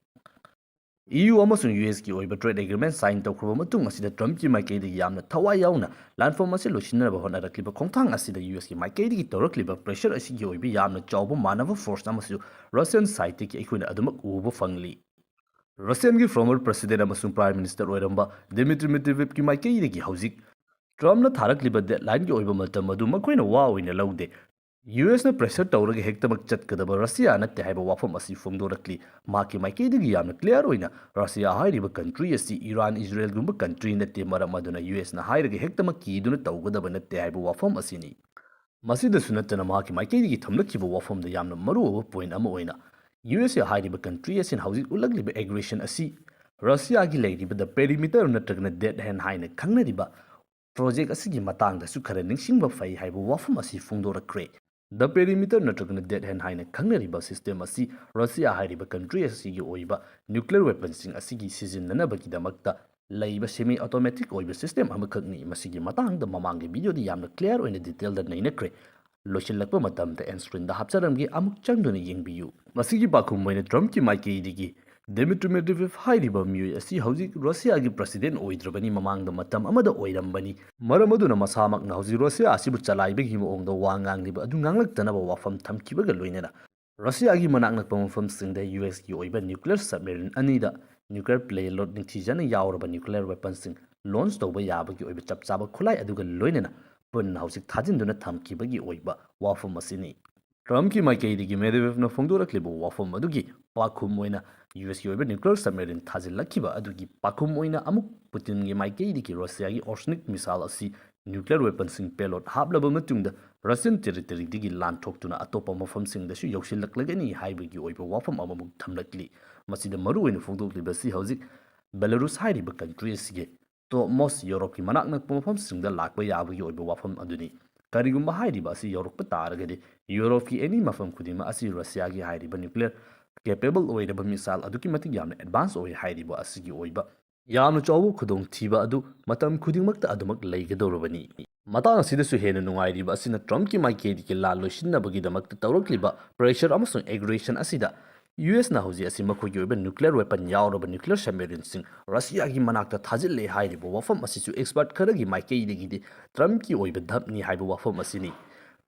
ꯏ ꯌꯨ ꯑꯃꯁꯨꯡ ꯌꯨ ꯑꯦꯁꯀꯤ ꯑꯣꯏꯕ ꯇ꯭ꯔꯦꯗ ꯑꯦꯒ꯭ꯔꯤꯃꯦꯟ ꯁꯥꯏꯟ ꯇꯧꯈ꯭ꯔꯕ ꯃꯇꯨꯡ ꯑꯁꯤꯗ ꯇ꯭ꯔꯝꯞꯀꯤ ꯃꯥꯏꯀꯩꯗꯒꯤ ꯌꯥꯝꯅ ꯊꯋꯥꯏ ꯌꯥꯎꯅ ꯂꯥꯟꯐꯝ ꯑꯁꯤ ꯂꯣꯏꯁꯤꯟꯅꯕ ꯍꯣꯠꯅꯔꯛꯂꯤꯕ ꯈꯣꯡꯊꯥꯡ ꯑꯁꯤꯗ ꯌꯨ ꯑꯦꯁꯀꯤ ꯃꯥꯏꯀꯩꯗꯒꯤ ꯇꯧꯔꯛꯂꯤꯕ ꯄ꯭ꯔꯦꯁꯔ ꯑꯁꯤꯒꯤ ꯑꯣꯏꯕ ꯌꯥꯝꯅ ꯆꯥꯎꯕ ꯃꯥꯟꯅꯕ ꯐꯣꯔꯁ ꯑꯃꯁꯨ ꯔꯁꯤꯌꯟ ꯁꯥꯏꯠꯇꯒꯤ ꯑꯩꯈꯣꯏꯅ ꯑꯗꯨꯃꯛ ꯎꯕ ꯐꯪꯂꯤ꯫ ꯔꯁꯤꯌꯟꯒꯤ ꯐꯣꯔꯃꯔ ꯄ꯭ꯔꯁꯤꯗꯦꯟ ꯑꯃꯁꯨꯡ ꯄ꯭ꯔꯥꯏꯝ ꯃꯤꯅꯤꯁꯇꯔ ꯑꯣꯏꯔꯝꯕ ꯗꯤꯃꯤꯇ꯭ꯔꯤ ꯃꯦꯗꯚꯦꯗꯦꯚꯀꯤ ꯃꯥꯏꯀꯩꯗꯒꯤ ꯍꯧꯖꯤꯛ ꯇ꯭ꯔꯝꯞꯅ ꯊꯥꯔꯛꯂꯤꯕ ꯗꯦꯗꯂꯥꯏꯟꯒꯤ ꯑꯣꯏꯕ ꯃꯇꯝ ꯑꯗꯨ ꯃꯈꯣꯏꯅ ꯋꯥ ꯑꯣꯏꯅ ꯂꯧꯗꯦ꯫ ꯌꯨ ꯑꯦꯁꯅ ꯄ꯭ꯔꯦꯁꯔ ꯇꯧꯔꯒ ꯍꯦꯛꯇꯃꯛ ꯆꯠꯀꯗꯕ ꯔꯁꯤꯌꯥ ꯅꯠꯇꯦ ꯍꯥꯏꯕ ꯋꯥꯐꯝ ꯑꯁꯤ ꯐꯣꯡꯗꯣꯔꯛꯂꯤ꯫ ꯃꯍꯥꯛꯀꯤ ꯃꯥꯏꯀꯩꯗꯒꯤ ꯌꯥꯝꯅ ꯀ꯭ꯂꯤꯌꯥꯔ ꯑꯣꯏꯅ ꯔꯁꯤꯌꯥ ꯍꯥꯏꯔꯤꯕ ꯀꯟꯇ꯭ꯔꯤ ꯑꯁꯤ ꯏꯔꯥꯟ, ꯏꯖꯔꯦꯜꯒꯨꯝꯕ ꯀꯟꯇ꯭ꯔꯤ ꯅꯠꯇꯦ, ꯃꯔꯝ ꯑꯗꯨꯅ ꯌꯨ ꯑꯦꯁꯅ ꯍꯥꯏꯔꯒ ꯍꯦꯛꯇꯃꯛ ꯀꯤꯗꯨꯅ ꯇꯧꯒꯗꯕ ꯅꯠꯇꯦ ꯍꯥꯏꯕ ꯋꯥꯐꯝ ꯑꯁꯤꯅꯤ꯫ ꯃꯁꯤꯗꯁꯨ ꯅꯠꯇꯅ ꯃꯍꯥꯛꯀꯤ ꯃꯥꯏꯀꯩꯗꯒꯤ ꯊꯝꯂꯛꯈꯤꯕ ꯋꯥꯐꯝꯗ ꯌꯥꯝꯅ ꯃꯔꯨꯑꯣꯏꯕ ꯄꯣꯏꯟ ꯑꯃ ꯑꯣꯏꯅ, ꯌꯨ ꯑꯦꯁ ꯑꯦ ꯍꯥꯏꯔꯤꯕ ꯀꯟꯇ꯭ꯔꯤ ꯑꯁꯤꯅ ꯍꯧꯖꯤꯛ ꯎꯠꯂꯛꯂꯤꯕ ꯑꯦꯒ꯭ꯔꯦꯁꯟ ꯑꯁꯤ ꯔꯁꯤꯌꯥꯒꯤ ꯂꯩꯔꯤꯕ ꯗ ꯄꯦꯔꯤꯃꯤꯇꯔ ꯅꯠꯇ꯭ꯔꯒꯅ ꯗꯦꯠ ꯍꯦꯟ ꯍꯥꯏꯅ ꯈꯪꯅꯔꯤꯕ ꯄ꯭ꯔꯣꯖꯦꯛ ꯑꯁꯤꯒꯤ ꯃꯇꯥꯡꯗꯁꯨ ꯈꯔ ꯅꯤꯡꯁꯤꯡꯕ ꯐꯩ ꯍꯥꯏꯕ ꯋꯥꯐꯝ ꯑꯁꯤ ꯐꯣꯡꯗꯣꯔꯛꯈ꯭ꯔꯦ꯫ ꯗ ꯄꯦꯔꯤꯃꯤꯇꯔ ꯅꯠꯇ꯭ꯔꯒꯅ ꯗꯦꯠ ꯍꯦꯟ ꯍꯥꯏꯅ ꯈꯪꯅꯔꯤꯕ ꯁꯤꯁꯇꯦꯝ ꯑꯁꯤ ꯔꯁꯤꯌꯥ ꯍꯥꯏꯔꯤꯕ ꯀꯟꯇ꯭ꯔꯤ ꯑꯁꯤꯒꯤ ꯑꯣꯏꯕ ꯅ꯭ꯌꯨꯀ꯭ꯂꯤꯌꯔ ꯋꯦꯄꯟꯁꯤꯡ ꯑꯁꯤꯒꯤ ꯁꯤꯖꯤꯟꯅꯅꯕꯒꯤꯗꯃꯛꯇ ꯂꯩꯕ ꯁꯦꯃꯤ ꯑꯣꯇꯣꯃꯦꯇꯤꯛ ꯑꯣꯏꯕ ꯁꯤꯁꯇꯦꯝ ꯑꯃꯈꯛꯅꯤ꯫ ꯃꯁꯤꯒꯤ ꯃꯇꯥꯡꯗ ꯃꯃꯥꯡꯒꯤ ꯚꯤꯗꯤꯑꯣꯗ ꯌꯥꯝꯅ ꯀ꯭ꯂꯤꯌꯥꯔ ꯑꯣꯏꯅ ꯗꯤꯇꯦꯜꯗ ꯅꯩꯅꯈ꯭ꯔꯦ꯫ ꯂꯣꯏꯁꯤꯜꯂꯛꯄ ꯃꯇꯝꯗ ꯑꯦꯟ ꯁ꯭ꯀ꯭ꯔꯤꯟꯗ ꯍꯥꯞꯆꯔꯝꯒꯦ, ꯑꯃꯨꯛ ꯆꯪꯗꯨꯅ ꯌꯦꯡꯕꯤꯌꯨ꯫ ꯃꯁꯤꯒꯤ ꯄꯥꯎꯈꯨꯝ ꯑꯣꯏꯅ ꯇ꯭ꯔꯝꯞꯀꯤ ꯃꯥꯏꯀꯩꯗꯒꯤ ꯗꯤꯃꯤꯇ꯭ꯔꯤ ꯃꯦꯗꯚꯦꯗꯦꯚ ꯍꯥꯏꯔꯤꯕ ꯃꯤꯑꯣꯏ ꯑꯁꯤ ꯍꯧꯖꯤꯛ ꯔꯁꯤꯌꯥꯒꯤ ꯄ꯭ꯔꯁꯤꯗꯦꯟ ꯑꯣꯏꯗ꯭ꯔꯕꯅꯤ, ꯃꯃꯥꯡꯗ ꯃꯇꯝ ꯑꯃꯗ ꯑꯣꯏꯔꯝꯕꯅꯤ꯫ ꯃꯔꯝ ꯑꯗꯨꯅ ꯃꯁꯥꯃꯛꯅ ꯍꯧꯖꯤꯛ ꯔꯁꯤꯌꯥ ꯑꯁꯤꯕꯨ ꯆꯂꯥꯏꯕꯒꯤ ꯃꯑꯣꯡꯗ ꯋꯥ ꯉꯥꯡꯂꯤꯕ ꯑꯗꯨ ꯉꯥꯡꯂꯛꯇꯅꯕ ꯋꯥꯐꯝ ꯊꯝꯈꯤꯕꯒ ꯂꯣꯏꯅꯅ ꯔꯁꯤꯌꯥꯒꯤ ꯃꯅꯥꯛ ꯅꯛꯄ ꯃꯐꯝꯁꯤꯡꯗ ꯌꯨ ꯑꯦꯁꯀꯤ ꯑꯣꯏꯕ ꯅ꯭ꯌꯨꯀ꯭ꯂꯤꯌꯔ ꯁꯕꯃꯦꯔꯤꯟ ꯑꯅꯤꯗ ꯅ꯭ꯌꯨꯀ꯭ꯂꯤꯌꯔ ꯄꯦꯂꯣꯗ ꯅꯤꯡꯊꯤꯖꯅ ꯌꯥꯎꯔꯕ ꯅ꯭ꯌꯨꯀ꯭ꯂꯤꯌꯔ ꯋꯦꯄꯟꯁꯤꯡ ꯂꯣꯟꯆ ꯇꯧꯕ ꯌꯥꯕꯒꯤ ꯑꯣꯏꯕ ꯆꯞ ꯆꯥꯕ ꯈꯨꯠꯂꯥꯏ ꯑꯗꯨꯒ ꯂꯣꯏꯅꯅ ꯄꯨꯟꯅ ꯍꯧꯖꯤꯛ ꯊꯥꯖꯤꯟꯗꯨꯅ ꯊꯝꯈꯤꯕꯒꯤ ꯑꯣꯏꯕ ꯋꯥꯐꯝ ꯑꯁꯤꯅꯤ꯫ ꯇ꯭ꯔꯝꯞꯀꯤ ꯃꯥꯏꯀꯩꯗꯒꯤ ꯃꯦꯗꯚꯦꯗꯦꯚꯅ ꯐꯣꯡꯗꯣꯔꯛꯂꯤꯕ ꯋꯥꯐꯝ ꯑꯗꯨꯒꯤ ꯄꯥꯎꯈꯨꯝ ꯑꯣꯏꯅ ꯌꯨ ꯑꯦꯁꯀꯤ ꯑꯣꯏꯕ ꯅ꯭ꯌꯨꯀ꯭ꯂꯤꯌꯔ ꯁꯕꯃꯦꯔꯤꯟ ꯊꯥꯖꯤꯜꯂꯛꯈꯤꯕ ꯑꯗꯨꯒꯤ ꯄꯥꯎꯈꯨꯝ ꯑꯣꯏꯅ ꯑꯃꯨꯛ ꯄꯨꯇꯤꯟꯒꯤ ꯃꯥꯏꯀꯩꯗꯒꯤ ꯔꯁꯤꯌꯥꯒꯤ ꯑꯣꯔꯁꯅꯤꯛ ꯃꯤꯁꯥꯏꯜ ꯑꯁꯤ ꯅ꯭ꯌꯨꯀ꯭ꯂꯤꯌꯔ ꯋꯦꯄꯟꯁꯤꯡ ꯄꯦꯂꯣꯗ ꯍꯥꯞꯂꯕ ꯃꯇꯨꯡꯗ ꯔꯁꯤꯌꯟ ꯇꯦꯔꯤꯇꯣꯔꯤꯗꯒꯤ ꯂꯥꯟꯊꯣꯛꯇꯨꯅ ꯑꯇꯣꯞꯄ ꯃꯐꯝꯁꯤꯡꯗꯁꯨ ꯌꯧꯁꯤꯜꯂꯛꯂꯒꯅꯤ ꯍꯥꯏꯕꯒꯤ ꯑꯣꯏꯕ ꯋꯥꯐꯝ ꯑꯃꯃꯨꯛ ꯊꯝꯂꯛꯂꯤ꯫ ꯃꯁꯤꯗ ꯃꯔꯨꯑꯣꯏꯅ ꯐꯣꯡꯗꯣꯛꯂꯤꯕꯁꯤ ꯍꯧꯖꯤꯛ ꯕꯦꯂꯥꯔꯨꯁ ꯍꯥꯏꯔꯤꯕ ꯀꯟꯇ꯭ꯔꯤ ꯑꯁꯤꯒꯤ ꯇꯣꯞ ꯃꯣꯁ ꯌꯨꯔꯣꯞꯀꯤ ꯃꯅꯥꯛ ꯅꯛꯄ ꯃꯐꯝꯁꯤꯡꯗ ꯂꯥꯛꯄ ꯌꯥꯕꯒꯤ ꯑꯣꯏꯕ ꯋꯥꯐꯝ ꯑꯗꯨꯅꯤ꯫ ꯀꯔꯤꯒꯨꯝꯕ ꯍꯥꯏꯔꯤꯕ ꯑꯁꯤ ꯌꯧꯔꯛꯄ ꯇꯥꯔꯒꯗꯤ ꯌꯨꯔꯣꯞꯀꯤ ꯑꯦꯅꯤ ꯃꯐꯝ ꯈꯨꯗꯤꯡꯃꯛ ꯑꯁꯤ ꯔꯁꯤꯌꯥꯒꯤ ꯍꯥꯏꯔꯤꯕ ꯅ꯭ꯌꯨꯀ꯭ꯂꯤꯌꯔ ꯀꯦꯄꯦꯕꯜ ꯑꯣꯏꯔꯕ ꯃꯤꯁꯥꯏꯜ ꯑꯗꯨꯛꯀꯤ ꯃꯇꯤꯛ ꯌꯥꯝꯅ ꯑꯦꯗꯚꯥꯟꯁ ꯑꯣꯏ ꯍꯥꯏꯔꯤꯕ ꯑꯁꯤꯒꯤ ꯑꯣꯏꯕ ꯌꯥꯝꯅ ꯆꯥꯎꯕ ꯈꯨꯗꯣꯡꯊꯤꯕ ꯑꯗꯨ ꯃꯇꯝ ꯈꯨꯗꯤꯡꯃꯛꯇ ꯑꯗꯨꯃꯛ ꯂꯩꯒꯗꯧꯔꯕꯅꯤ꯫ ꯃꯇꯥꯡ ꯑꯁꯤꯗꯁꯨ ꯍꯦꯟꯅ ꯅꯨꯡꯉꯥꯏꯔꯤꯕ ꯑꯁꯤꯅ ꯇ꯭ꯔꯝꯞꯀꯤ ꯃꯥꯏꯀꯩꯗꯒꯤ ꯂꯥꯟ ꯂꯣꯏꯁꯤꯟꯅꯕꯒꯤꯗꯃꯛꯇ ꯇꯧꯔꯛꯂꯤꯕ ꯄ꯭ꯔꯦꯁꯔ ꯑꯃꯁꯨꯡ ꯑꯦꯒ꯭ꯔꯦꯁꯟ ꯑꯁꯤꯗ ꯌꯨ ꯑꯦꯁꯅ ꯍꯧꯖꯤꯛ ꯑꯁꯤ ꯃꯈꯣꯏꯒꯤ ꯑꯣꯏꯕ ꯅ꯭ꯌꯨꯀ꯭ꯂꯤꯌꯔ ꯋꯦꯄꯟ ꯌꯥꯎꯔꯕ ꯅ꯭ꯌꯨꯀ꯭ꯂꯤꯌꯔ ꯁꯕꯃꯦꯔꯤꯟꯁꯤꯡ ꯔꯁꯤꯌꯥꯒꯤ ꯃꯅꯥꯛꯇ ꯊꯥꯖꯤꯜꯂꯦ ꯍꯥꯏꯔꯤꯕ ꯋꯥꯐꯝ ꯑꯁꯤꯁꯨ ꯑꯦꯛꯁꯄꯔꯠ ꯈꯔꯒꯤ ꯃꯥꯏꯀꯩꯗꯒꯤꯗꯤ ꯇ꯭ꯔꯝꯞꯀꯤ ꯑꯣꯏꯕ ꯙꯞꯅꯤ ꯍꯥꯏꯕ ꯋꯥꯐꯝ ꯑꯁꯤꯅꯤ꯫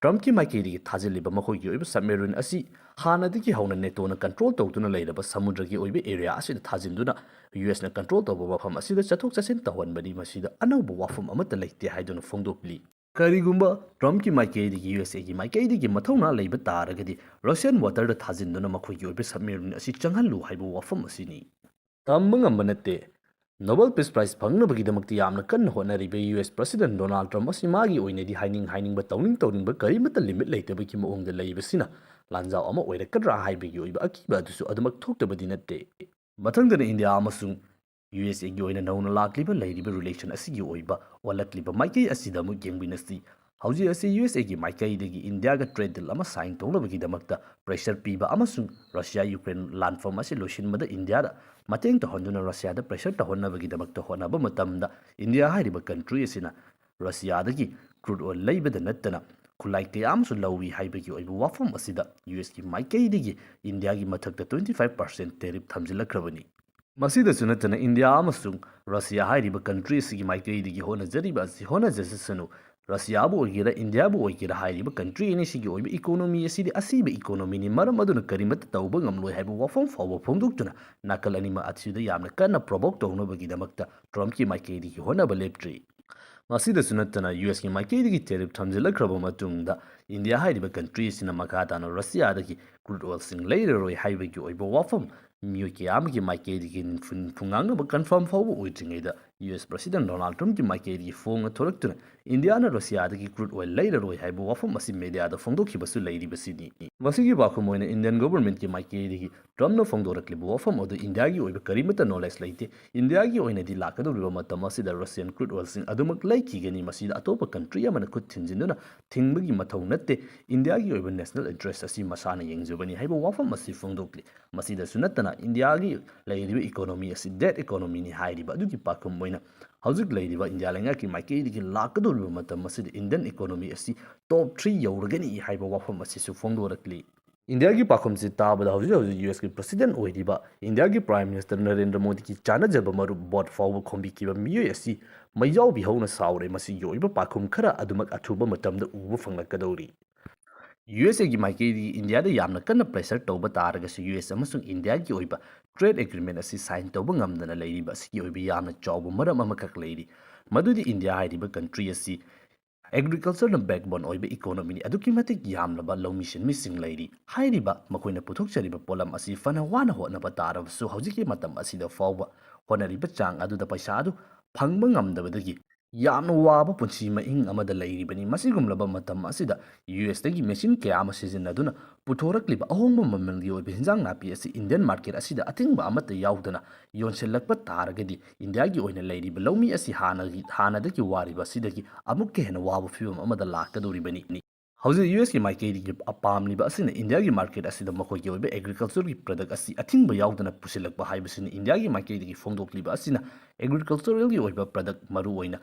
ꯇ꯭ꯔꯝꯞꯀꯤ ꯃꯥꯏꯀꯩꯗꯒꯤ ꯊꯥꯖꯤꯜꯂꯤꯕ ꯃꯈꯣꯏꯒꯤ ꯑꯣꯏꯕ ꯁꯕꯃꯦꯔꯤꯟ ꯑꯁꯤ ꯍꯥꯟꯅꯗꯒꯤ ꯍꯧꯅ ꯅꯦꯇꯣꯅ ꯀꯟꯇ꯭ꯔꯣꯜ ꯇꯧꯗꯨꯅ ꯂꯩꯔꯕ ꯁꯃꯨꯗ꯭ꯔꯒꯤ ꯑꯣꯏꯕ ꯑꯦꯔꯤꯌꯥ ꯑꯁꯤꯗ ꯊꯥꯖꯤꯟꯗꯨꯅ ꯌꯨ ꯑꯦꯁꯅ ꯀꯟꯇ꯭ꯔꯣꯜ ꯇꯧꯕ ꯃꯐꯝ ꯑꯁꯤꯗ ꯆꯠꯊꯣꯛ ꯆꯠꯁꯤꯟ ꯇꯧꯍꯟꯕꯅꯤ꯫ ꯃꯁꯤꯗ ꯑꯅꯧꯕ ꯋꯥꯐꯝ ꯑꯃꯠꯇ ꯂꯩꯇꯦ ꯍꯥꯏꯗꯨꯅ ꯐꯣꯡꯗꯣꯛꯂꯤ꯫ ꯀꯔꯤꯒꯨꯝꯕ ꯇ꯭ꯔꯝꯞꯀꯤ ꯃꯥꯏꯀꯩꯗꯒꯤ ꯌꯨ ꯑꯦꯁ ꯑꯦꯒꯤ ꯃꯥꯏꯀꯩꯗꯒꯤ ꯃꯊꯧꯅꯥ ꯂꯩꯕ ꯇꯥꯔꯒꯗꯤ ꯔꯁꯤꯌꯟ ꯋꯥꯇꯔꯗ ꯊꯥꯖꯤꯟꯗꯨꯅ ꯃꯈꯣꯏꯒꯤ ꯑꯣꯏꯕ ꯁꯕꯃꯦꯔꯤꯟ ꯑꯁꯤ ꯆꯪꯍꯜꯂꯨ ꯍꯥꯏꯕ ꯋꯥꯐꯝ ꯑꯁꯤꯅꯤ꯫ ꯇꯝꯕ ꯉꯝꯕ ꯅꯠꯇꯦ꯫ Nobel Peace Prize ꯐꯪꯅꯕꯒꯤꯗꯃꯛꯇ ꯌꯥꯝꯅ ꯀꯟꯅ ꯍꯣꯠꯅꯔꯤꯕ U S President Donald Trump ꯑꯁꯤ ꯃꯥꯒꯤ ꯑꯣꯏꯅꯗꯤ ꯍꯥꯏꯅꯤꯡ ꯍꯥꯏꯅꯤꯡꯕ, ꯇꯧꯅꯤꯡ ꯇꯧꯅꯤꯡꯕ ꯀꯔꯤꯃꯠꯇ limit ꯂꯩꯇꯕꯒꯤ ꯃꯑꯣꯡꯗ ꯂꯩꯕꯁꯤꯅ ꯂꯥꯟꯖꯥꯎ ꯑꯃ ꯑꯣꯏꯔꯛꯀꯗ꯭ꯔꯥ ꯍꯥꯏꯕꯒꯤ ꯑꯣꯏꯕ ꯑꯀꯤꯕ ꯑꯗꯨꯁꯨ ꯑꯗꯨꯃꯛ ꯊꯣꯛꯇꯕꯗꯤ ꯅꯠꯇꯦ꯫ ꯃꯊꯪꯗꯅ ꯏꯟꯗꯤꯌꯥ ꯑꯃꯁꯨꯡ ꯌꯨ ꯑꯦꯁ ꯑꯦꯒꯤ ꯑꯣꯏꯅ ꯅꯧꯅ ꯂꯥꯛꯂꯤꯕ ꯂꯩꯔꯤꯕ relation ꯑꯁꯤꯒꯤ ꯑꯣꯏꯕ ꯑꯣꯜꯂꯛꯂꯤꯕ ꯃꯥꯏꯀꯩ ꯑꯁꯤꯗ ꯑꯃꯨꯛ ꯌꯦꯡꯃꯤꯟꯅꯁꯤ꯫ ꯍꯧꯖꯤꯛ ꯑꯁꯤ ꯌꯨ ꯑꯦꯁ ꯑꯦꯒꯤ ꯃꯥꯏꯀꯩꯗꯒꯤ ꯏꯟꯗꯤꯌꯥꯒ trade deal ꯑꯃ sign ꯇꯧꯅꯕꯒꯤꯗꯃꯛꯇ pressure ꯄꯤꯕ ꯑꯃꯁꯨꯡ ꯔꯁꯤꯌꯥ ꯌꯨꯀ꯭ꯔꯦꯟ ꯂꯥꯟꯐꯝ ꯑꯁꯤ ꯂꯣꯏꯁꯤꯟꯕꯗ ꯏꯟꯗꯤꯌꯥꯗ ꯃꯇꯦꯡ ꯇꯧꯍꯟꯗꯨꯅ ꯔꯁꯤꯌꯥꯗ pressure ꯇꯧꯍꯟꯅꯕꯒꯤꯗꯃꯛꯇ ꯍꯣꯠꯅꯕ ꯃꯇꯝꯗ, ꯏꯟꯗꯤꯌꯥ ꯍꯥꯏꯔꯤꯕ country ꯑꯁꯤꯅ ꯔꯁꯤꯌꯥꯗꯒꯤ crude oil ꯂꯩꯕꯗ ꯅꯠꯇꯅ ꯈꯨꯠꯂꯥꯏ ꯀꯌꯥ ꯑꯃꯁꯨ ꯂꯧꯏ ꯍꯥꯏꯕꯒꯤ ꯑꯣꯏꯕ ꯋꯥꯐꯝ ꯑꯁꯤꯗ ꯌꯨ ꯑꯦꯁꯀꯤ ꯃꯥꯏꯀꯩꯗꯒꯤ ꯏꯟꯗꯤꯌꯥꯒꯤ ꯃꯊꯛꯇ twenty five percent tariff ꯊꯝꯖꯤꯜꯂꯛꯈ꯭ꯔꯕꯅꯤ꯫ ꯃꯁꯤꯗꯁꯨ ꯅꯠꯇꯅ ꯏꯟꯗꯤꯌꯥ ꯑꯃꯁꯨꯡ ꯔꯁꯤꯌꯥ ꯍꯥꯏꯔꯤꯕ country ꯑꯁꯤꯒꯤ ꯃꯥꯏꯀꯩꯗꯒꯤ ꯍꯣꯠꯅꯖꯔꯤꯕ ꯑꯁꯤ ꯍꯣꯠꯅꯖꯁꯅꯨ, ꯔꯁꯤꯌꯥꯕꯨ ꯑꯣꯏꯒꯦꯔꯥ ꯏꯟꯗꯤꯌꯥꯕꯨ ꯑꯣꯏꯒꯦꯔꯥ, ꯍꯥꯏꯔꯤꯕ country ꯑꯅꯤꯁꯤꯒꯤ ꯑꯣꯏꯕ economy ꯑꯁꯤꯗꯤ ꯑꯁꯤꯕ economyꯅꯤ, ꯃꯔꯝ ꯑꯗꯨꯅ ꯀꯔꯤꯃꯠꯇ ꯇꯧꯕ ꯉꯝꯂꯣꯏ ꯍꯥꯏꯕ ꯋꯥꯐꯝ ꯐꯥꯎꯕ ꯐꯣꯡꯗꯣꯛꯇꯨꯅ ꯅꯥꯀꯜ ꯑꯅꯤꯃꯛ ꯑꯁꯤꯗ ꯌꯥꯝꯅ ꯀꯟꯅ provoke ꯇꯧꯅꯕꯒꯤꯗꯃꯛꯇ Trumpꯀꯤ ꯃꯥꯏꯀꯩꯗꯒꯤ ꯍꯣꯠꯅꯕ ꯂꯦꯞꯇ꯭ꯔꯤ꯫ ꯃꯁꯤꯗꯁꯨ ꯅꯠꯇꯅ ꯌꯨ ꯑꯦꯁꯀꯤ ꯃꯥꯏꯀꯩꯗꯒꯤ tariff ꯊꯝꯖꯤꯜꯂꯛꯈ꯭ꯔꯕ ꯃꯇꯨꯡꯗ ꯏꯟꯗꯤꯌꯥ ꯍꯥꯏꯔꯤꯕ country ꯑꯁꯤꯅ ꯃꯈꯥ ꯇꯥꯅ ꯔꯁꯤꯌꯥꯗꯒꯤ crude oilꯁꯤꯡ ꯂꯩꯔꯔꯣꯏ ꯍꯥꯏꯕꯒꯤ ꯑꯣꯏꯕ ꯋꯥꯐꯝ ꯃꯤꯑꯣꯏ ꯀꯌꯥ ꯑꯃꯒꯤ ꯃꯥꯏꯀꯩꯗꯒꯤ ꯅꯤꯡꯐꯨ ꯅꯤꯐꯨ ꯉꯥꯡꯅꯕ confirm ꯐꯥꯎꯕ ꯑꯣꯏꯗ꯭ꯔꯤꯉꯩꯗ, ꯌꯨ ꯑꯦꯁ President Donald Trumpꯀꯤ ꯃꯥꯏꯀꯩꯗꯒꯤ ꯐꯣꯡꯅ ꯊꯣꯔꯛꯇꯨꯅ ꯏꯟꯗꯤꯌꯥꯅ ꯔꯁꯤꯌꯥꯗꯒꯤ crude oil ꯂꯩꯔꯔꯣꯏ ꯍꯥꯏꯕ ꯋꯥꯐꯝ ꯑꯁꯤ mediaꯗ ꯐꯣꯡꯗꯣꯛꯈꯤꯕꯁꯨ ꯂꯩꯔꯤꯕꯁꯤꯅꯤ꯫ ꯃꯁꯤꯒꯤ ꯄꯥꯎꯈꯨꯝ ꯑꯣꯏꯅ Indian governmentꯀꯤ ꯃꯥꯏꯀꯩꯗꯒꯤ Trumpꯅ ꯐꯣꯡꯗꯣꯔꯛꯂꯤꯕ ꯋꯥꯐꯝ ꯑꯗꯨ ꯏꯟꯗꯤꯌꯥꯒꯤ ꯑꯣꯏꯕ ꯀꯔꯤꯃꯠꯇ knowledge ꯂꯩꯇꯦ꯫ ꯏꯟꯗꯤꯌꯥꯒꯤ ꯑꯣꯏꯅꯗꯤ ꯂꯥꯛꯀꯗꯧꯔꯤꯕ ꯃꯇꯝ ꯑꯁꯤꯗ Russian crude oilꯁꯤꯡ ꯑꯗꯨꯃꯛ ꯂꯩꯈꯤꯒꯅꯤ, ꯃꯁꯤꯗ ꯑꯇꯣꯞꯄ country ꯑꯃꯅ ꯈꯨꯠ ꯊꯤꯟꯖꯤꯟꯗꯨꯅ ꯊꯤꯡꯕꯒꯤ ꯃꯊꯧ ꯅꯠꯇꯦ꯫ ꯏꯟꯗꯤꯌꯥꯒꯤ ꯑꯣꯏꯕ national interest ꯑꯁꯤ ꯃꯁꯥꯅ ꯌꯦꯡꯖꯕꯅꯤ ꯍꯥꯏꯕ ꯋꯥꯐꯝ ꯑꯁꯤ ꯐꯣꯡꯗꯣꯛꯂꯤ꯫ ꯃꯁꯤꯗꯁꯨ ꯅꯠꯇꯅ ꯏꯟꯗꯤꯌꯥꯒꯤ ꯂꯩꯔꯤꯕ economy ꯑꯁꯤ dead economyꯅꯤ ꯍꯥꯏꯔꯤꯕ ꯑꯗꯨꯒꯤ ꯄꯥꯎꯈꯨꯝ ꯑꯣꯏꯅ ꯍꯧꯖꯤꯛ ꯂꯩꯔꯤꯕ ꯏꯟꯗꯤꯌꯥ ꯂꯩꯉꯥꯛꯀꯤ ꯃꯥꯏꯀꯩꯗꯒꯤ ꯂꯥꯛꯀꯗꯧꯔꯤꯕ ꯃꯇꯝ ꯑꯁꯤꯗ Indian economy ꯑꯁꯤ top three ꯌꯧꯔꯒꯅꯤ ꯍꯥꯏꯕ ꯋꯥꯐꯝ ꯑꯁꯤꯁꯨ ꯐꯣꯡꯗꯣꯔꯛꯂꯤ꯫ ꯏꯟꯗꯤꯌꯥꯒꯤ ꯄꯥꯎꯈꯨꯝꯁꯤ ꯇꯥꯕꯗ ꯍꯧꯖꯤꯛ ꯍꯧꯖꯤꯛ ꯌꯨ ꯑꯦꯁꯀꯤ President ꯑꯣꯏꯔꯤꯕ ꯏꯟꯗꯤꯌꯥꯒꯤ Prime Minister ꯅꯔꯦꯟꯗ꯭ꯔ ꯃꯣꯗꯤꯒꯤ ꯆꯥꯟꯅꯖꯕ ꯃꯔꯨꯞ ꯚꯣꯠ ꯐꯥꯎꯕ ꯈꯣꯝꯕꯤꯈꯤꯕ ꯃꯤꯑꯣꯏ ꯑꯁꯤ ꯃꯩꯖꯥꯎꯕꯤ ꯍꯧꯅ ꯁꯥꯎꯔꯦ꯫ ꯃꯁꯤꯒꯤ ꯑꯣꯏꯕ ꯄꯥꯎꯈꯨꯝ ꯈꯔ ꯑꯗꯨꯃꯛ ꯑꯊꯨꯕ ꯃꯇꯝꯗ ꯎꯕ ꯐꯪꯂꯛꯀꯗꯧꯔꯤ꯫ ꯌꯨ ꯑꯦꯁ ꯑꯦꯒꯤ ꯃꯥꯏꯀꯩꯗꯒꯤ ꯏꯟꯗꯤꯌꯥꯗ ꯌꯥꯝꯅ ꯀꯟꯅ pressure ꯇꯧꯕ ꯇꯥꯔꯒꯁꯨ ꯌꯨ ꯑꯦꯁ ꯑꯃꯁꯨꯡ ꯏꯟꯗꯤꯌꯥꯒꯤ ꯑꯣꯏꯕ trade agreement ꯑꯁꯤ sign ꯇꯧꯕ ꯉꯝꯗꯅ ꯂꯩꯔꯤꯕ ꯑꯁꯤꯒꯤ ꯑꯣꯏꯕ ꯌꯥꯝꯅ ꯆꯥꯎꯕ ꯃꯔꯝ ꯑꯃꯈꯛ ꯂꯩꯔꯤ꯫ ꯃꯗꯨꯗꯤ ꯏꯟꯗꯤꯌꯥ ꯍꯥꯏꯔꯤꯕ country ꯑꯁꯤ agricultureꯅ backbone ꯑꯣꯏꯕ economyꯅꯤ꯫ ꯑꯗꯨꯛꯀꯤ ꯃꯇꯤꯛ ꯌꯥꯝꯂꯕ ꯂꯧꯃꯤ ꯁꯤꯟꯃꯤꯁꯤꯡ ꯂꯩꯔꯤ꯫ ꯍꯥꯏꯔꯤꯕ ꯃꯈꯣꯏꯅ ꯄꯨꯊꯣꯛꯆꯔꯤꯕ ꯄꯣꯠꯂꯝ ꯑꯁꯤ ꯐꯅ ꯋꯥꯅ ꯍꯣꯠꯅꯕ ꯇꯥꯔꯕꯁꯨ ꯍꯧꯖꯤꯛꯀꯤ ꯃꯇꯝ ꯑꯁꯤꯗ ꯐꯥꯎꯕ ꯍꯣꯠꯅꯔꯤꯕ ꯆꯥꯡ ꯑꯗꯨꯗ ꯄꯩꯁꯥ ꯑꯗꯨ ꯐꯪꯕ ꯉꯝꯗꯕꯗꯒꯤ ꯌꯥꯝꯅ ꯋꯥꯕ ꯄꯨꯟꯁꯤ ꯃꯍꯤꯡ ꯑꯃꯗ ꯂꯩꯔꯤꯕꯅꯤ꯫ ꯃꯁꯤꯒꯨꯝꯂꯕ ꯃꯇꯝ ꯑꯁꯤꯗ ꯌꯨ ꯑꯦꯁꯇꯒꯤ ꯃꯦꯆꯤꯟ ꯀꯌꯥ ꯑꯃ ꯁꯤꯖꯤꯟꯅꯗꯨꯅ ꯄꯨꯊꯣꯔꯛꯂꯤꯕ ꯑꯍꯣꯡꯕ ꯃꯃꯜꯒꯤ ꯑꯣꯏꯕ ꯍꯤꯟꯖꯥꯡ ꯅꯥꯄꯤ ꯑꯁꯤ ꯏꯟꯗꯤꯌꯟ ꯃꯥꯔꯀꯦꯠ ꯑꯁꯤꯗ ꯑꯊꯤꯡꯕ ꯑꯃꯠꯇ ꯌꯥꯎꯗꯅ ꯌꯣꯟꯁꯤꯜꯂꯛꯄ ꯇꯥꯔꯒꯗꯤ ꯏꯟꯗꯤꯌꯥꯒꯤ ꯑꯣꯏꯅ ꯂꯩꯔꯤꯕ ꯂꯧꯃꯤ ꯑꯁꯤ ꯍꯥꯟꯅꯒꯤ, ꯍꯥꯟꯅꯗꯒꯤ ꯋꯥꯔꯤꯕ ꯑꯁꯤꯗꯒꯤ ꯑꯃꯨꯛꯀ ꯍꯦꯟꯅ ꯋꯥꯕ ꯐꯤꯕꯝ ꯑꯃꯗ ꯂꯥꯛꯀꯗꯧꯔꯤꯕꯅꯤ꯫ ꯍꯧꯖꯤꯛ ꯌꯨ ꯑꯦꯁꯀꯤ ꯃꯥꯏꯀꯩꯗꯒꯤ ꯄꯥꯝꯂꯤꯕ ꯑꯁꯤꯅ ꯏꯟꯗꯤꯌꯥꯒꯤ ꯃꯥꯔꯀꯦꯠ ꯑꯁꯤꯗ ꯃꯈꯣꯏꯒꯤ ꯑꯣꯏꯕ ꯑꯦꯒ꯭ꯔꯤꯀꯜꯆꯔꯒꯤ ꯄ꯭ꯔꯗꯛ ꯑꯁꯤ ꯑꯊꯤꯡꯕ ꯌꯥꯎꯗꯅ ꯄꯨꯁꯤꯜꯂꯛꯄ ꯍꯥꯏꯕꯁꯤꯅꯤ ꯏꯟꯗꯤꯌꯥꯒꯤ ꯃꯥꯏꯀꯩꯗꯒꯤ ꯐꯣꯡꯗꯣꯛꯂꯤꯕ ꯑꯁꯤꯅ꯫ ꯑꯦꯒ꯭ꯔꯤꯀꯜꯆꯔꯦꯜꯒꯤ ꯑꯣꯏꯕ ꯄ꯭ꯔꯗꯛ, ꯃꯔꯨꯑꯣꯏꯅ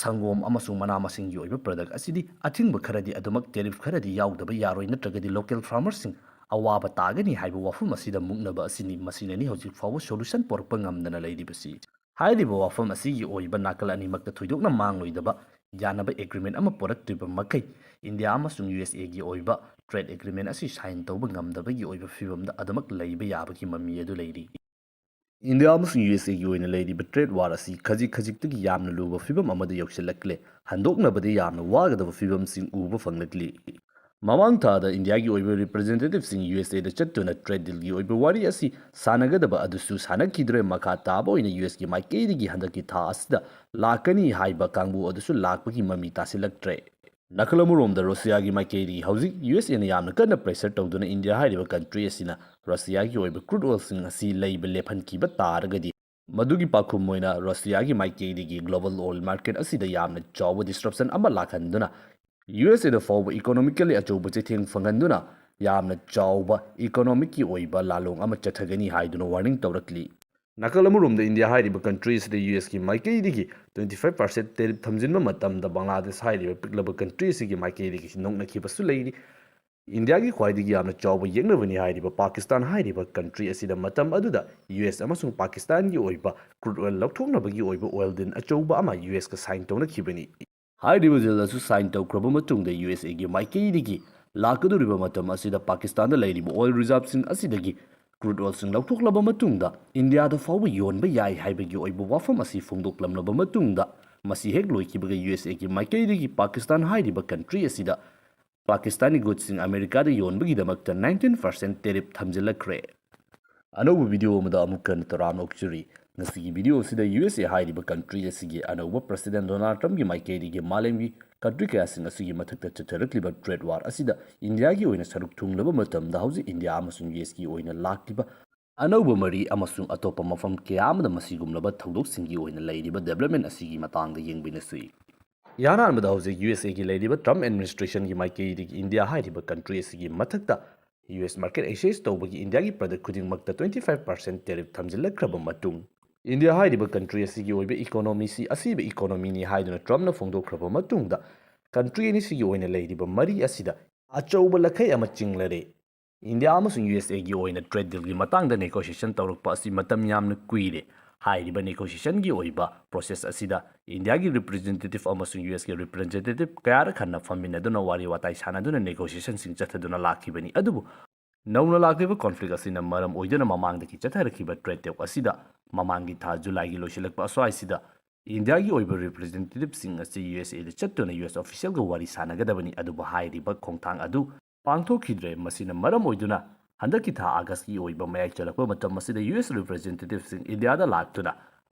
ꯁꯪꯒꯣꯝ ꯑꯃꯁꯨꯡ ꯃꯅꯥ ꯃꯁꯤꯡꯒꯤ ꯑꯣꯏꯕ ꯄ꯭ꯔꯗꯛ ꯑꯁꯤꯗꯤ ꯑꯊꯤꯡꯕ ꯈꯔꯗꯤ ꯑꯗꯨꯃꯛ, ꯇꯦꯔꯤꯐ ꯈꯔꯗꯤ ꯌꯥꯎꯗꯕ ꯌꯥꯔꯣꯏ, ꯅꯠꯇ꯭ꯔꯒꯗꯤ ꯂꯣꯀꯦꯜ ꯐꯥꯔꯃꯔꯁꯤꯡ ꯑꯋꯥꯕ ꯇꯥꯒꯅꯤ ꯍꯥꯏꯕ ꯋꯥꯐꯝ ꯑꯁꯤꯗ ꯃꯨꯛꯅꯕ ꯑꯁꯤꯅꯤ꯫ ꯃꯁꯤꯅꯅꯤ ꯍꯧꯖꯤꯛ ꯐꯥꯎꯕ ꯁꯣꯂꯨꯁꯟ ꯄꯨꯔꯛꯄ ꯉꯝꯗꯅ ꯂꯩꯔꯤꯕꯁꯤ꯫ ꯍꯥꯏꯔꯤꯕ ꯋꯥꯐꯝ ꯑꯁꯤꯒꯤ ꯑꯣꯏꯕ ꯅꯥꯀꯜ ꯑꯅꯤꯃꯛꯇ ꯊꯣꯏꯗꯣꯛꯅ ꯃꯥꯡꯂꯣꯏꯗꯕ ꯌꯥꯅꯕ ꯑꯦꯒ꯭ꯔꯤꯃꯦꯟ ꯑꯃ ꯄꯨꯔꯛꯇ꯭ꯔꯤꯕ ꯃꯈꯩ ꯏꯟꯗꯤꯌꯥ ꯑꯃꯁꯨꯡ ꯌꯨ ꯑꯦꯁ ꯑꯦꯒꯤ ꯑꯣꯏꯕ ꯇ꯭ꯔꯦꯗ ꯑꯦꯒ꯭ꯔꯤꯃꯦꯟ ꯑꯁꯤ ꯁꯥꯏꯟ ꯇꯧꯕ ꯉꯝꯗꯕꯒꯤ ꯑꯣꯏꯕ ꯐꯤꯕꯝꯗ ꯑꯗꯨꯃꯛ ꯂꯩꯕ ꯌꯥꯕꯒꯤ ꯃꯃꯤ ꯑꯗꯨ ꯂꯩꯔꯤ꯫ ꯏꯟꯗꯤꯌꯥ ꯑꯃꯁꯨꯡ ꯌꯨ ꯑꯦꯁ ꯑꯦꯒꯤ ꯑꯣꯏꯅ ꯂꯩꯔꯤꯕ ꯇ꯭ꯔꯦꯗ ꯋꯥꯔ ꯑꯁꯤ ꯈꯖꯤꯛ ꯈꯖꯤꯛꯇꯒꯤ ꯌꯥꯝꯅ ꯂꯨꯕ ꯐꯤꯕꯝ ꯑꯃꯗ ꯌꯧꯁꯤꯜꯂꯛꯂꯦ꯫ ꯍꯟꯗꯣꯛꯅꯕꯗ ꯌꯥꯝꯅ ꯋꯥꯒꯗꯕ ꯐꯤꯕꯝꯁꯤꯡ ꯎꯕ ꯐꯪꯂꯛꯂꯤ꯫ ꯃꯃꯥꯡ ꯊꯥꯗ ꯏꯟꯗꯤꯌꯥꯒꯤ ꯑꯣꯏꯕ ꯔꯤꯄ꯭ꯔꯖꯦꯟꯇꯦꯇꯤꯚꯁꯤꯡ ꯌꯨ ꯑꯦꯁ ꯑꯦꯗ ꯆꯠꯇꯨꯅ ꯇ꯭ꯔꯦꯗ ꯗꯤꯜꯒꯤ ꯑꯣꯏꯕ ꯋꯥꯔꯤ ꯑꯁꯤ ꯁꯥꯟꯅꯒꯗꯕ ꯑꯗꯨꯁꯨ ꯁꯥꯟꯅꯈꯤꯗ꯭ꯔꯦ꯫ ꯃꯈꯥ ꯇꯥꯕ ꯑꯣꯏꯅ ꯌꯨ ꯑꯦꯁꯀꯤ ꯃꯥꯏꯀꯩꯗꯒꯤ ꯍꯟꯗꯛꯀꯤ ꯊꯥ ꯑꯁꯤꯗ ꯂꯥꯛꯀꯅꯤ ꯍꯥꯏꯕ ꯀꯥꯡꯕꯨ ꯑꯗꯨꯁꯨ ꯂꯥꯛꯄꯒꯤ ꯃꯃꯤ ꯇꯥꯁꯤꯜꯂꯛꯇ꯭ꯔꯦ꯫ ꯅꯥꯀꯜ ꯑꯃꯔꯣꯝꯗ ꯔꯁꯤꯌꯥꯒꯤ ꯃꯥꯏꯀꯩꯗꯒꯤ ꯍꯧꯖꯤꯛ ꯌꯨ ꯑꯦꯁ ꯑꯦꯅ ꯌꯥꯝꯅ ꯀꯟꯅ ꯄ꯭ꯔꯦꯁꯔ ꯇꯧꯗꯨꯅ ꯏꯟꯗꯤꯌꯥ ꯍꯥꯏꯔꯤꯕ ꯀꯟꯇ꯭ꯔꯤ ꯑꯁꯤꯅ ꯔꯁꯤꯌꯥꯒꯤ ꯑꯣꯏꯕ ꯀ꯭ꯔꯨꯗ ꯑꯣꯏꯜꯁꯤꯡ ꯑꯁꯤ ꯂꯩꯕ ꯂꯦꯞꯍꯟꯈꯤꯕ ꯇꯥꯔꯒꯗꯤ, ꯃꯗꯨꯒꯤ ꯄꯥꯎꯈꯨꯝ ꯑꯣꯏꯅ ꯔꯁꯤꯌꯥꯒꯤ ꯃꯥꯏꯀꯩꯗꯒꯤ ꯒ꯭ꯂꯣꯕꯜ ꯑꯣꯏꯜ ꯃꯥꯔꯀꯦꯠ ꯑꯁꯤꯗ ꯌꯥꯝꯅ ꯆꯥꯎꯕ ꯗꯤꯁꯔꯞꯁꯟ ꯑꯃ ꯂꯥꯛꯍꯟꯗꯨꯅ ꯌꯨ ꯑꯦꯁ ꯑꯦꯗ ꯐꯥꯎꯕ ꯏꯀꯣꯅꯣꯃꯤꯀꯦꯜꯂꯤ ꯑꯆꯧꯕ ꯆꯩꯊꯦꯡ ꯐꯪꯍꯟꯗꯨꯅ ꯌꯥꯝꯅ ꯆꯥꯎꯕ ꯏꯀꯣꯅꯣꯃꯤꯛꯀꯤ ꯑꯣꯏꯕ ꯂꯥꯂꯣꯡ ꯑꯃ ꯆꯠꯊꯒꯅꯤ ꯍꯥꯏꯗꯨꯅ ꯋꯥꯔꯅꯤꯡ ꯇꯧꯔꯛꯂꯤ꯫ ꯅꯥꯀꯜ ꯑꯃꯔꯣꯝꯗ ꯏꯟꯗꯤꯌꯥ ꯍꯥꯏꯔꯤꯕ ꯀꯟꯇ꯭ꯔꯤ ꯑꯁꯤꯗ ꯌꯨ ꯑꯦꯁꯀꯤ ꯃꯥꯏꯀꯩꯗꯒꯤ ꯇ꯭ꯋꯦꯟꯇꯤ ꯐꯥꯏꯚ ꯄꯥꯔꯁꯦꯟꯠ ꯇꯦꯔꯤꯐ ꯊꯝꯖꯤꯟꯕ ꯃꯇꯝꯗ ꯕꯪꯒ꯭ꯂꯥꯗꯦꯁ ꯍꯥꯏꯔꯤꯕ ꯄꯤꯛꯂꯕ ꯀꯟꯇ꯭ꯔꯤ ꯑꯁꯤꯒꯤ ꯃꯥꯏꯀꯩꯗꯒꯤ ꯅꯣꯛꯅꯈꯤꯕꯁꯨ ꯂꯩꯔꯤ꯫ ꯏꯟꯗꯤꯌꯥꯒꯤ ꯈ꯭ꯋꯥꯏꯗꯒꯤ ꯌꯥꯝꯅ ꯆꯥꯎꯕ ꯌꯦꯛꯅꯕꯅꯤ ꯍꯥꯏꯔꯤꯕ ꯄꯥꯀꯤꯁꯇꯥꯟ ꯍꯥꯏꯔꯤꯕ ꯀꯟꯇ꯭ꯔꯤ ꯑꯁꯤꯗ ꯃꯇꯝ ꯑꯗꯨꯗ ꯌꯨ ꯑꯦꯁ ꯑꯃꯁꯨꯡ ꯄꯥꯀꯤꯁꯇꯥꯟꯒꯤ ꯑꯣꯏꯕ ꯀ꯭ꯔꯨꯗ ꯑꯣꯏꯜ ꯂꯧꯊꯣꯛꯅꯕꯒꯤ ꯑꯣꯏꯕ ꯑꯣꯏꯜ ꯗꯤꯜ ꯑꯆꯧꯕ ꯑꯃ ꯌꯨ ꯑꯦꯁꯀ ꯁꯥꯏꯟ ꯇꯧꯅꯈꯤꯕꯅꯤ꯫ ꯍꯥꯏꯔꯤꯕ ꯗꯤꯜ ꯑꯁꯨ ꯁꯥꯏꯟ ꯇꯧꯈ꯭ꯔꯕ ꯃꯇꯨꯡꯗ ꯌꯨ ꯑꯦꯁ ꯑꯦꯒꯤ ꯃꯥꯏꯀꯩꯗꯒꯤ ꯂꯥꯛꯀꯗꯧꯔꯤꯕ ꯃꯇꯝ ꯑꯁꯤꯗ ꯄꯥꯀꯤꯁꯇꯥꯟꯗ ꯂꯩꯔꯤꯕ ꯑꯣꯏꯜ ꯔꯤꯖꯥꯔꯚꯁꯤꯡ ꯑꯁꯤꯗꯒꯤ ꯀ꯭ꯔꯨꯗ ꯑꯣꯏꯜꯁꯤꯡ ꯂꯧꯊꯣꯛꯂꯕ ꯃꯇꯨꯡꯗ ꯏꯟꯗꯤꯌꯥꯗ ꯐꯥꯎꯕ ꯌꯣꯟꯕ ꯌꯥꯏ ꯍꯥꯏꯕꯒꯤ ꯑꯣꯏꯕ ꯋꯥꯐꯝ ꯑꯁꯤ ꯐꯣꯡꯗꯣꯛꯂꯝꯂꯕ ꯃꯇꯨꯡꯗ, ꯃꯁꯤ ꯍꯦꯛ ꯂꯣꯏꯈꯤꯕꯒ ꯌꯨ ꯑꯦꯁ ꯑꯦꯒꯤ ꯃꯥꯏꯀꯩꯗꯒꯤ ꯄꯥꯀꯤꯁꯇꯥꯟ ꯍꯥꯏꯔꯤꯕ ꯀꯟꯇ꯭ꯔꯤ ꯑꯁꯤꯗ ꯄꯥꯀꯤꯁꯇꯥꯅꯤ ꯒꯨꯗꯁꯤꯡ ꯑꯃꯦꯔꯤꯀꯥꯗ ꯌꯣꯟꯕꯒꯤꯗꯃꯛꯇ ꯅꯥꯏꯟꯇꯤꯟ ꯄꯥꯔꯁꯦꯟꯠ ꯇꯦꯔꯤꯐ ꯊꯝꯖꯤꯜꯂꯛꯈ꯭ꯔꯦ꯫ ꯑꯅꯧꯕ ꯚꯤꯗꯤꯑꯣ ꯑꯃꯗ ꯑꯃꯨꯛ ꯍꯟꯅ ꯇꯔꯥꯝꯅ ꯑꯣꯛꯆꯔꯤ꯫ ꯉꯁꯤꯒꯤ ꯚꯤꯗꯤꯑꯣ ꯑꯁꯤꯗ ꯌꯨ ꯑꯦꯁ ꯑꯦ ꯍꯥꯏꯔꯤꯕ ꯀꯟꯇ꯭ꯔꯤ ꯑꯁꯤꯒꯤ ꯑꯅꯧꯕ ꯄ꯭ꯔꯁꯤꯗꯦꯟ ꯗꯣꯅꯥꯜꯗ ꯇ꯭ꯔꯝꯞꯀꯤ ꯃꯥꯏꯀꯩꯗꯒꯤ ꯃꯥꯂꯦꯝꯒꯤ ꯀꯟꯇ꯭ꯔꯤ ꯀꯌꯥꯁꯤꯡ ꯑꯁꯤꯒꯤ ꯃꯊꯛꯇ ꯆꯠꯊꯔꯛꯂꯤꯕ ꯇ꯭ꯔꯦꯗ ꯋꯥꯔ ꯑꯁꯤꯗ ꯏꯟꯗꯤꯌꯥꯒꯤ ꯑꯣꯏꯅ ꯁꯔꯨꯛ ꯊꯨꯡꯂꯕ ꯃꯇꯝꯗ ꯍꯧꯖꯤꯛ ꯏꯟꯗꯤꯌꯥ ꯑꯃꯁꯨꯡ ꯌꯨ ꯑꯦꯁꯀꯤ ꯑꯣꯏꯅ ꯂꯥꯛꯂꯤꯕ ꯑꯅꯧꯕ ꯃꯔꯤ ꯑꯃꯁꯨꯡ ꯑꯇꯣꯞꯄ ꯃꯐꯝ ꯀꯌꯥ ꯑꯃꯗ ꯃꯁꯤꯒꯨꯝꯂꯕ ꯊꯧꯗꯣꯛꯁꯤꯡꯒꯤ ꯑꯣꯏꯅ ꯂꯩꯔꯤꯕ ꯗꯦꯕꯂꯞꯃꯦꯟ ꯑꯁꯤꯒꯤ ꯃꯇꯥꯡꯗ ꯌꯦꯡꯃꯤꯟꯅꯁꯤ꯫ ꯏꯍꯥꯟ ꯍꯥꯟꯕꯗ ꯍꯧꯖꯤꯛ ꯌꯨ ꯑꯦꯁ ꯑꯦꯒꯤ ꯂꯩꯔꯤꯕ ꯇ꯭ꯔꯝꯞ ꯑꯦꯗꯃꯤꯅꯤꯁꯇ꯭ꯔꯦꯁꯟꯒꯤ ꯃꯥꯏꯀꯩꯗꯒꯤ ꯏꯟꯗꯤꯌꯥ ꯍꯥꯏꯔꯤꯕ ꯀꯟꯇ꯭ꯔꯤ ꯑꯁꯤꯒꯤ ꯃꯊꯛꯇ ꯌꯨ ꯑꯦꯁ ꯃꯥꯔꯀꯦꯠ ꯑꯦꯛꯁꯦꯁ ꯇꯧꯕꯒꯤ ꯏꯟꯗꯤꯌꯥꯒꯤ ꯄ꯭ꯔꯗꯛ ꯈꯨꯗꯤꯡꯃꯛꯇ ꯇ꯭ꯋꯦꯟꯇꯤ ꯐꯥꯏꯚ ꯄꯥꯔꯁꯦꯟ ꯇꯦꯔꯤꯐ ꯊꯝꯖꯤꯜꯂꯛꯈ꯭ꯔꯕ ꯃꯇꯨꯡ, ꯏꯟꯗꯤꯌꯥ ꯍꯥꯏꯔꯤꯕ ꯀꯟꯇ꯭ꯔꯤ ꯑꯁꯤꯒꯤ ꯑꯣꯏꯕ ꯏꯀꯣꯅꯣꯃꯤꯁꯤ ꯑꯁꯤꯕ ꯏꯀꯣꯅꯣꯃꯤꯅꯤ ꯍꯥꯏꯗꯨꯅ ꯇ꯭ꯔꯝꯞꯅ ꯐꯣꯡꯗꯣꯛꯈ꯭ꯔꯕ ꯃꯇꯨꯡꯗ, ꯀꯟꯇ꯭ꯔꯤ ꯑꯅꯤꯁꯤꯒꯤ ꯑꯣꯏꯅ ꯂꯩꯔꯤꯕ ꯃꯔꯤ ꯑꯁꯤꯗ ꯑꯆꯧꯕ ꯂꯈꯩ ꯑꯃ ꯆꯤꯡꯂꯔꯦ꯫ ꯏꯟꯗꯤꯌꯥ ꯑꯃꯁꯨꯡ ꯌꯨ ꯑꯦꯁ ꯑꯦꯒꯤ ꯑꯣꯏꯅ ꯇ꯭ꯔꯦꯗ ꯗꯤꯜꯒꯤ ꯃꯇꯥꯡꯗ ꯅꯦꯒꯣꯁꯤꯌꯦꯁꯟ ꯇꯧꯔꯛꯄ ꯑꯁꯤ ꯃꯇꯝ ꯌꯥꯝꯅ ꯀꯨꯏꯔꯦ꯫ ꯍꯥꯏꯔꯤꯕ ꯅꯦꯒꯣꯁꯤꯌꯦꯁꯟꯒꯤ ꯑꯣꯏꯕ ꯄ꯭ꯔꯣꯁꯦꯁ ꯑꯁꯤꯗ ꯏꯟꯗꯤꯌꯥꯒꯤ ꯔꯤꯄ꯭ꯔꯖꯦꯟꯇꯦꯇꯤꯚ ꯑꯃꯁꯨꯡ ꯌꯨ ꯑꯦꯁꯀꯤ ꯔꯤꯄ꯭ꯔꯖꯦꯟꯇꯦꯇꯤꯚ ꯀꯌꯥꯔꯛ ꯍꯟꯅ ꯐꯝꯃꯤꯟꯅꯗꯨꯅ ꯋꯥꯔꯤ ꯋꯥꯇꯥꯏ ꯁꯥꯟꯅꯗꯨꯅ ꯅꯦꯒꯣꯁꯤꯌꯦꯁꯟꯁꯤꯡ ꯆꯠꯊꯗꯨꯅ ꯂꯥꯛꯈꯤꯕꯅꯤ꯫ ꯑꯗꯨꯕꯨ ꯅꯧꯅ ꯂꯥꯛꯂꯤꯕ ꯀꯣꯟꯐ꯭ꯂꯤꯛ ꯑꯁꯤꯅ ꯃꯔꯝ ꯑꯣꯏꯗꯨꯅ ꯃꯃꯥꯡꯗꯒꯤ ꯆꯠꯊꯔꯛꯈꯤꯕ ꯇ꯭ꯔꯦꯗ ꯇꯣꯛ ꯑꯁꯤꯗ ꯃꯃꯥꯡꯒꯤ ꯊꯥ ꯖꯨꯂꯥꯏꯒꯤ ꯂꯣꯏꯁꯤꯜꯂꯛꯄ ꯑꯁ꯭ꯋꯥꯏꯁꯤꯗ ꯏꯟꯗꯤꯌꯥꯒꯤ ꯑꯣꯏꯕ ꯔꯤꯄ꯭ꯔꯖꯦꯟꯇꯦꯇꯤꯚꯁꯤꯡ ꯑꯁꯤ ꯌꯨ ꯑꯦꯁ ꯑꯦꯗ ꯆꯠꯇꯨꯅ ꯌꯨ ꯑꯦꯁ ꯑꯣꯐꯤꯁꯤꯌꯦꯜꯒ ꯋꯥꯔꯤ ꯁꯥꯟꯅꯒꯗꯕꯅꯤ꯫ ꯑꯗꯨꯕꯨ ꯍꯥꯏꯔꯤꯕ ꯈꯣꯡꯊꯥꯡ ꯑꯗꯨ ꯄꯥꯡꯊꯣꯛꯈꯤꯗ꯭ꯔꯦ꯫ ꯃꯁꯤꯅ ꯃꯔꯝ ꯑꯣꯏꯗꯨꯅ ꯍꯟꯗꯛꯀꯤ ꯊꯥ ꯑꯥꯒꯁꯀꯤ ꯑꯣꯏꯕ ꯃꯌꯥꯏ ꯆꯜꯂꯛꯄ ꯃꯇꯝ ꯑꯁꯤꯗ ꯌꯨ ꯑꯦꯁ ꯔꯤꯄ꯭ꯔꯖꯦꯟꯇꯦꯇꯤꯚꯁꯤꯡ ꯏꯟꯗꯤꯌꯥꯗ ꯂꯥꯛꯇꯨꯅ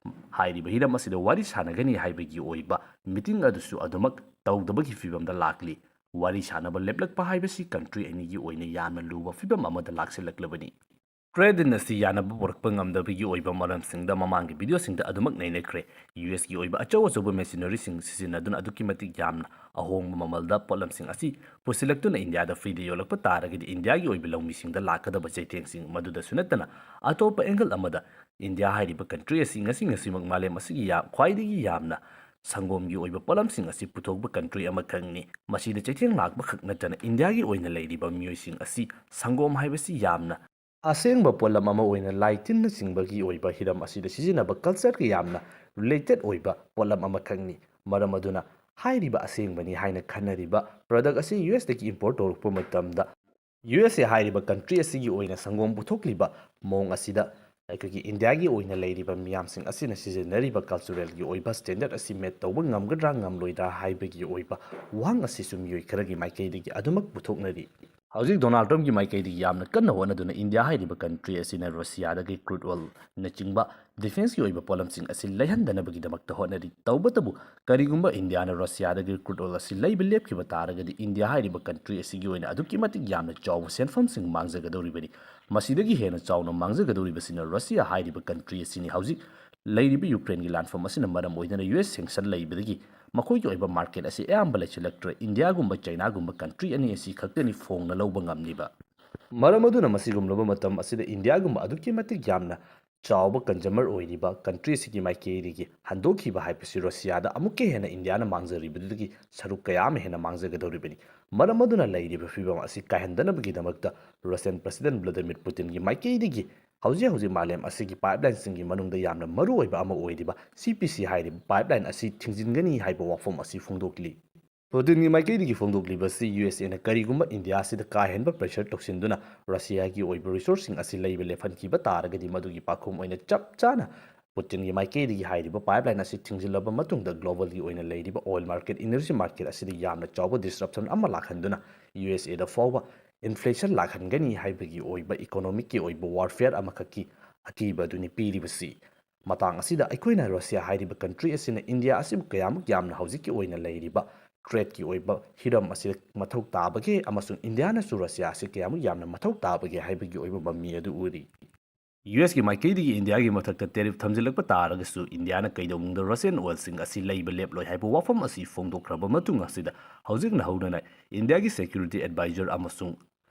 ꯍꯥꯏꯔꯤꯕ ꯍꯤꯔꯝ ꯑꯁꯤꯗ ꯋꯥꯔꯤ ꯁꯥꯟꯅꯒꯅꯤ ꯍꯥꯏꯕꯒꯤ ꯑꯣꯏꯕ ꯃꯤꯇꯤꯡ ꯑꯗꯨꯁꯨ ꯑꯗꯨꯃꯛ ꯇꯧꯗꯕꯒꯤ ꯐꯤꯕꯝꯗ ꯂꯥꯛꯂꯤ꯫ ꯋꯥꯔꯤ ꯁꯥꯟꯅꯕ ꯂꯦꯞꯂꯛꯄ ꯍꯥꯏꯕꯁꯤ ꯀꯟꯇ꯭ꯔꯤ ꯑꯅꯤꯒꯤ ꯑꯣꯏꯅ ꯌꯥꯝꯅ ꯂꯨꯕ ꯐꯤꯕꯝ ꯑꯃꯗ ꯂꯥꯛꯁꯤꯜꯂꯛꯂꯕꯅꯤ꯫ ꯇ꯭ꯔꯦꯗ ꯗꯤꯜ ꯑꯁꯤ ꯌꯥꯅꯕ ꯄꯨꯔꯛꯄ ꯉꯝꯗꯕꯒꯤ ꯑꯣꯏꯕ ꯃꯔꯝꯁꯤꯡꯗ ꯃꯃꯥꯡꯒꯤ ꯚꯤꯗꯤꯑꯣꯁꯤꯡꯗ ꯑꯗꯨꯃꯛ ꯅꯩꯅꯈ꯭ꯔꯦ꯫ ꯌꯨ ꯑꯦꯁꯀꯤ ꯑꯣꯏꯕ ꯑꯆꯧ ꯑꯆꯧꯕ ꯃꯦꯁꯤꯅꯔꯤꯁꯤꯡ ꯁꯤꯖꯤꯟꯅꯗꯨꯅ ꯑꯗꯨꯛꯀꯤ ꯃꯇꯤꯛ ꯌꯥꯝꯅ ꯑꯍꯣꯡꯕ ꯃꯃꯜꯗ ꯄꯣꯠꯂꯝꯁꯤꯡ ꯑꯁꯤ ꯄꯨꯁꯤꯜꯂꯛꯇꯨꯅ ꯏꯟꯗꯤꯌꯥꯗ ꯐ꯭ꯔꯤꯗ ꯌꯣꯜꯂꯛꯄ ꯇꯥꯔꯒꯗꯤ ꯏꯟꯗꯤꯌꯥꯒꯤ ꯑꯣꯏꯕ ꯂꯧꯃꯤꯁꯤꯡꯗ ꯂꯥꯛꯀꯗꯕ ꯆꯩꯊꯦꯡꯁꯤꯡ, ꯃꯗꯨꯗꯁꯨ ꯅꯠꯇꯅ ꯑꯇꯣꯞꯄ ꯑꯦꯡꯒꯜ ꯑꯃꯗ ꯏꯟꯗꯤꯌꯥ ꯍꯥꯏꯔꯤꯕ ꯀꯟꯇ꯭ꯔꯤ ꯑꯁꯤ ꯉꯁꯤ ꯉꯁꯤꯃꯛ ꯃꯥꯂꯦꯝ ꯑꯁꯤꯒꯤ ꯌꯥ-, ꯈ꯭ꯋꯥꯏꯗꯒꯤ ꯌꯥꯝꯅ ꯁꯪꯒꯣꯝꯒꯤ ꯑꯣꯏꯕ ꯄꯣꯠꯂꯝꯁꯤꯡ ꯑꯁꯤ ꯄꯨꯊꯣꯛꯄ ꯀꯟꯇ꯭ꯔꯤ ꯑꯃꯈꯛꯅꯤ꯫ ꯃꯁꯤꯗ ꯆꯩꯊꯦꯡ ꯂꯥꯛꯄꯈꯛ ꯅꯠꯇꯅ ꯏꯟꯗꯤꯌꯥꯒꯤ ꯑꯣꯏꯅ ꯂꯩꯔꯤꯕ ꯃꯤꯑꯣꯏꯁꯤꯡ ꯑꯁꯤ ꯁꯪꯒꯣꯝ ꯍꯥꯏꯕꯁꯤ ꯌꯥꯝꯅ ꯑꯁꯦꯡꯕ ꯄꯣꯠꯂꯝ ꯑꯃ ꯑꯣꯏꯅ ꯂꯥꯏ ꯇꯤꯟꯅꯆꯤꯡꯕꯒꯤ ꯑꯣꯏꯕ ꯍꯤꯔꯝ ꯑꯁꯤꯗ ꯁꯤꯖꯤꯟꯅꯕ ꯀꯜꯆꯔꯒ ꯌꯥꯝꯅ ꯔꯤꯂꯦꯇꯦꯗ ꯑꯣꯏꯕ ꯄꯣꯠꯂꯝ ꯑꯃꯈꯛꯅꯤ꯫ ꯃꯔꯝ ꯑꯗꯨꯅ ꯍꯥꯏꯔꯤꯕ ꯑꯁꯦꯡꯕꯅꯤ ꯍꯥꯏꯅ ꯈꯟꯅꯔꯤꯕ ꯄ꯭ꯔꯗꯛ ꯑꯁꯤ ꯌꯨ ꯑꯦꯁꯇꯒꯤ ꯏꯝꯄꯣꯔꯠ ꯇꯧꯔꯛꯄ ꯃꯇꯝꯗ, ꯌꯨ ꯑꯦꯁ ꯑꯦ ꯍꯥꯏꯔꯤꯕ ꯀꯟꯇ꯭ꯔꯤ ꯑꯁꯤꯒꯤ ꯑꯣꯏꯅ ꯁꯪꯒꯣꯝ ꯄꯨꯊꯣꯛꯂꯤꯕ ꯃꯑꯣꯡ ꯑꯁꯤꯗ ꯑꯩꯈꯣꯏꯒꯤ ꯏꯟꯗꯤꯌꯥꯒꯤ ꯑꯣꯏꯅ ꯂꯩꯔꯤꯕ ꯃꯤꯌꯥꯝꯁꯤꯡ ꯑꯁꯤꯅ ꯁꯤꯖꯤꯟꯅꯔꯤꯕ ꯀꯜꯆꯔꯦꯜꯒꯤ ꯑꯣꯏꯕ ꯁ꯭ꯇꯦꯟꯗꯔꯗ ꯑꯁꯤ ꯃꯦꯠ ꯇꯧꯕ ꯉꯝꯒꯗ꯭ꯔꯥ ꯉꯝꯂꯣꯏꯗ꯭ꯔꯥ ꯍꯥꯏꯕꯒꯤ ꯑꯣꯏꯕ ꯋꯥꯍꯪ ꯑꯁꯤꯁꯨ ꯃꯤꯑꯣꯏ ꯈꯔꯒꯤ ꯃꯥꯏꯀꯩꯗꯒꯤ ꯑꯗꯨꯃꯛ ꯄꯨꯊꯣꯛꯅꯔꯤ꯫ ꯍꯧꯖꯤꯛ ꯗꯣꯅꯥꯜꯗ ꯇ꯭ꯔꯝꯞꯀꯤ ꯃꯥꯏꯀꯩꯗꯒꯤ ꯌꯥꯝꯅ ꯀꯟꯅ ꯍꯣꯠꯅꯗꯨꯅ ꯏꯟꯗꯤꯌꯥ ꯍꯥꯏꯔꯤꯕ ꯀꯟꯇ꯭ꯔꯤ ꯑꯁꯤꯅ ꯔꯁꯤꯌꯥꯗꯒꯤ ꯀ꯭ꯔꯨꯗ ꯑꯣꯏꯜꯅꯆꯤꯡꯕ ꯗꯤꯐꯦꯟꯁꯀꯤ ꯑꯣꯏꯕ ꯄꯣꯠꯂꯝꯁꯤꯡ ꯑꯁꯤ ꯂꯩꯍꯟꯗꯅꯕꯒꯤꯗꯃꯛꯇ ꯍꯣꯠꯅꯔꯤ꯫ ꯇꯧꯕꯇꯕꯨ ꯀꯔꯤꯒꯨꯝꯕ ꯏꯟꯗꯤꯌꯥꯅ ꯔꯁꯤꯌꯥꯗꯒꯤ ꯀ꯭ꯔꯨꯗ ꯑꯣꯏꯜ ꯑꯁꯤ ꯂꯩꯕ ꯂꯦꯞꯈꯤꯕ ꯇꯥꯔꯒꯗꯤ ꯏꯟꯗꯤꯌꯥ ꯍꯥꯏꯔꯤꯕ ꯀꯟꯇ꯭ꯔꯤ ꯑꯁꯤꯒꯤ ꯑꯣꯏꯅ ꯑꯗꯨꯛꯀꯤ ꯃꯇꯤꯛ ꯌꯥꯝꯅ ꯆꯥꯎꯕ ꯁꯦꯟꯐꯝꯁꯤꯡ ꯃꯥꯡꯖꯒꯗꯧꯔꯤꯕꯅꯤ꯫ ꯃꯁꯤꯗꯒꯤ ꯍꯦꯟꯅ ꯆꯥꯎꯅ ꯃꯥꯡꯖꯒꯗꯧꯔꯤꯕꯁꯤꯅ ꯔꯁꯤꯌꯥ ꯍꯥꯏꯔꯤꯕ ꯀꯟꯇ꯭ꯔꯤ ꯑꯁꯤꯅꯤ꯫ ꯍꯧꯖꯤꯛ ꯂꯩꯔꯤꯕ ꯌꯨꯀ꯭ꯔꯦꯟꯒꯤ ꯂꯥꯟꯐꯝ ꯑꯁꯤꯅ ꯃꯔꯝ ꯑꯣꯏꯗꯨꯅ ꯌꯨ ꯑꯦꯁ ꯁꯦꯡꯁꯟ ꯂꯩꯕꯗꯒꯤ ꯃꯈꯣꯏꯒꯤ ꯑꯣꯏꯕ ꯃꯥꯔꯀꯦꯠ ꯑꯁꯤ ꯑꯌꯥꯝꯕ ꯂꯩꯁꯤꯜꯂꯛꯇ꯭ꯔꯦ꯫ ꯏꯟꯗꯤꯌꯥꯒꯨꯝꯕ ꯆꯩꯅꯥꯒꯨꯝꯕ ꯀꯟꯇ꯭ꯔꯤ ꯑꯅꯤ ꯑꯁꯤ ꯈꯛꯇꯅꯤ ꯐꯣꯡꯅ ꯂꯧꯕ ꯉꯝꯂꯤꯕ꯫ ꯃꯔꯝ ꯑꯗꯨꯅ ꯃꯁꯤꯒꯨꯝꯂꯕ ꯃꯇꯝ ꯑꯁꯤꯗ ꯏꯟꯗꯤꯌꯥꯒꯨꯝꯕ ꯑꯗꯨꯛꯀꯤ ꯃꯇꯤꯛ ꯌꯥꯝꯅ ꯆꯥꯎꯕ ꯀꯟꯖꯨꯃꯔ ꯑꯣꯏꯔꯤꯕ ꯀꯟꯇ꯭ꯔꯤ ꯑꯁꯤꯒꯤ ꯃꯥꯏꯀꯩꯗꯒꯤ ꯍꯟꯗꯣꯛꯈꯤꯕ ꯍꯥꯏꯕꯁꯤ ꯔꯁꯤꯌꯥꯗ ꯑꯃꯨꯛꯀ ꯍꯦꯟꯅ ꯏꯟꯗꯤꯌꯥꯅ ꯃꯥꯡꯖꯔꯤꯕꯗꯨꯗꯒꯤ ꯁꯔꯨꯛ ꯀꯌꯥ ꯑꯃ ꯍꯦꯟꯅ ꯃꯥꯡꯖꯒꯗꯧꯔꯤꯕꯅꯤ꯫ ꯃꯔꯝ ꯑꯗꯨꯅ ꯂꯩꯔꯤꯕ ꯐꯤꯕꯝ ꯑꯁꯤ ꯀꯥꯏꯍꯟꯗꯅꯕꯒꯤꯗꯃꯛꯇ ꯔꯁꯤꯌꯟ ꯄ꯭ꯔꯁꯤꯗꯦꯟ ꯚ꯭ꯂꯥꯗꯤꯃꯤꯔ ꯄꯨꯇꯤꯟꯒꯤ ꯃꯥꯏꯀꯩꯗꯒꯤ ꯍꯧꯖꯤꯛ ꯍꯧꯖꯤꯛ ꯃꯥꯂꯦꯝ ꯑꯁꯤꯒꯤ ꯄꯥꯏꯞꯂꯥꯏꯟꯁꯤꯡꯒꯤ ꯃꯅꯨꯡꯗ ꯌꯥꯝꯅ ꯃꯔꯨ ꯑꯣꯏꯕ ꯑꯃ ꯑꯣꯏꯔꯤꯕ ꯁꯤ ꯄꯤ ꯁꯤ ꯍꯥꯏꯔꯤꯕ ꯄꯥꯏꯞꯂꯥꯏꯟ ꯑꯁꯤ ꯊꯤꯡꯖꯤꯟꯒꯅꯤ ꯍꯥꯏꯕ ꯋꯥꯐꯝ ꯑꯁꯤ ꯐꯣꯡꯗꯣꯛꯂꯤ꯫ ꯄꯨꯇꯤꯟꯒꯤ ꯃꯥꯏꯀꯩꯗꯒꯤ ꯐꯣꯡꯗꯣꯛꯂꯤꯕꯁꯤ ꯌꯨ ꯑꯦꯁ ꯑꯦꯅ ꯀꯔꯤꯒꯨꯝꯕ ꯏꯟꯗꯤꯌꯥ ꯑꯁꯤꯗ ꯀꯥ ꯍꯦꯟꯕ ꯄ꯭ꯔꯦꯁꯔ ꯇꯧꯁꯤꯟꯗꯨꯅ ꯔꯁꯤꯌꯥꯒꯤ ꯑꯣꯏꯕ ꯔꯤꯁꯣꯔꯁꯁꯤꯡ ꯑꯁꯤ ꯂꯩꯕ ꯂꯦꯞꯍꯟꯈꯤꯕ ꯇꯥꯔꯒꯗꯤ ꯃꯗꯨꯒꯤ ꯄꯥꯈꯨꯝ ꯑꯣꯏꯅ ꯆꯞ ꯆꯥꯅ ꯄꯨꯇꯤꯟꯒꯤ ꯃꯥꯏꯀꯩꯗꯒꯤ ꯍꯥꯏꯔꯤꯕ ꯄꯥꯏꯞꯂꯥꯏꯟ ꯑꯁꯤ ꯊꯤꯡꯖꯤꯜꯂꯕ ꯃꯇꯨꯡꯗ ꯒ꯭ꯂꯣꯕꯜꯒꯤ ꯑꯣꯏꯅ ꯂꯩꯔꯤꯕ ꯑꯣꯏꯜ ꯃꯥꯔꯀꯦꯠ, ꯏꯅꯔꯖꯤ ꯃꯥꯔꯀꯦꯠ ꯑꯁꯤꯗ ꯌꯥꯝꯅ ꯆꯥꯎꯕ ꯗꯤꯁꯔꯞꯁꯟ ꯑꯃ ꯂꯥꯛꯍꯟꯗꯨꯅ ꯌꯨ ꯑꯦꯁ ꯑꯦꯗ ꯐꯥꯎꯕ ꯏꯟꯐ꯭ꯂꯦꯁꯟ ꯂꯥꯛꯍꯟꯒꯅꯤ ꯍꯥꯏꯕꯒꯤ ꯑꯣꯏꯕ ꯏꯀꯣꯅꯣꯃꯤꯛꯀꯤ ꯑꯣꯏꯕ ꯋꯥꯔꯐꯤꯌꯔ ꯑꯃꯈꯛꯀꯤ ꯑꯀꯤꯕ ꯑꯗꯨꯅꯤ ꯄꯤꯔꯤꯕꯁꯤ꯫ ꯃꯇꯥꯡ ꯑꯁꯤꯗ ꯑꯩꯈꯣꯏꯅ ꯔꯁꯤꯌꯥ ꯍꯥꯏꯔꯤꯕ ꯀꯟꯇ꯭ꯔꯤ ꯑꯁꯤꯅ ꯏꯟꯗꯤꯌꯥ ꯑꯁꯤꯕꯨ ꯀꯌꯥꯃꯨꯛ ꯌꯥꯝꯅ ꯍꯧꯖꯤꯛꯀꯤ ꯑꯣꯏꯅ ꯂꯩꯔꯤꯕ ꯊ꯭ꯔꯦꯠꯀꯤ ꯑꯣꯏꯕ ꯍꯤꯔꯝ ꯑꯁꯤꯗ ꯃꯊꯧ ꯇꯥꯕꯒꯦ ꯑꯃꯁꯨꯡ ꯏꯟꯗꯤꯌꯥꯅꯁꯨ ꯔꯁꯤꯌꯥ ꯑꯁꯤ ꯀꯌꯥꯃꯨꯛ ꯌꯥꯝꯅ ꯃꯊꯧ ꯇꯥꯕꯒꯦ ꯍꯥꯏꯕꯒꯤ ꯑꯣꯏꯕ ꯃꯃꯤ ꯑꯗꯨ ꯎꯔꯤ꯫ ꯌꯨ ꯑꯦꯁꯀꯤ ꯃꯥꯏꯀꯩꯗꯒꯤ ꯏꯟꯗꯤꯌꯥꯒꯤ ꯃꯊꯛꯇ ꯇꯦꯔꯤꯐ ꯊꯝꯖꯤꯜꯂꯛꯄ ꯇꯥꯔꯒꯁꯨ ꯏꯟꯗꯤꯌꯥꯅ ꯀꯩꯗꯧꯅꯨꯡꯗ ꯔꯁꯤꯌꯟ ꯑꯣꯏꯜꯁꯤꯡ ꯑꯁꯤ ꯂꯩꯕ ꯂꯦꯞꯂꯣꯏ ꯍꯥꯏꯕ ꯋꯥꯐꯝ ꯑꯁꯤ ꯐꯣꯡꯗꯣꯛꯈ꯭ꯔꯕ ꯃꯇꯨꯡ ꯑꯁꯤꯗ ꯍꯧꯖꯤꯛꯅ ꯍꯧꯅꯅ ꯏꯟꯗꯤꯌꯥꯒꯤ ꯁꯦꯀ꯭ꯌꯨꯔꯤꯇꯤ ꯑꯦꯗꯚꯥꯏꯖꯔ ꯑꯃꯁꯨꯡ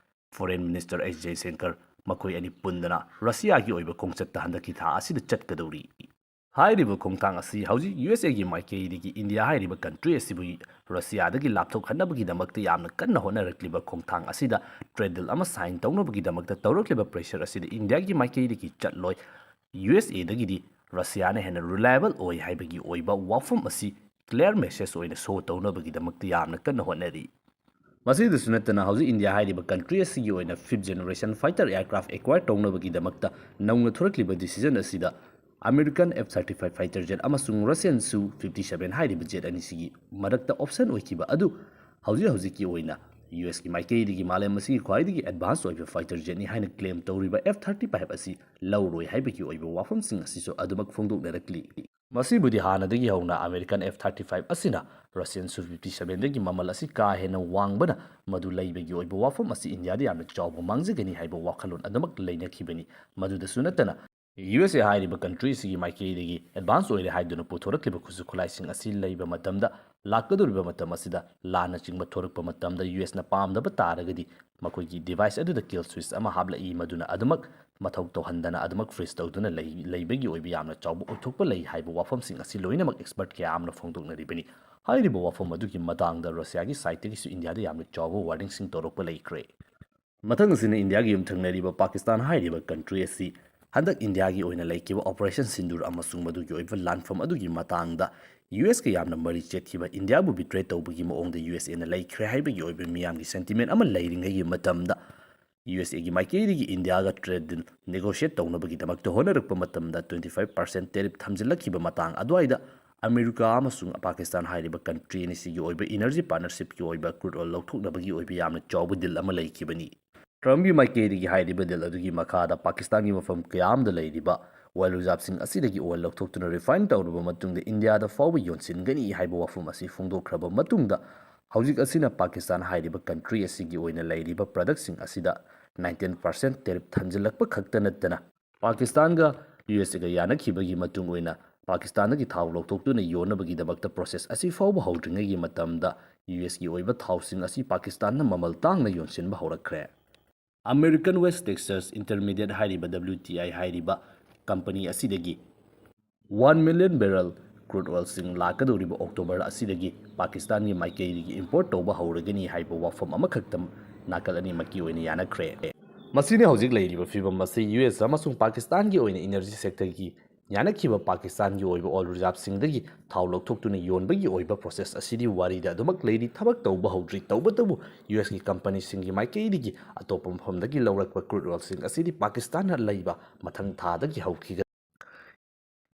ꯐꯣꯔꯦꯟ ꯃꯤꯅꯤꯁꯇꯔ ꯑꯦꯁ ꯖꯌꯁꯪꯀꯔ ꯃꯈꯣꯏ ꯑꯅꯤ ꯄꯨꯟꯗꯅ ꯔꯁꯤꯌꯥꯒꯤ ꯑꯣꯏꯕ ꯈꯣꯡꯆꯠꯇ ꯍꯟꯗꯛꯀꯤ ꯊꯥ ꯑꯁꯤꯗ ꯆꯠꯀꯗꯧꯔꯤ꯫ ꯍꯥꯏꯔꯤꯕ ꯈꯣꯡꯊꯥꯡ ꯑꯁꯤ ꯍꯧꯖꯤꯛ ꯌꯨ ꯑꯦꯁ ꯑꯦꯒꯤ ꯃꯥꯏꯀꯩꯗꯒꯤ ꯏꯟꯗꯤꯌꯥ ꯍꯥꯏꯔꯤꯕ ꯀꯟꯇ꯭ꯔꯤ ꯑꯁꯤꯕꯨ ꯔꯁꯤꯌꯥꯗꯒꯤ ꯂꯥꯞꯊꯣꯛꯍꯟꯅꯕꯒꯤꯗꯃꯛꯇ ꯌꯥꯝꯅ ꯀꯟꯅ ꯍꯣꯠꯅꯔꯛꯂꯤꯕ ꯈꯣꯡꯊꯥꯡ ꯑꯁꯤꯗ ꯇ꯭ꯔꯦꯗ ꯗꯤꯜ ꯑꯃ ꯁꯥꯏꯟ ꯇꯧꯅꯕꯒꯤꯗꯃꯛꯇ ꯇꯧꯔꯛꯂꯤꯕ ꯄ꯭ꯔꯦꯁꯔ ꯑꯁꯤꯗ ꯏꯟꯗꯤꯌꯥꯒꯤ ꯃꯥꯏꯀꯩꯗꯒꯤ ꯆꯠꯂꯣꯏ꯫ ꯌꯨ ꯑꯦꯁ ꯑꯦꯗꯒꯤꯗꯤ ꯔꯁꯤꯌꯥꯅ ꯍꯦꯟꯅ ꯔꯤꯂꯥꯏꯕꯜ ꯑꯣꯏ ꯍꯥꯏꯕꯒꯤ ꯑꯣꯏꯕ ꯋꯥꯐꯝ ꯑꯁꯤ ꯀ꯭ꯂꯤꯌꯥꯔ ꯃꯦꯁꯦꯖ ꯑꯣꯏꯅ ꯁꯣ ꯇꯧꯅꯕꯒꯤꯗꯃꯛꯇ ꯌꯥꯝꯅ ꯀꯟꯅ ꯍꯣꯠꯅꯔꯤ꯫ ꯃꯁꯤꯗꯁꯨ ꯅꯠꯇꯅ ꯍꯧꯖꯤꯛ ꯏꯟꯗꯤꯌꯥ ꯍꯥꯏꯔꯤꯕ ꯀꯟꯇ꯭ꯔꯤ ꯑꯁꯤꯒꯤ ꯑꯣꯏꯅ ꯐꯤꯐ ꯖꯦꯅꯦꯔꯦꯁꯟ ꯐꯥꯏꯇꯔ ꯑꯦꯌꯔꯀ꯭ꯔꯥꯐ ꯑꯦꯀ꯭ꯋꯥꯌꯔ ꯇꯧꯅꯕꯒꯤꯗꯃꯛꯇ ꯅꯧꯅ ꯊꯣꯔꯛꯂꯤꯕ ꯗꯤꯁꯤꯖꯟ ꯑꯁꯤꯗ American F thirty five fighter Z ꯑꯃꯁꯨꯡ ꯔꯁꯤꯌꯟ ꯁꯨ ꯐꯤꯐꯇꯤ ꯁꯚꯦꯟ ꯍꯥꯏꯔꯤꯕ ꯖꯦꯠ ꯑꯅꯤꯁꯤꯒꯤ ꯃꯔꯛꯇ ꯑꯣꯞꯁꯟ ꯑꯣꯏꯈꯤꯕ ꯑꯗꯨ ꯍꯧꯖꯤꯛ ꯍꯧꯖꯤꯛꯀꯤ ꯑꯣꯏꯅ ꯌꯨ ꯑꯦꯁꯀꯤ ꯃꯥꯏꯀꯩꯗꯒꯤ ꯃꯥꯂꯦꯝ ꯑꯁꯤꯒꯤ ꯈ꯭ꯋꯥꯏꯗꯒꯤ ꯑꯦꯗꯚꯥꯟꯁ ꯑꯣꯏꯕ ꯐꯥꯏꯇꯔ ꯖꯦꯠꯅꯤ ꯍꯥꯏꯅ ꯀ꯭ꯂꯦꯝ ꯇꯧꯔꯤꯕ ꯑꯦꯐ ꯊꯥꯔꯇꯤ ꯐꯥꯏꯚ ꯑꯁꯤ ꯂꯧꯔꯣꯏ ꯍꯥꯏꯕꯒꯤ ꯑꯣꯏꯕ ꯋꯥꯐꯝꯁꯤꯡ ꯑꯁꯤꯁꯨ ꯑꯗꯨꯃꯛ ꯐꯣꯡꯗꯣꯛꯅꯔꯛꯂꯤ꯫ ꯃꯁꯤꯕꯨꯗꯤ ꯍꯥꯟꯅꯗꯒꯤ ꯍꯧꯅ ꯑꯃꯦꯔꯤꯀꯥꯟ ꯑꯦꯐ ꯊꯥꯔꯇꯤ ꯐꯥꯏꯚ ꯑꯁꯤꯅ ꯔꯁꯤꯌꯥꯟ ꯁꯨ ꯐꯤꯐꯇꯤ ꯁꯚꯦꯟꯗꯒꯤ ꯃꯃꯜ ꯑꯁꯤ ꯀꯥ ꯍꯦꯟꯅ ꯋꯥꯡꯕꯅ ꯃꯗꯨ ꯂꯩꯕꯒꯤ ꯑꯣꯏꯕ ꯋꯥꯐꯝ ꯑꯁꯤ ꯏꯟꯗꯤꯌꯥꯗ ꯌꯥꯝꯅ ꯆꯥꯎꯕ ꯃꯥꯡꯖꯒꯅꯤ ꯍꯥꯏꯕ ꯋꯥꯈꯜꯂꯣꯟ ꯑꯗꯨꯃꯛ ꯂꯩꯅꯈꯤꯕꯅꯤ꯫ ꯃꯗꯨꯗꯁꯨ ꯅꯠꯇꯅ, ꯌꯨ ꯑꯦꯁ ꯑꯦ ꯍꯥꯏꯔꯤꯕ ꯀꯟꯇ꯭ꯔꯤ ꯑꯁꯤꯒꯤ ꯃꯥꯏꯀꯩꯗꯒꯤ ꯑꯦꯗꯚꯥꯟꯁ ꯑꯣꯏꯔꯦ ꯍꯥꯏꯗꯨꯅ ꯄꯨꯊꯣꯔꯛꯂꯤꯕ ꯈꯨꯠꯁꯨ ꯈꯨꯠꯂꯥꯏꯁꯤꯡ ꯑꯁꯤ ꯂꯩꯕ ꯃꯇꯝꯗ, ꯂꯥꯛꯀꯗꯧꯔꯤꯕ ꯃꯇꯝ ꯑꯁꯤꯗ ꯂꯥꯟꯅꯆꯤꯡꯕ ꯊꯣꯔꯛꯄ ꯃꯇꯝꯗ ꯌꯨ ꯑꯦꯁꯅ ꯄꯥꯝꯗꯕ ꯇꯥꯔꯒꯗꯤ ꯃꯈꯣꯏꯒꯤ ꯗꯤꯚꯥꯏꯁ ꯑꯗꯨꯗ ꯀꯤꯜ ꯁ꯭ꯋꯤꯆ ꯑꯃ ꯍꯥꯞꯂꯛꯏ, ꯃꯗꯨꯅ ꯑꯗꯨꯃꯛ ꯃꯊꯧ ꯇꯧꯍꯟꯗꯅ ꯑꯗꯨꯃꯛ ꯐ꯭ꯔꯤꯖ ꯇꯧꯗꯨꯅ ꯂꯩ-, ꯂꯩꯕꯒꯤ ꯑꯣꯏꯕ ꯌꯥꯝꯅ ꯆꯥꯎꯕ ꯑꯣꯏꯊꯣꯛꯄ ꯂꯩ ꯍꯥꯏꯕ ꯋꯥꯐꯝꯁꯤꯡ ꯑꯁꯤ ꯂꯣꯏꯅꯃꯛ ꯑꯦꯛꯁꯄꯔꯠ ꯀꯌꯥ ꯑꯃꯅ ꯐꯣꯡꯗꯣꯛꯅꯔꯤꯕꯅꯤ꯫ ꯍꯥꯏꯔꯤꯕ ꯋꯥꯐꯝ ꯑꯗꯨꯒꯤ ꯃꯇꯥꯡꯗ ꯔꯁꯤꯌꯥꯒꯤ ꯁꯥꯏꯠꯇꯒꯤꯁꯨ ꯏꯟꯗꯤꯌꯥꯗ ꯌꯥꯝꯅ ꯆꯥꯎꯕ ꯋꯥꯔꯅꯤꯡꯁꯤꯡ ꯇꯧꯔꯛꯄ ꯂꯩꯈ꯭ꯔꯦ꯫ ꯃꯊꯪ ꯑꯁꯤꯅ ꯏꯟꯗꯤꯌꯥꯒꯤ ꯌꯨꯝꯊꯪꯅꯔꯤꯕ ꯄꯥꯀꯤꯁꯇꯥꯟ ꯍꯥꯏꯔꯤꯕ ꯀꯟꯇ꯭ꯔꯤ ꯑꯁꯤ ꯍꯟꯗꯛ ꯏꯟꯗꯤꯌꯥꯒꯤ ꯑꯣꯏꯅ ꯂꯩꯈꯤꯕ ꯑꯣꯄꯔꯦꯁꯟ ꯁꯤꯟꯗꯨꯔ ꯑꯃꯁꯨꯡ ꯃꯗꯨꯒꯤ ꯑꯣꯏꯕ ꯂꯥꯟꯐꯝ ꯑꯗꯨꯒꯤ ꯃꯇꯥꯡꯗ ꯌꯨ ꯑꯦꯁꯀ ꯌꯥꯝꯅ ꯃꯔꯤ ꯆꯦꯠꯈꯤꯕ, ꯏꯟꯗꯤꯌꯥꯕꯨ ꯕꯤꯇ꯭ꯔꯦ ꯇꯧꯕꯒꯤ ꯃꯑꯣꯡꯗ ꯌꯨ ꯑꯦꯁ ꯑꯦꯅ ꯂꯩꯈ꯭ꯔꯦ ꯍꯥꯏꯕꯒꯤ ꯑꯣꯏꯕ ꯃꯤꯌꯥꯝꯒꯤ ꯁꯦꯟꯇꯤꯃꯦꯟ ꯑꯃ ꯂꯩꯔꯤꯉꯩꯒꯤ ꯃꯇꯝꯗ, ꯌꯨ ꯑꯦꯁ ꯑꯦꯒꯤ ꯃꯥꯏꯀꯩꯗꯒꯤ ꯏꯟꯗꯤꯌꯥꯒ ꯇ꯭ꯔꯦꯗ ꯗꯤꯜ ꯅꯦꯒꯣꯁꯤꯌꯦꯠ ꯇꯧꯅꯕꯒꯤꯗꯃꯛꯇ ꯍꯣꯠꯅꯔꯛꯄ ꯃꯇꯝꯗ twenty five percent tariff ꯊꯝꯖꯤꯜꯂꯛꯈꯤꯕ ꯃꯇꯥꯡ ꯑꯗꯨꯋꯥꯏꯗ, ꯑꯃꯦꯔꯤꯀꯥ ꯑꯃꯁꯨꯡ ꯄꯥꯀꯤꯁꯇꯥꯟ ꯍꯥꯏꯔꯤꯕ ꯀꯟꯇ꯭ꯔꯤ ꯑꯅꯤꯁꯤꯒꯤ ꯑꯣꯏꯕ ꯏꯅꯔꯖꯤ ꯄꯥꯔꯠꯅꯔꯁꯤꯞꯀꯤ ꯑꯣꯏꯕ ꯀ꯭ꯔꯨꯗ ꯑꯣꯏꯜ ꯂꯧꯊꯣꯛꯅꯕꯒꯤ ꯑꯣꯏꯕ ꯌꯥꯝꯅ ꯆꯥꯎꯕ ꯗꯤꯜ ꯑꯃ ꯂꯩꯈꯤꯕꯅꯤ꯫ ꯇ꯭ꯔꯝꯞꯀꯤ ꯃꯥꯏꯀꯩꯗꯒꯤ ꯍꯥꯏꯔꯤꯕ ꯗꯤꯜ ꯑꯗꯨꯒꯤ ꯃꯈꯥꯗ ꯄꯥꯀꯤꯁꯇꯥꯟꯒꯤ ꯃꯐꯝ ꯀꯌꯥ ꯑꯃꯗ ꯂꯩꯔꯤꯕ ꯑꯣꯏꯜ ꯔꯤꯖꯥꯔꯚꯁꯤꯡ ꯑꯁꯤꯗꯒꯤ ꯑꯣꯏꯜ ꯂꯧꯊꯣꯛꯇꯨꯅ ꯔꯤꯐꯥꯏꯟ ꯇꯧꯔꯕ ꯃꯇꯨꯡꯗ ꯏꯟꯗꯤꯌꯥꯗ ꯐꯥꯎꯕ ꯌꯣꯟꯁꯤꯟꯒꯅꯤ ꯍꯥꯏꯕ ꯋꯥꯐꯝ ꯑꯁꯤ ꯐꯣꯡꯗꯣꯛꯈ꯭ꯔꯕ ꯃꯇꯨꯡꯗ, ꯍꯧꯖꯤꯛ ꯑꯁꯤꯅ ꯄꯥꯀꯤꯁꯇꯥꯟ ꯍꯥꯏꯔꯤꯕ ꯀꯟꯇ꯭ꯔꯤ ꯑꯁꯤꯒꯤ ꯑꯣꯏꯅ ꯂꯩꯔꯤꯕ ꯄ꯭ꯔꯗꯛꯁꯤꯡ ꯑꯁꯤꯗ nineteen percent tariff ꯊꯝꯖꯤꯜꯂꯛꯄ ꯈꯛꯇ ꯅꯠꯇꯅ, ꯄꯥꯀꯤꯁꯇꯥꯟꯒ ꯌꯨ ꯑꯦꯁ ꯑꯦꯒ ꯌꯥꯅꯈꯤꯕꯒꯤ ꯃꯇꯨꯡ ꯑꯣꯏꯅ ꯄꯥꯀꯤꯁꯇꯥꯟꯗꯒꯤ ꯊꯥꯎ ꯂꯧꯊꯣꯛꯇꯨꯅ ꯌꯣꯟꯅꯕꯒꯤꯗꯃꯛꯇ ꯄ꯭ꯔꯣꯁꯦꯁ ꯑꯁꯤ ꯐꯥꯎꯕ ꯍꯧꯗ꯭ꯔꯤꯉꯩꯒꯤ ꯃꯇꯝꯗ ꯌꯨ ꯑꯦꯁꯀꯤ ꯑꯣꯏꯕ ꯊꯥꯎꯁꯤꯡ ꯑꯁꯤ ꯄꯥꯀꯤꯁꯇꯥꯟꯅ ꯃꯃꯜ ꯇꯥꯡꯅ ꯌꯣꯟꯁꯤꯟꯕ ꯍꯧꯔꯛꯈ꯭ꯔꯦ꯫ American West Texas Intermediate ꯍꯥꯏꯔꯤꯕ, W T I ꯍꯥꯏꯔꯤꯕ ꯀꯝꯄꯅꯤ ꯑꯁꯤꯗꯒꯤ one million barrel crude oilꯁꯤꯡ ꯂꯥꯛꯀꯗꯧꯔꯤꯕ ꯑꯣꯛꯇꯣꯕꯔ ꯑꯁꯤꯗꯒꯤ ꯄꯥꯀꯤꯁꯇꯥꯟꯒꯤ ꯃꯥꯏꯀꯩꯗꯒꯤ ꯏꯝꯄꯣꯔꯠ ꯇꯧꯕ ꯍꯧꯔꯒꯅꯤ ꯍꯥꯏꯕ ꯋꯥꯐꯝ ꯑꯃꯈꯛꯇ ꯅꯥꯀꯜ ꯑꯅꯤꯃꯛꯀꯤ ꯑꯣꯏꯅ ꯌꯥꯅꯈ꯭ꯔꯦ꯫ ꯃꯁꯤꯅꯤ ꯍꯧꯖꯤꯛ ꯂꯩꯔꯤꯕ ꯐꯤꯕꯝ ꯑꯁꯤ ꯌꯨ ꯑꯦꯁ ꯑꯃꯁꯨꯡ ꯄꯥꯀꯤꯁꯇꯥꯟꯒꯤ ꯑꯣꯏꯅ ꯏꯅꯔꯖꯤ ꯁꯦꯛꯇꯔꯒꯤ ꯌꯥꯅꯈꯤꯕ ꯄꯥꯀꯤꯁꯇꯥꯟꯒꯤ ꯑꯣꯏꯕ ꯑꯣꯏꯜ ꯔꯤꯖꯥꯔꯚꯁꯤꯡꯗꯒꯤ ꯊꯥꯎ ꯂꯧꯊꯣꯛꯇꯨꯅ ꯌꯣꯟꯕꯒꯤ ꯑꯣꯏꯕ ꯄ꯭ꯔꯣꯁꯦꯁ ꯑꯁꯤꯗꯤ ꯋꯥꯔꯤꯗ ꯑꯗꯨꯃꯛ ꯂꯩꯔꯤ, ꯊꯕꯛ ꯇꯧꯕ ꯍꯧꯗ꯭ꯔꯤ꯫ ꯇꯧꯕꯇꯕꯨ ꯌꯨ ꯑꯦꯁꯀꯤ ꯀꯝꯄꯅꯤꯁꯤꯡꯒꯤ ꯃꯥꯏꯀꯩꯗꯒꯤ ꯑꯇꯣꯞꯄ ꯃꯐꯝꯗꯒꯤ ꯂꯧꯔꯛꯄ ꯀ꯭ꯔꯨꯗ ꯑꯣꯏꯜꯁꯤꯡ ꯑꯁꯤꯗꯤ ꯄꯥꯀꯤꯁꯇꯥꯟꯅ ꯂꯩꯕ ꯃꯊꯪ ꯊꯥꯗꯒꯤ ꯍꯧꯈꯤꯒꯅꯤ꯫